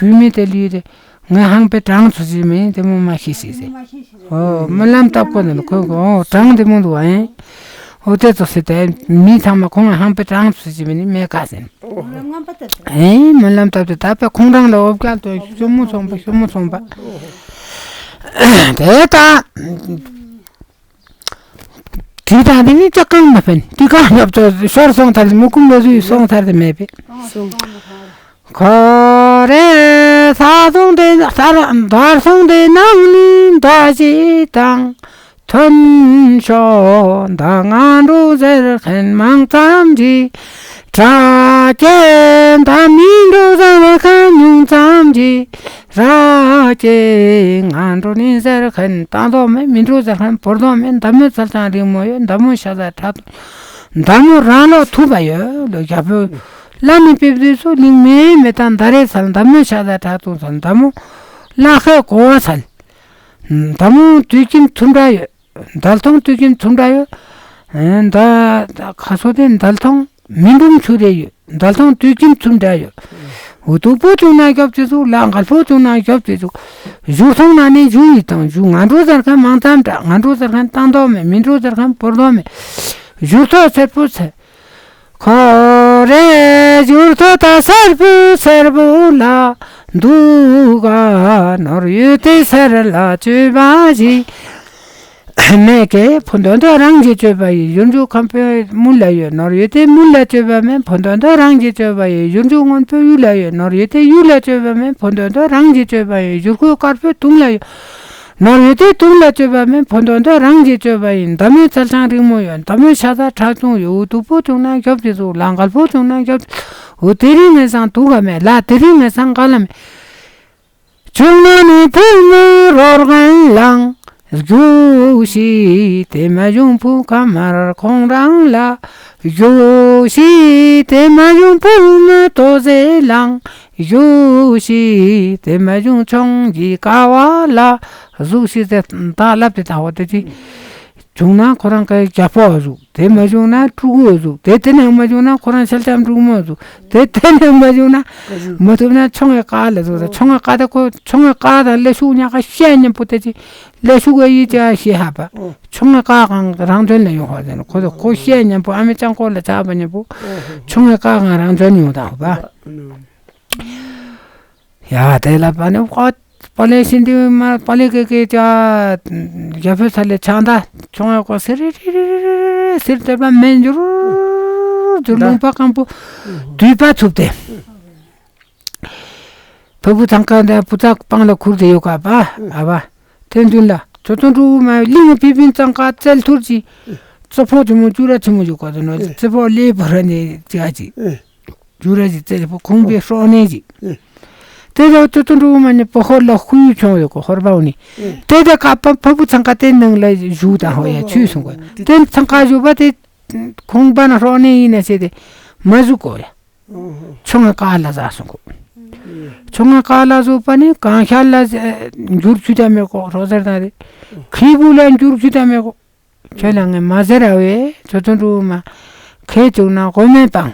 བུད་མེད་དེ་ལུས་དེ་ངས་ཧང་པའི་གྲངས་ཚོ་ཟིན་མིན་དེ་མོ་མ་ཤི་ཤི་ཟེར། ཨོ། སྨོན་ལམ་བཏབ་དགོས་ནི་ཁོས་གོ། ཨོ། གྲངས་དེ་མོ་འདུག་ཨེ། ཨོ་དེ་ཚོ་ཟེར་དེ་མི་ཚང་མ་ཁོང་ཧང་པའི་གྲངས་ཚོ་ཟིན་མིན་མེད་ག་ཟེར། ཨེ་སྨོན་ལམ་བཏབ་དེ་ད་པའི་ཁོང་རང་ལ་འོབ་རྒྱལ་དུ་ཤོ་མོ་ཚོང་པ་ཤོ་མོ་ཚོང་པ། དེ་ད། དེ་དང་དེ་ནི་ཅག་གང་མ་ཕན། དེ་གང་ཡོད་ཚོ་ཤོར་སོང་ཐར་མུ་ཀུམ་ལོ་ཟུས་སོང་ཐར་དེ་མེད་པས། ཁོ་རེ་ས་སོང་དེ་ས་ར་འདར་སོང་དེ་ནང་ནི་འདའ་ཞིག་དང་ཐོན་ཤོག་ད་ང་འགྲོ་ཟེར་མཁན་མང་ཙམ་གྱིས་དྲག་གེ། ད་མི་འགྲོ་ཟེར་མཁན་ཉུང་ཙམ་གྱིས་ར་ཅེ། ང་འགྲོ་ནི་ཟེར་མཁན་བཏང་དོ་མེད། མི་འགྲོ་ཟེར་མཁན་བོར་དོ་མེད། མདའ་མོ་ཚལ་ཚང་རིང་མོ་ཡོད། མདའ་མོ་ཤ་ཟ་ཁྲག་འཐུང་། མདའ་མོ་རང་ལོ་ཐུབ་པ་ཡོད་ལོ། རྒྱ་བོད་བླ་མའི་དཔེ་བསྡུས་སུ་གླིང་མེད་མེད་དང་ཟླ་རེ་ཚལ། མདའ་མོ་ཤ་ཟ་ཁྲག་འཐུང་ཚལ། མདའ་མོ་བླ་ཁའི་གོ་བ་ཚལ། མདའ་མོ་དུད་ཁྱིམ་ཚུམ་འདྲ་ཡོད། མདའ་ལྟོང་དུད་ཁྱིམ་ཚུམ་འདྲ་ཡོད། ཨེ་མདའ་ཁ་སོ་དེ་མདའ་ལྟོང་མི་འབུམ་ཆུ་རེ་ཡོད། མདའ་ལྟོང་དུད་ཁྱིམ་ཚུམ་འདྲ་ཡོད། འུ་ཐུག་པོ་བྱུང་ན་རྒྱབ་ཅེས་ཟུག་ལ་འགལ་པོ་བྱུང་ན་རྒྱབ་ཅེས་ཟུག་བཞུར་ཐོང་ན་ནི་བཞུར་ཡི་དང་བཞུར། ང་འགྲོ་ཟེར་མཁན་མང་ཙམ་འདྲ། ང་འགྲོ་ཟེར་མཁན་བཏང་དོ་མེད། མི་འགྲོ་ཟེར་མཁན་བོར་དོ་མེད། བཞུར་ཐོ་སེར་པོ་ཚེ། ཁོ་རེ་བཞུར་ཐོ་ད་སེར་པོ་སེར་པོ་ལ་འདུག་ག་ནོར་ཡོད་དེ་སེར་ལ་བཅོས་པ་ཞིག་མེད་ཀྱེ། ཕུ་འདོན་དུ་རང་གིས་བཅོས་པ་ཡི། བཞུར་འཇུག་ཁམ་པའི་མུན་ལ་ཡོད། ནོར་ཡོད་དེ་མུན་ལ་བཅོས་པ་མེད། ཕུ་འདོན་དུ་རང་གིས་བཅོས་པ་ཡི། བཞུར་འཇུག་སྔོན་པོའི་ཡུལ་ལ་ཡོད། ནོར་ཡོད་དེ་ཡུལ་ལ་བཅོས་པ་མེད། ཕུ་འདོན་དུ་རང་གིས་བཅོས་པ་ཡི། བཞུར་ཁུག་དཀར་པོའི་དུང་ལ་ཡོད། ནོར་ཡོད་དེ་དུང་ལ་བཅོས་པ་མེད། ཕུ་འདོན་དུ་རང་གིས་བཅོས་པ་ཡི། མདའ་མོའི་ཚལ་ཚང་རིང་མོ་ཡོད། མདའ་མོའི་ཤ་ཚ་ཁྲག་ཆུང་ཡོད། འུ་ཐུག་པོ་བྱུང་ན་རྒྱབ་ཅེས་ཟུག་ལ་འགལ་པོ་བྱུང་ན་རྒྱབ། འུ་དེ་རིང་ངེད་ཚང་དུག་ག་མེད་ལ། དེ་རིང་ངེད་ཚང་ག་ལ་མེད། བྱུང་ན་ནི་ཕུ་མོ་རོར་གན་ལང་། རྒྱུ་ཞིག་དེ་མ་བྱུང་ཕུ་ཁ་མར་ཁོང་རང་ལ། རྒྱུ་ཞིག་དེ་མ་བྱུང་ཕུ་མོ་ཏོ་ཟེ་ལང་། རྒྱུ་ཞིག་དེ་མ་བྱུང་ཆུང་གི་ཀ་བ་ལ། གཟུགས་ཤིག་དེ་ད་ལབ་དེ་ད་འོ་དེ་ཅི། བྱུང་ན་ཁོ་རང་གི་རྒྱ་པོ་བཟུག་དེ་མ་བྱུང་ན་ཕྲུ་གུ་བཟུག་དེ་དེ་ནས་མ་བྱུང་ན་ཁོ་རང་ཤལ་ལྕམ་འབྲུག་མོ་བཟུག་དེ་དེ་ནས་མ་བྱུང་ན་མ་ཐུབ་ན་ཆུང་བའི་ཀ་ལ་བཟུག་ད་ཆུང་བའི་ཀ་ད་ཁོ་ཆུང་བའི་ཀ་ད་ལས་ཤུགས་ཉག་ག་བཤད་མཉམ་པོ་དེ་ཅི་ལས་ཤུགས་ཡི་ཅི་ཨ་ཤེས་ཧ་པ། ཆུང་བའི་ཀ་གང་རང་དོན་ལ་ཡོང་ཧ་ཟེར་ན་ཁོ་ཚོ་ཁོ་བཤད་མཉམ་པོ་ཨ་མའི་ལྕགས་སྒོ་ལ་ཆགས་པ་མཉམ་པོ་ཆུང་བའི་ཀ་གང་རང་དོན་ཡོང་དང་ཧ་པ། ཡ་དེ་ལ་པ་ནི་ཁོ་པ་ལེ་ཤིན་ཏུ་མ་པ་ལེ་ཀེ་ཀེ་ཅ་རྒྱ་བོད་ས་ལེ་ཆང་ད་ཆུང་ཡ་ཁོ་སེར་རི་རི་རི་རི་སེར་དེ་པ་མེན་འགྱུར་འགྱུར་ལུང་པ་སྐམ་པོ་དུས་པ་ཚུབ་སྟེ། ཕ་བུ་ཚང་ཀ་འདི་བུ་ཚ་པང་ལ་ཁུར་དེ་ཡོད་ཀ་པ་ཨ་བ། དེ་འདུན་ལ་ཚོ་ཚོ་འགྲུ་མ་གླིང་བི་བིན་ཚང་ཀ་རྩལ་ཐུར་ཅི། རྩེ་ཕོ་ཆུ་མོ་ཅུ་ར་ཆུ་མོ་ཡོད་ཀ་དེ་ནོ་རྩེ་ཕོ་ལེ་བ་ར་ནེ་ཅ་ཅི། ཇུ་ར་ཇི་ཙེ་ཕོ་ཁོང་པའི་ཧྲོ་ནེ་ཇི། ཨེ། དེ་ལ་ཏུ་ཏུ་འགྲོ་མ་ནི་པོ་ཧོར་ལ་ཁུ་ཡུ་ཆོང་ཡོད་གོ་ཧོར་བའོ་ནི། ཨེ། དེ་དེ་ཀ་པ་ཕ་བུ་ཚང་ཀ་དེ་ནང་ལ་བཞུགས་དང་ཧོ་ཡ་ཆུ་སོང་གོ། དེ་ཚང་ཀ་བཞུགས་པ་དེ་ཁོང་པ་ན་ཧྲོ་ནེ་ཡིན་ན་ཆེ་དེ་མ་བཞུགས་གོ་ཡ། ཆུང་ངུ་ཀ་ལ་ཟ་སོང་གོ། ཆུང་ངུ་ཀ་ལ་བཟོ་པ་ནི་གང་ཤར་ལ་འགྱུར་ཆུ་དང་མེད་གོ་ཧྲོ་ཟེར་དང་རེ། ཁི་བུ་ལ་འགྱུར་ཆུ་དང་མེད་གོ། ཁྱོད་ལ་ངས་མ་ཟེར་ར་བས་ཚོ་ཚོ་འགྲོ་མ། ཁེ་བྱུང་ན་གོ་མེ་སྤང་།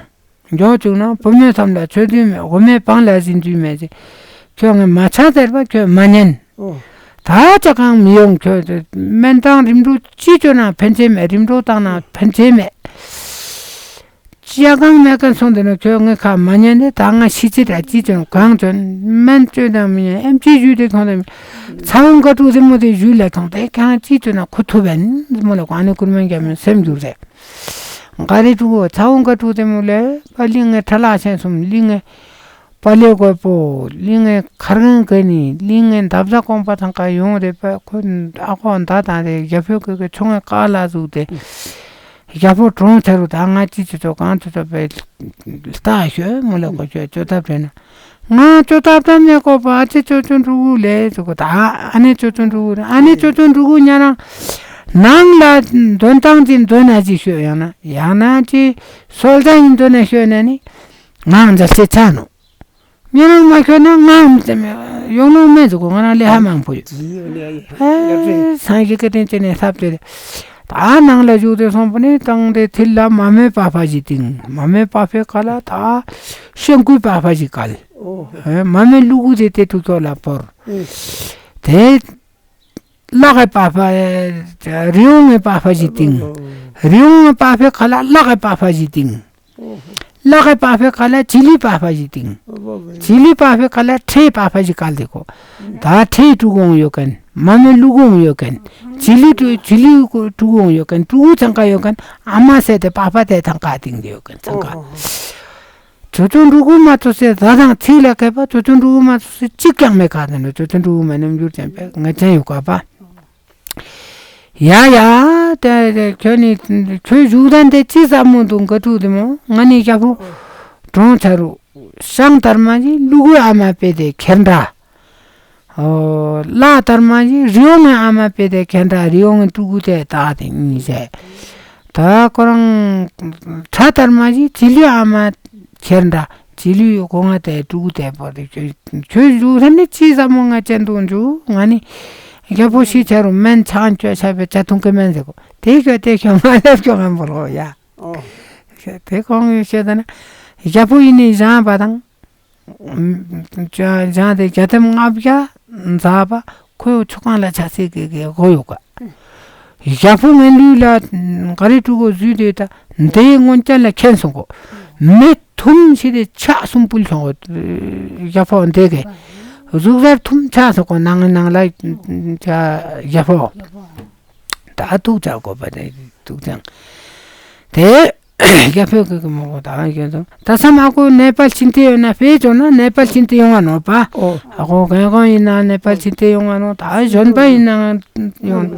མགྱོགས་བྱུང་ན་བུ་མོའི་མཚམས་ལ་ཆོས་འདུས་མེད་གོ་མེ་སྤང་ལ་ཟིན་འདུས་མེད་ཟེར། ཁྱོད་ངས་མ་ཆ་ཟེར་བ་ཁྱོད་མ་ཉན། ཨོ། ད་ཅི་གང་མི་ཡོང་ཁྱོད་ཚོ་སྨན་ཐང་རིམ་གྲོ་ཅི་བཅོས་ན་ཕན་ཆེ་མེད། རིམ་གྲོ་བཏང་ན་ཕན་ཆེ་མེད། ཅི་གང་མེད་མཁན་སོང་དེ་ནོ་ཁྱོད་ངའི་ཁ་མ་ཉན་ནས་ད་ང་ཤི་ཅི་ར་ཅི་བྱོན་གང་བྱོན་སྨན་བཅོས་དང་མི་ཉན་ཨེམ་ཆི་ཞུས་དེ་ཁྱོང་དེ་མི་ཚ་བོ་འགའ་དྲུག་དེ་མོ་དེ་ཞུས་ལ་ཁྱོང་དེ་ཁྱང་ཅི་བྱོན་ན་ཁོ་ཐུབ་བན་མོ་ལ་གང་ནས་ཀུར་མན་རྒྱ་མི་སེམས་འགྱུར་རེད། འགའ་རེ་དྲུག་ཚ་བོ་འགའ་དྲུག་དེ་མོ་ལས་པ་གླིང་ངའི་ཁྲ་ལག་ཆེན་གསུམ་གླིང་ངའི་པ་ལེ་རྒོད་པོ་གླིང་ངའི་མཁར་རྒན་ག་ནི་གླིང་ངའི་འདབ་བཟའ་གོང་པ་ཐང་ཀ་ཡོང་རེད་པ་ཁོ་ཨ་ཁོ་མདའ་དང་རེད་རྒྱ་ཕོད་གི་གི་ཆུང་ངའི་ཀ་ལ་ཟུག་དེ། རྒྱལ་པོ་གྲོངས་ཚར་རུ་ད་ང་ཅི་ཅི་ཚོ་གང་ཚོ་ཚོ་པའི་ལྟ་ཤོད་མོ་ལ་གོ་ཤོད་ཅོ་ཐབས་རེད་ན། ང་ཅོ་ཐབས་ད་མེད་གོ་པ་ཅི་ཅོ་ཅོ་འབྲུ་གུ་ལས་ཚོ་གོ་ད་ཨ་ནེ་ཅོ་ཅོ་འབྲུ་གུ་ཨ་ནེ་ཅོ་ཅོ་འབྲུ་གུ་ཉ་རང་ནང་ལ་འདོན་སྟངས་ཅི་འདོན་ན་ཅི་ཤོད་ཡང་ན་ཡང་ན་ཅི་སོལ་ད་ཡིན་འདོན་ན་ཤོད་ན་ནི་ང་འཛར་ཆེ་ཆ་ནོ། ཉེ་རང་མ་ཤོད་ན་ང་ཡོང་ལོང་མེད་ཟེར་གོ། ང་རང་ལས་ཧ་མང་པོ་ཡོད། ཨེ་སངས་རྒྱས་བཀའ་དྲིན་ཅན་ནས་ཐབས་དེ་ད་ནང་ལ་བཞུགས་ཏེ་སོང་པ་ནི་དང་དེ་མཐིལ་ལ་མ་མོའི་པགས་པ་ཞིག་བཏིང་། མ་མོའི་པགས་པའི་ཁ་ལ་ད་ཤོན་ཀུའི་པགས་པ་ཞིག་བཀལ། ཨེ་མ་མོའི་ལུ་གུ་དེ་དེ་ཐུག་ཐོག་ལ་བོར། དེ་ལག་གི་པགས་པ་རི་བོང་གི་པགས་པ་ཞིག་བཏིང་། རི་བོང་གི་པགས་པའི་ཁ་ལ་ལག་གི་པགས་པ་ཞིག་བཏིང་། ལག་གི་པགས་པའི་ཁ་ལ་བྱི་ལུའི་པགས་པ་ཞིག་བཏིང་། བྱི་ལུའི་པགས་པའི་ཁ་ལ་ཁྲའི་པགས་པ་ཞིག་བཀལ་ཏེ་གོ། ད་ཁྲའི་ཕྲུ་གུ་ཡོད་མཁན། མ་མོའི་ལུ་གུ་ཡོད་མཁན། བྱི་ལུའི་ཕྲུ་བྱི་ལུའི་ཕྲུ་གུ་ཡོད་མཁན། ཕྲུ་གུ་ཚང་ཀ་ཡོད་མཁན། ཨ་མ་ཟེར་ཏེ་པགས་པ་དེ་ཚང་ཀ་བཏིང་སྟེ་ཡོད་མཁན་ཚང་ཀ། ཅོ་ཅོ་འབྲུ་གུ་མ་ཐུག་སའི་བཟའ་དང་ཚིག་ལ་མཁས་པ་ཅོ་ཅོ་འབྲུ་གུ་མ་ཐུག་སའི་གཅིག་ཀྱང་མེད་ག་དེ་ནི་ཅོ་ཅོ་འབྲུ་གུ་མ་རྣམ་འགྱུར་ཅན་པའི་ངད་ཅན་ཡོད་ག་པ། ཡ་ཡ། དེ་དེ་ཁྱོད་ནི་ཁྱོད་བཞུགས་ད་འདི་ཅི་ཟབ་མོ་འདུག་འགའ་ཕྲུག་དེ་མོ། ང་ནི་རྒྱལ་པོ་གྲོངས་ཚར་རུ་ཤིང་དར་མ་ཞིག་ལུ་གུའི་ཨ་མ་དཔེ་དེ་ཁྱེར་འདྲ། ཨོ་ལ་དར་མ་ཞིག་རི་བོང་གི་ཨ་མ་དཔེ་དེ་ཁྱེར་འདྲ། རི་བོང་གི་ཕྲུ་གུ་དེ་ད་དེ་གཉིས་ཟེར། ད་ཁོ་རང་ཁྲ་དར་མ་ཞིག་བྱི་ལུའི་ཨ་མ་ཁྱེར་འདྲ། བྱི་ལུའི་སྒོ་ང་དེ་ཕྲུ་གུ་དེ་བོར་ཏེ་ཁྱོད་ཁྱོད་བཞུགས་ས་ནི་ཅི་ཟབ་མོ་ངད་ཅན་འདུག་འཇུ། ང་ནི་རྒྱལ་པོ་ཤི་ཆ་རུ་སྨན་ཆང་ཁྱོད་ཆ་བའི་ཆ་འཐུང་གི་སྨན་ཟེར་གོ། དེ་ཁྱོད་དེ་ཁྱོད་ང་ལེབ་ཁྱོད་ངན་པོ་ལོ་ཡ། ཨོ། དེ་ཁོང་གིས་བཤད་ད་ན་རྒྱལ་པོ་ཡིན་ནི་བཞེངས་པ་དང་། བྱང་དེ་རྒྱ་ཐེམ་ལྔ་བརྒྱ་འཛག་པ་ཁོའི་ཆུ་ཁང་ལ་ཆ་ཚིག་གི་གི་སྒོ་ཡོད་ག། ཞག་པོ་ངན་ལུས་ལ་ག་རེ་ཕྲུ་གུ་བཟོས་དེ་ད་འདིའི་སྔོན་སྐྱ་ལ་ཁེན་སོང་གོ། མེ་ཐུམ་ཞིག་དེ་ཆག་གསུམ་སྤུལ་སོང་གོ། ཞག་པོ་འདི་གི་གཟུགས་གཟར་ཐུམ་ཆག་སོང་གོ། ནང་ནང་ལ་ཞག་པོ། ད་ཐུག་ཆ་དགོས་པ་དེ་ཐུག་ཅང་། དེ་རྒྱ་ཕོད་ཀྱི་མོ་གོ་ད་ག་ཡོད་དོ། ད་ས་མ་གོ་ནེ་པལ་ཕྱིན་ཏེ་ཡོད་ན་ཕེ་ཅོ་ན་ནེ་པལ་ཕྱིན་ཏེ་ཡོང་ང་ནོ་པ། ཨོ། ཨ་གོ་གང་གང་ཡིན་ན་ནེ་པལ་ཕྱིན་ཏེ་ཡོང་ང་ནོ། ད་གཞོན་པ་ཡིན་ན་ཡོང་།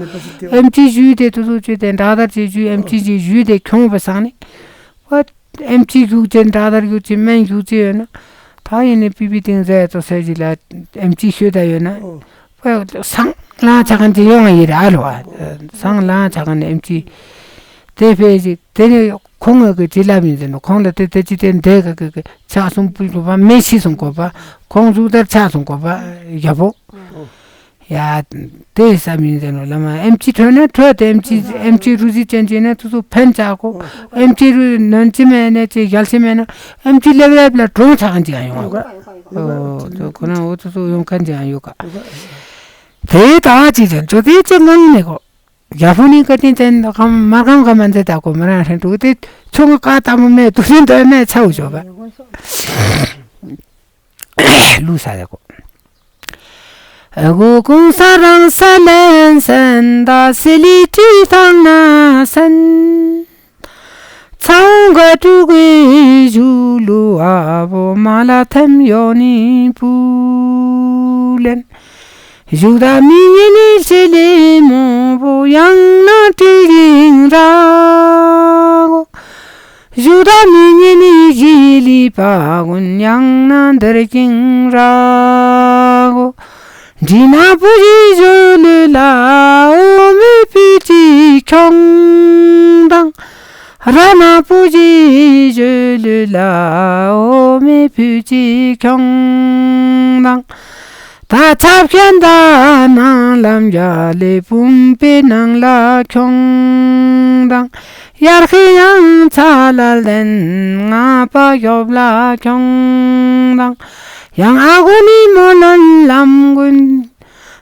ཨེམ་ཆི་ཞུས་ཏེ་ཏུ་ཏུ་ཅུ་དེ་འདྲ་དར་ཅི་ཞུས། ཨེམ་ཆི་ཅི་ཞུས་ཏེ་ཁྱོང་བ་སང་ནི། ཨེམ་ཆི་རྒྱུག་ཅེ་འདྲ་དར་རྒྱུག་ཅེ་སྨན་རྒྱུག་ཅེ་ཡོད་ན། ད་ཡིན་ནི་པི་པི་ཏིང་ཟེར་ཏོ་ཟེར་ཅི་ལ་ཨེམ་ཆི་ཤོད་ད་ཡོད་ན། ཨོ། སང་ལང་ཆ་གན་ཅི་ཡོང་ཡི་ར་ལོ། སང་ལང་ཆ་གན་ཨེམ་ཆི་དེ་ཕེ་ཅི་དེ་ནི་ཁོང་གི་ཅི་ལབ་ཡིན་ཟེར་ནོ། ཁོང་ལ་དེ་དེ་ཅི་དེ་འདས་ག་གི་གི་ཆ་གསུམ་སྤུལ་དགོས་པ་མེ་ཤི་སོང་དགོས་པ། ཁོང་གཟུགས་དར་ཆག་སོང་དགོས་པ་ཡ་བོ། ཡ། དེ་བསམ་ཡིན་ཟེར་ནོ་ལ་མ་ཨེམ་ཆི་ཐོན་ན་ཐོས་ཏེ་ཨེམ་ཆི་ཨེམ་ཆི་རུ་ཟི་ཅན་ཅི་ན་ཐུ་ཚུ་ཕན་ཆག་གོ། ཨེམ་ཆི་རུ་ནོན་ཅི་མེད་ན་ཅི་གལ་ཅི་མེད་ན་ཨེམ་ཆི་ལེབ་ལེབ་ལ་གྲོང་ཆག་གན་ཅི་ཡང་ཡོང་གོ། ཨོ་ཁོ་ན་འོ་ཐུ་ཚུ་ཡོང་གན་ཅི་ཡང་ཡོད་ག། དེ་ད་ཅི་ཅན་ཅོ་དེ་ཅི་ངང་ནས་གོ། རྒྱ་ཕོ་ནི་ཀ་ཏིན་ཅན་གམ་མ་གམ་གམ་མ་འཛེ་ད་གོ་མ་རང་ཧྲན་ཏུ་དེ་ཆུང་ཀ་ཏ་མོ་མེ་ཏུ་ཟིན་དོ་མེ་ཚའུ་ཞོ་བ། ལུས་ས་ཡ་གོ། ཨ་གོ་གུང་ས་རང་ས་ལན་སན་ད་སི་ལི་ཏི་ཐང་ན་སན། ཚང་ག་ཀྲུ་གུའི་ཞུ་ལུ་ཨ་བོ་མ་ལ་ཐེམ་ཡོ་ནི་པུ་ལེན། ཞུ་ད་མི་ཉེ་ནི་ཤེ་ལི་མོ་བོ་ཡང་ན་ཏི་ཡིང་ར་གོ། ཞུ་ད་མི་ཉེ་ནི་ཞི་ལི་པ་གུན་ཡང་ན་འདིར་ཀིང་ར་གོ། འདྲི་ན་པུ་ཞི་ཞུ་ལུ་ལ་ཨོ་མི་ཕུ་ཅི་ཁྱོང་དང་། ར་ན་པུ་ཅི་ཞུ་ལུ་ལ་ཨོ་མི་ཕུ་ཅི་ཁྱོང་དང་། ད་ཆབ་ཁན་ད་ནང་ལམ་རྒྱ་ལི་བུམ་པའི་ནང་ལ་ཁྱོང་དང་། ཡར་ཁི་ཡང་ཚ་ལ་ལྡན་ང་པ་ཡོབ་ལ་ཁྱོང་དང་། ཡང་ཨ་གོ་ནི་མོ་ལོན་ལམ་གུན།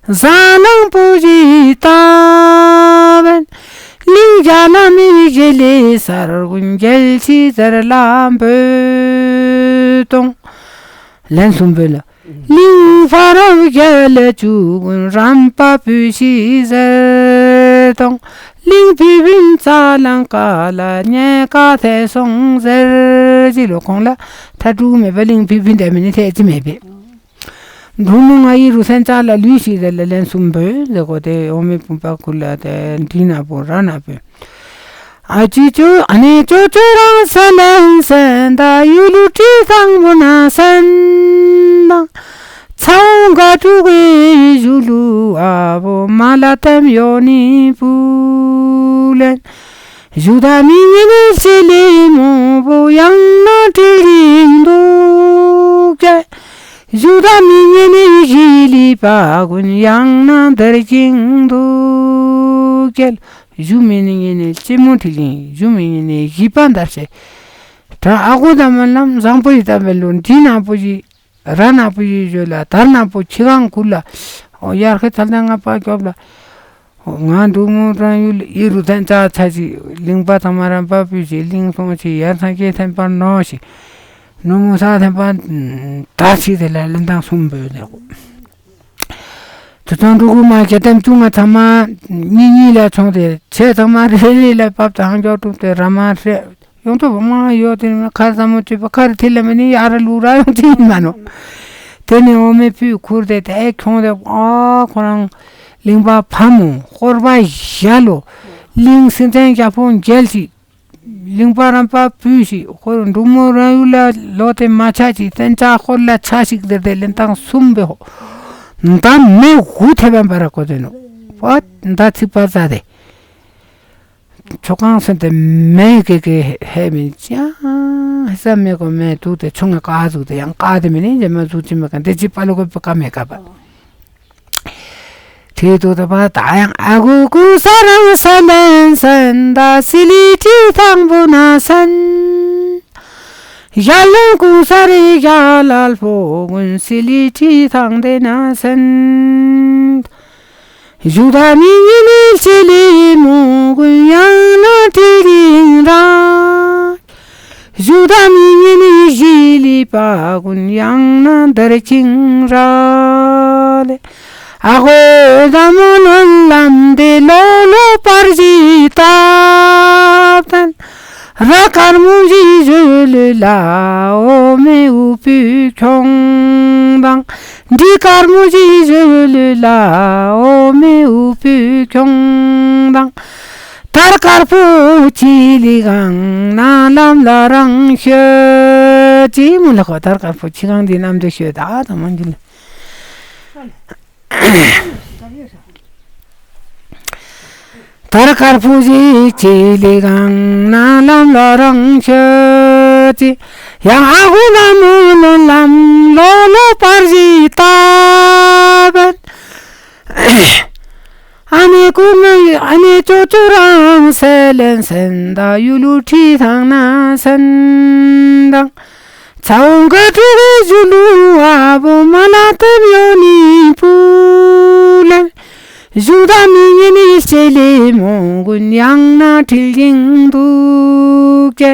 ཟ་ལང་པོ་ཞི་ཏ་བན། ལིང་རྒྱ་ལ་མི་ཞི་ལི་སར་གུན་རྒྱལ་ཆི་ཟེར་ལ་འབོད་དོང་། ལན་གསུམ་པོ་ལ། ལིང་ཧྥ་རབ་རྒྱལ་ལ་ཅུ་གུན་རམ་པ་པུ་ཤི་ཟེར་དོང་། ལིང་ཕི་ཕིན་ཙ་ལང་ཀ་ལ་ཉེ་ཀ་ཐེ་སོང་ཟེར་ཅི་ལོ། ཁོང་ལ་ཐ་ཀྲུག་མེད་པ་ལིང་ཕི་ཕིན་དེ་མི་ནི་ཐེ་ཅི་མེད་པས། འབྲུག་མོ་ང་ཡི་རུ་སན་ཙ་ལ་ལུས་ཤིག་ཟེར་ལ་ལན་གསུམ་བོས་ཟེར་གོ་དེ་འོ་མི་བུམ་པ་ཁུ་ལ་དེ་འདི་ན་པོ་ར་ན་པོ། ཨ་ཅི་ཅོ་ཨ་ནེ་ཅོ་ཅོ་རང་ས་ལན་སན་ད་ཡུ་ལུ་ཁྲི་ཐང་པོ་ན་སན་དང་། ཚའོ་ག་ཀྲུ་གི་ཞུ་ལུ་ཨ་བོ་མ་ལ་ཏེམ་ཡོ་ནི་པུ་ལན། ཞུ་ད་མི་ཉེ་ནི་ཤེ་ལི་མོ་བོ་ཡང་ན་ཏི་རིང་དུ་ཀྱེ། ཞུ་ད་མི་ཉེ་ནི་ཞི་ལི་པ་གུན་ཡང་ན་དར་ཅིང་དུ་ཀྱེ། ཞུ་མི་ཉེ་ནི་ཅི་མོ་ཏི་རིང་ཞུ་མི་ཉེ་ནི་ཞི་པ་འདར་ཤེ། ད་ཨ་གོ་ད་མ་ལམ་བཟང་པོ་ཡི་ད་བེ་ལུ་འདི་ན་པོ་ཞི། ར་ན་པོ་ཡི་ཞོ་ལ་དར་ན་པོ་ཁྱི་གང་ཁུ་ལ། ཨོ་ཡར་ཁེ་ཐལ་ད་ང་པ་སྐྱོབ་ལ། ཨོ་ང་འདུག་མོ་རང་ཡུལ་ཡི་རུ་ཐན་ཙ་ཚ་ཞིག་གླིང་པ་ཐང་མ་རམ་པ་པུ་ཞིག་གླིང་སོང་ཞིག་ཡར་ཚང་སྐྱེ་ཐན་པར་ནོ་ཞིག་ནུ་མོ་ས་ཐན་པ་ད་ཞིག་དེ་ལ་ལན་དང་གསུམ་བོས་ནས། དུ་ཚང་འབྲུ་གུ་མ་ཁྱེད་ཐམ་ཅུང་ང་ཚང་མ་གཉིས་གཉིས་ལ་ཆུང་དེ་ཆེ་ཚང་མ་རེ་རེ་ལ་བབ་དང་འཇོག་གྲུབ་དེ་ར་མ་ཧྲེ། ཡོང་ཐུབ་མ་ཡོད་དེ་ནི་ཁ་ཟ་མོ་བྱེད་པ་ཁ་རི་ཐི་ལ་མི་ནི་ཡ་ར་ལུ་ར་ཡོང་ཅི་ཡིན་མ་ནོ། དེ་ནི་འོ་མའི་ཕུད་ཁུར་དེ་དེ་ཁྱོང་དེ་ཨ་ཁོ་རང་གླིང་པ་ཕ་མོ་སྐོར་པ་ཞྭ་ལོ། གླིང་སེང་ཆེན་རྒྱ་ཕོ་མཇལ་ཞིག་གླིང་པ་རམ་པ་བུ་ཞིག་ཁོ་འབྲུག་མོ་རང་ཡུལ་ལ་ལོ་དེ་མ་ཆ་ཞིག་བཙན་ཆ་ཁོ་ལ་ཆ་ཞིག་དེ་དེ་ལེན་སྟངས་གསུམ་པའི་ཧོ། མདའ་མེ་དགུ་ཐེབས་པ་འབར་གོ་དེ་ནོ། ཨ་མདའ་ཚིག་པ་ཟ་དེ། ཆོ་གང་སེ་དེ་མེ་གེ་གེ་ཧེ་མིན་ཅང་ཧེ་ས་མེ་གོ་མེ་དུག་དེ་ཆུང་ངེ་ཀ་ཟུག་དེ་ཡང་ཀ་དེ་མི་ནི་ཇེ་མ་ཟུག་ཅི་མེ་ག་དེ་ཅི་པ་ལོ་གོ་པི་ཀ་མེ་ཀ་པ། ཐེ་དུ་དེ་པ་ད་ཡང་ཨ་གུ་གུ་ས་རང་ས་ལན་སན་ད་སི་ལི་ཁྲི་ཐང་པོ་ན་སན། ཞལ་ལུང་གུ་ས་རི་ཞལ་ལ་ཕོ་གུན་སི་ལི་ཁྲི་ཐང་དེ་ན་སན། ཞུ་ད་མི་ཉེ་ནི་ཤེ་ལི་མོ་གུན་ཡང་ན་ཏི་རིང་ར། ཞུ་ད་མི་ཉེ་ནི་ཞི་ལི་པ་གུན་ཡང་ན་དར་ཅིང་ར་ལེ། ཨ་གོ་ད་མོ་ལོན་ལམ་དེ་ལོ་ལོ་པར་ཞི་ཏབ་ཏན། ར་དཀར་མོ་ཞི་ཞུ་ལུ་ལ་འོ་མའི་ཨུ་པུ་ཁྱོང་དང་། འདི་དཀར་མོ་ཞི་ཞུ་ལུ་ལ་འོ་མའི་ཨུ་པུ་ཁྱོང་དང་། དར་དཀར་པོ་ཆི་ལི་གང་ན་ལམ་ལ་རང་ཤོད་ཅི་མོ་ལ་ཁོ་དར་དཀར་པོ་ཆི་གང་འདི་ནམ་དུ་ཤོད་ད་ད་མོ་འདི་ལ། དར་དཀར་པོ་ཞིག་ཅི་ལི་གང་ན་ལམ་ལ་རང་ཤོད་ཅི། ཡང་ཨ་ཧུ་ན་མོ་ལོན་ལམ་ལོ་ལོ་པར་ཞིག་ཏབ་པན། ཨ་ནེ་ཀུ་ནེ་ཨ་ནེ་ཅོ་ཅོ་རང་སེ་ལེན་སེན་ད་ཡུ་ལུ་ཁྲི་ཐང་ན་སེན་དང་། ཚའོ་ག་ཀྲུ་གི་ཞུ་ལུ་ཨ་བོ་མ་ལ་ཏེམ་ཡོ་ནི་པུ་ལན། ཞུ་ད་མི་ཉེ་ནི་ཤེ་ལི་མོ་གུན་ཡང་ན་ཁྲིལ་ཡིང་དུག་ཅེ།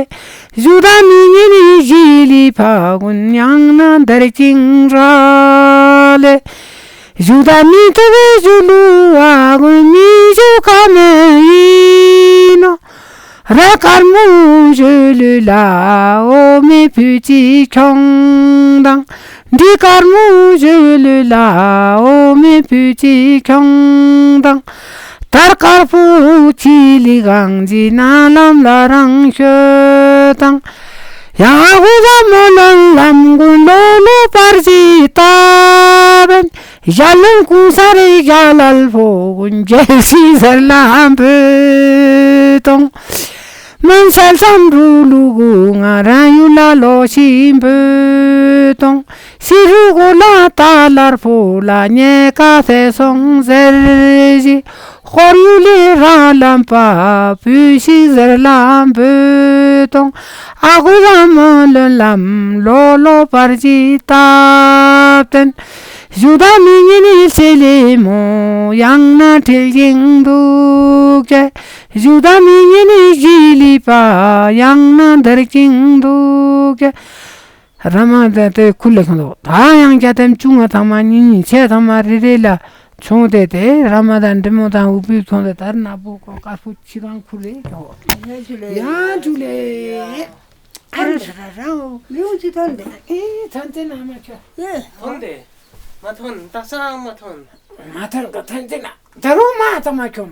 ཞུ་ད་མི་ཉེ་ནི་ཞི་ལི་ཕ་གུན་ཡང་ན་དར་ཅིང་ར་ལེ། ཞུ་ད་མི་ཏུ་བེ་ཞུ་ལུ་ཨ་གུན་མི་ཞུ་ཁ་མེ་ཡིན་ནོ། ར་དཀར་མོ་ཞུ་ལུ་ལ་འོ་མའི་ཕུ་ཅི་ཁྱོང་དང་། འདི་དཀར་མོ་ཞུ་ལུ་ལ་འོ་མའི་ཕུ་ཅི་ཁྱོང་དང་། དར་དཀར་པོ་ཆི་ལི་གང་ཅི་ན་ལམ་ལ་རང་ཤོད་དང་། ཡང་ཧུ་ཟ་མོ་ལོན་ལམ་གུན་ལོ་ལོ་པར་ཅི་ཏབ་པན། ཞལ་ལུང་ཀུང་ས་རི་ཞལ་ལ་ཕོ་གུན་རྒྱལ་སྲིད་ཟེར་ལམ་བོད་དོང་། མོན་གསལ་ཙམ་རུ་ལུ་གུ་ང་རང་ཡུལ་ལ་ལོ་ཤིང་བོད་དོང་། སི་རུ་གོ་ལ་ཏ་ལར་ཕོ་ལ་ཉེ་ཀ་ཚེ་སོང་ཟེར་ཞིག་ཧོར་ཡུལ་ལི་ར་ལམ་པ་བུ་ཤིག་ཟེར་ལམ་བོད་དོང་། ཨ་གུ་ལམ་མོ་ལོན་ལམ་ལོ་ལོ་པར་ཅི་ཏབ་ཏན། ཞུ་ད་མི་ཉེ་ནི་ཤེ་ལི་མོ་ཡང་ན་ཁྲིལ་ཡིང་དུག་ཅེ། ཞུ་ད་མི་ཉེ་ནི་ཞི་ལི་པ་ཡང་ན་དར་ཅིང་དུག་ཅེ། ར་མ་ད་དེ་ཁུ་ལ་ཁྱོང་དོ། ད་ཡང་རྒྱ་ཐམ་ཅུང་ང་ཐང་མ་ཉིན་ཉིན་ཆེ་ཐང་མ་རེ་རེ་ལ་ཆུང་དེ་དེ་ར་མ་ད་འདྲེ་མོ་དང་འུ་པུས་ཁྱོང་དེ་དར་ན་པོ་ཀོ་དཀར་པོ་ཆི་གང་ཁུ་རེ་ཁྱོང་། ཡ་ཇུ་ལེ། ཡ་ཇུ་ལེ། ཨ་ར་ར་ར་ར་ལིའུ་ཅི་ཐོན་དེ། ཨེ་ཐོན་དེ་ན་མ་ཁྱོ། ཨེ་ཐོན་དེ། མ་ཐོན་ད་ས་མ་ཐོན། མ་ཐོན་ག་ཐོན་དེ་ན་ད་རུང་མ་ད་མ་ཁྱོ།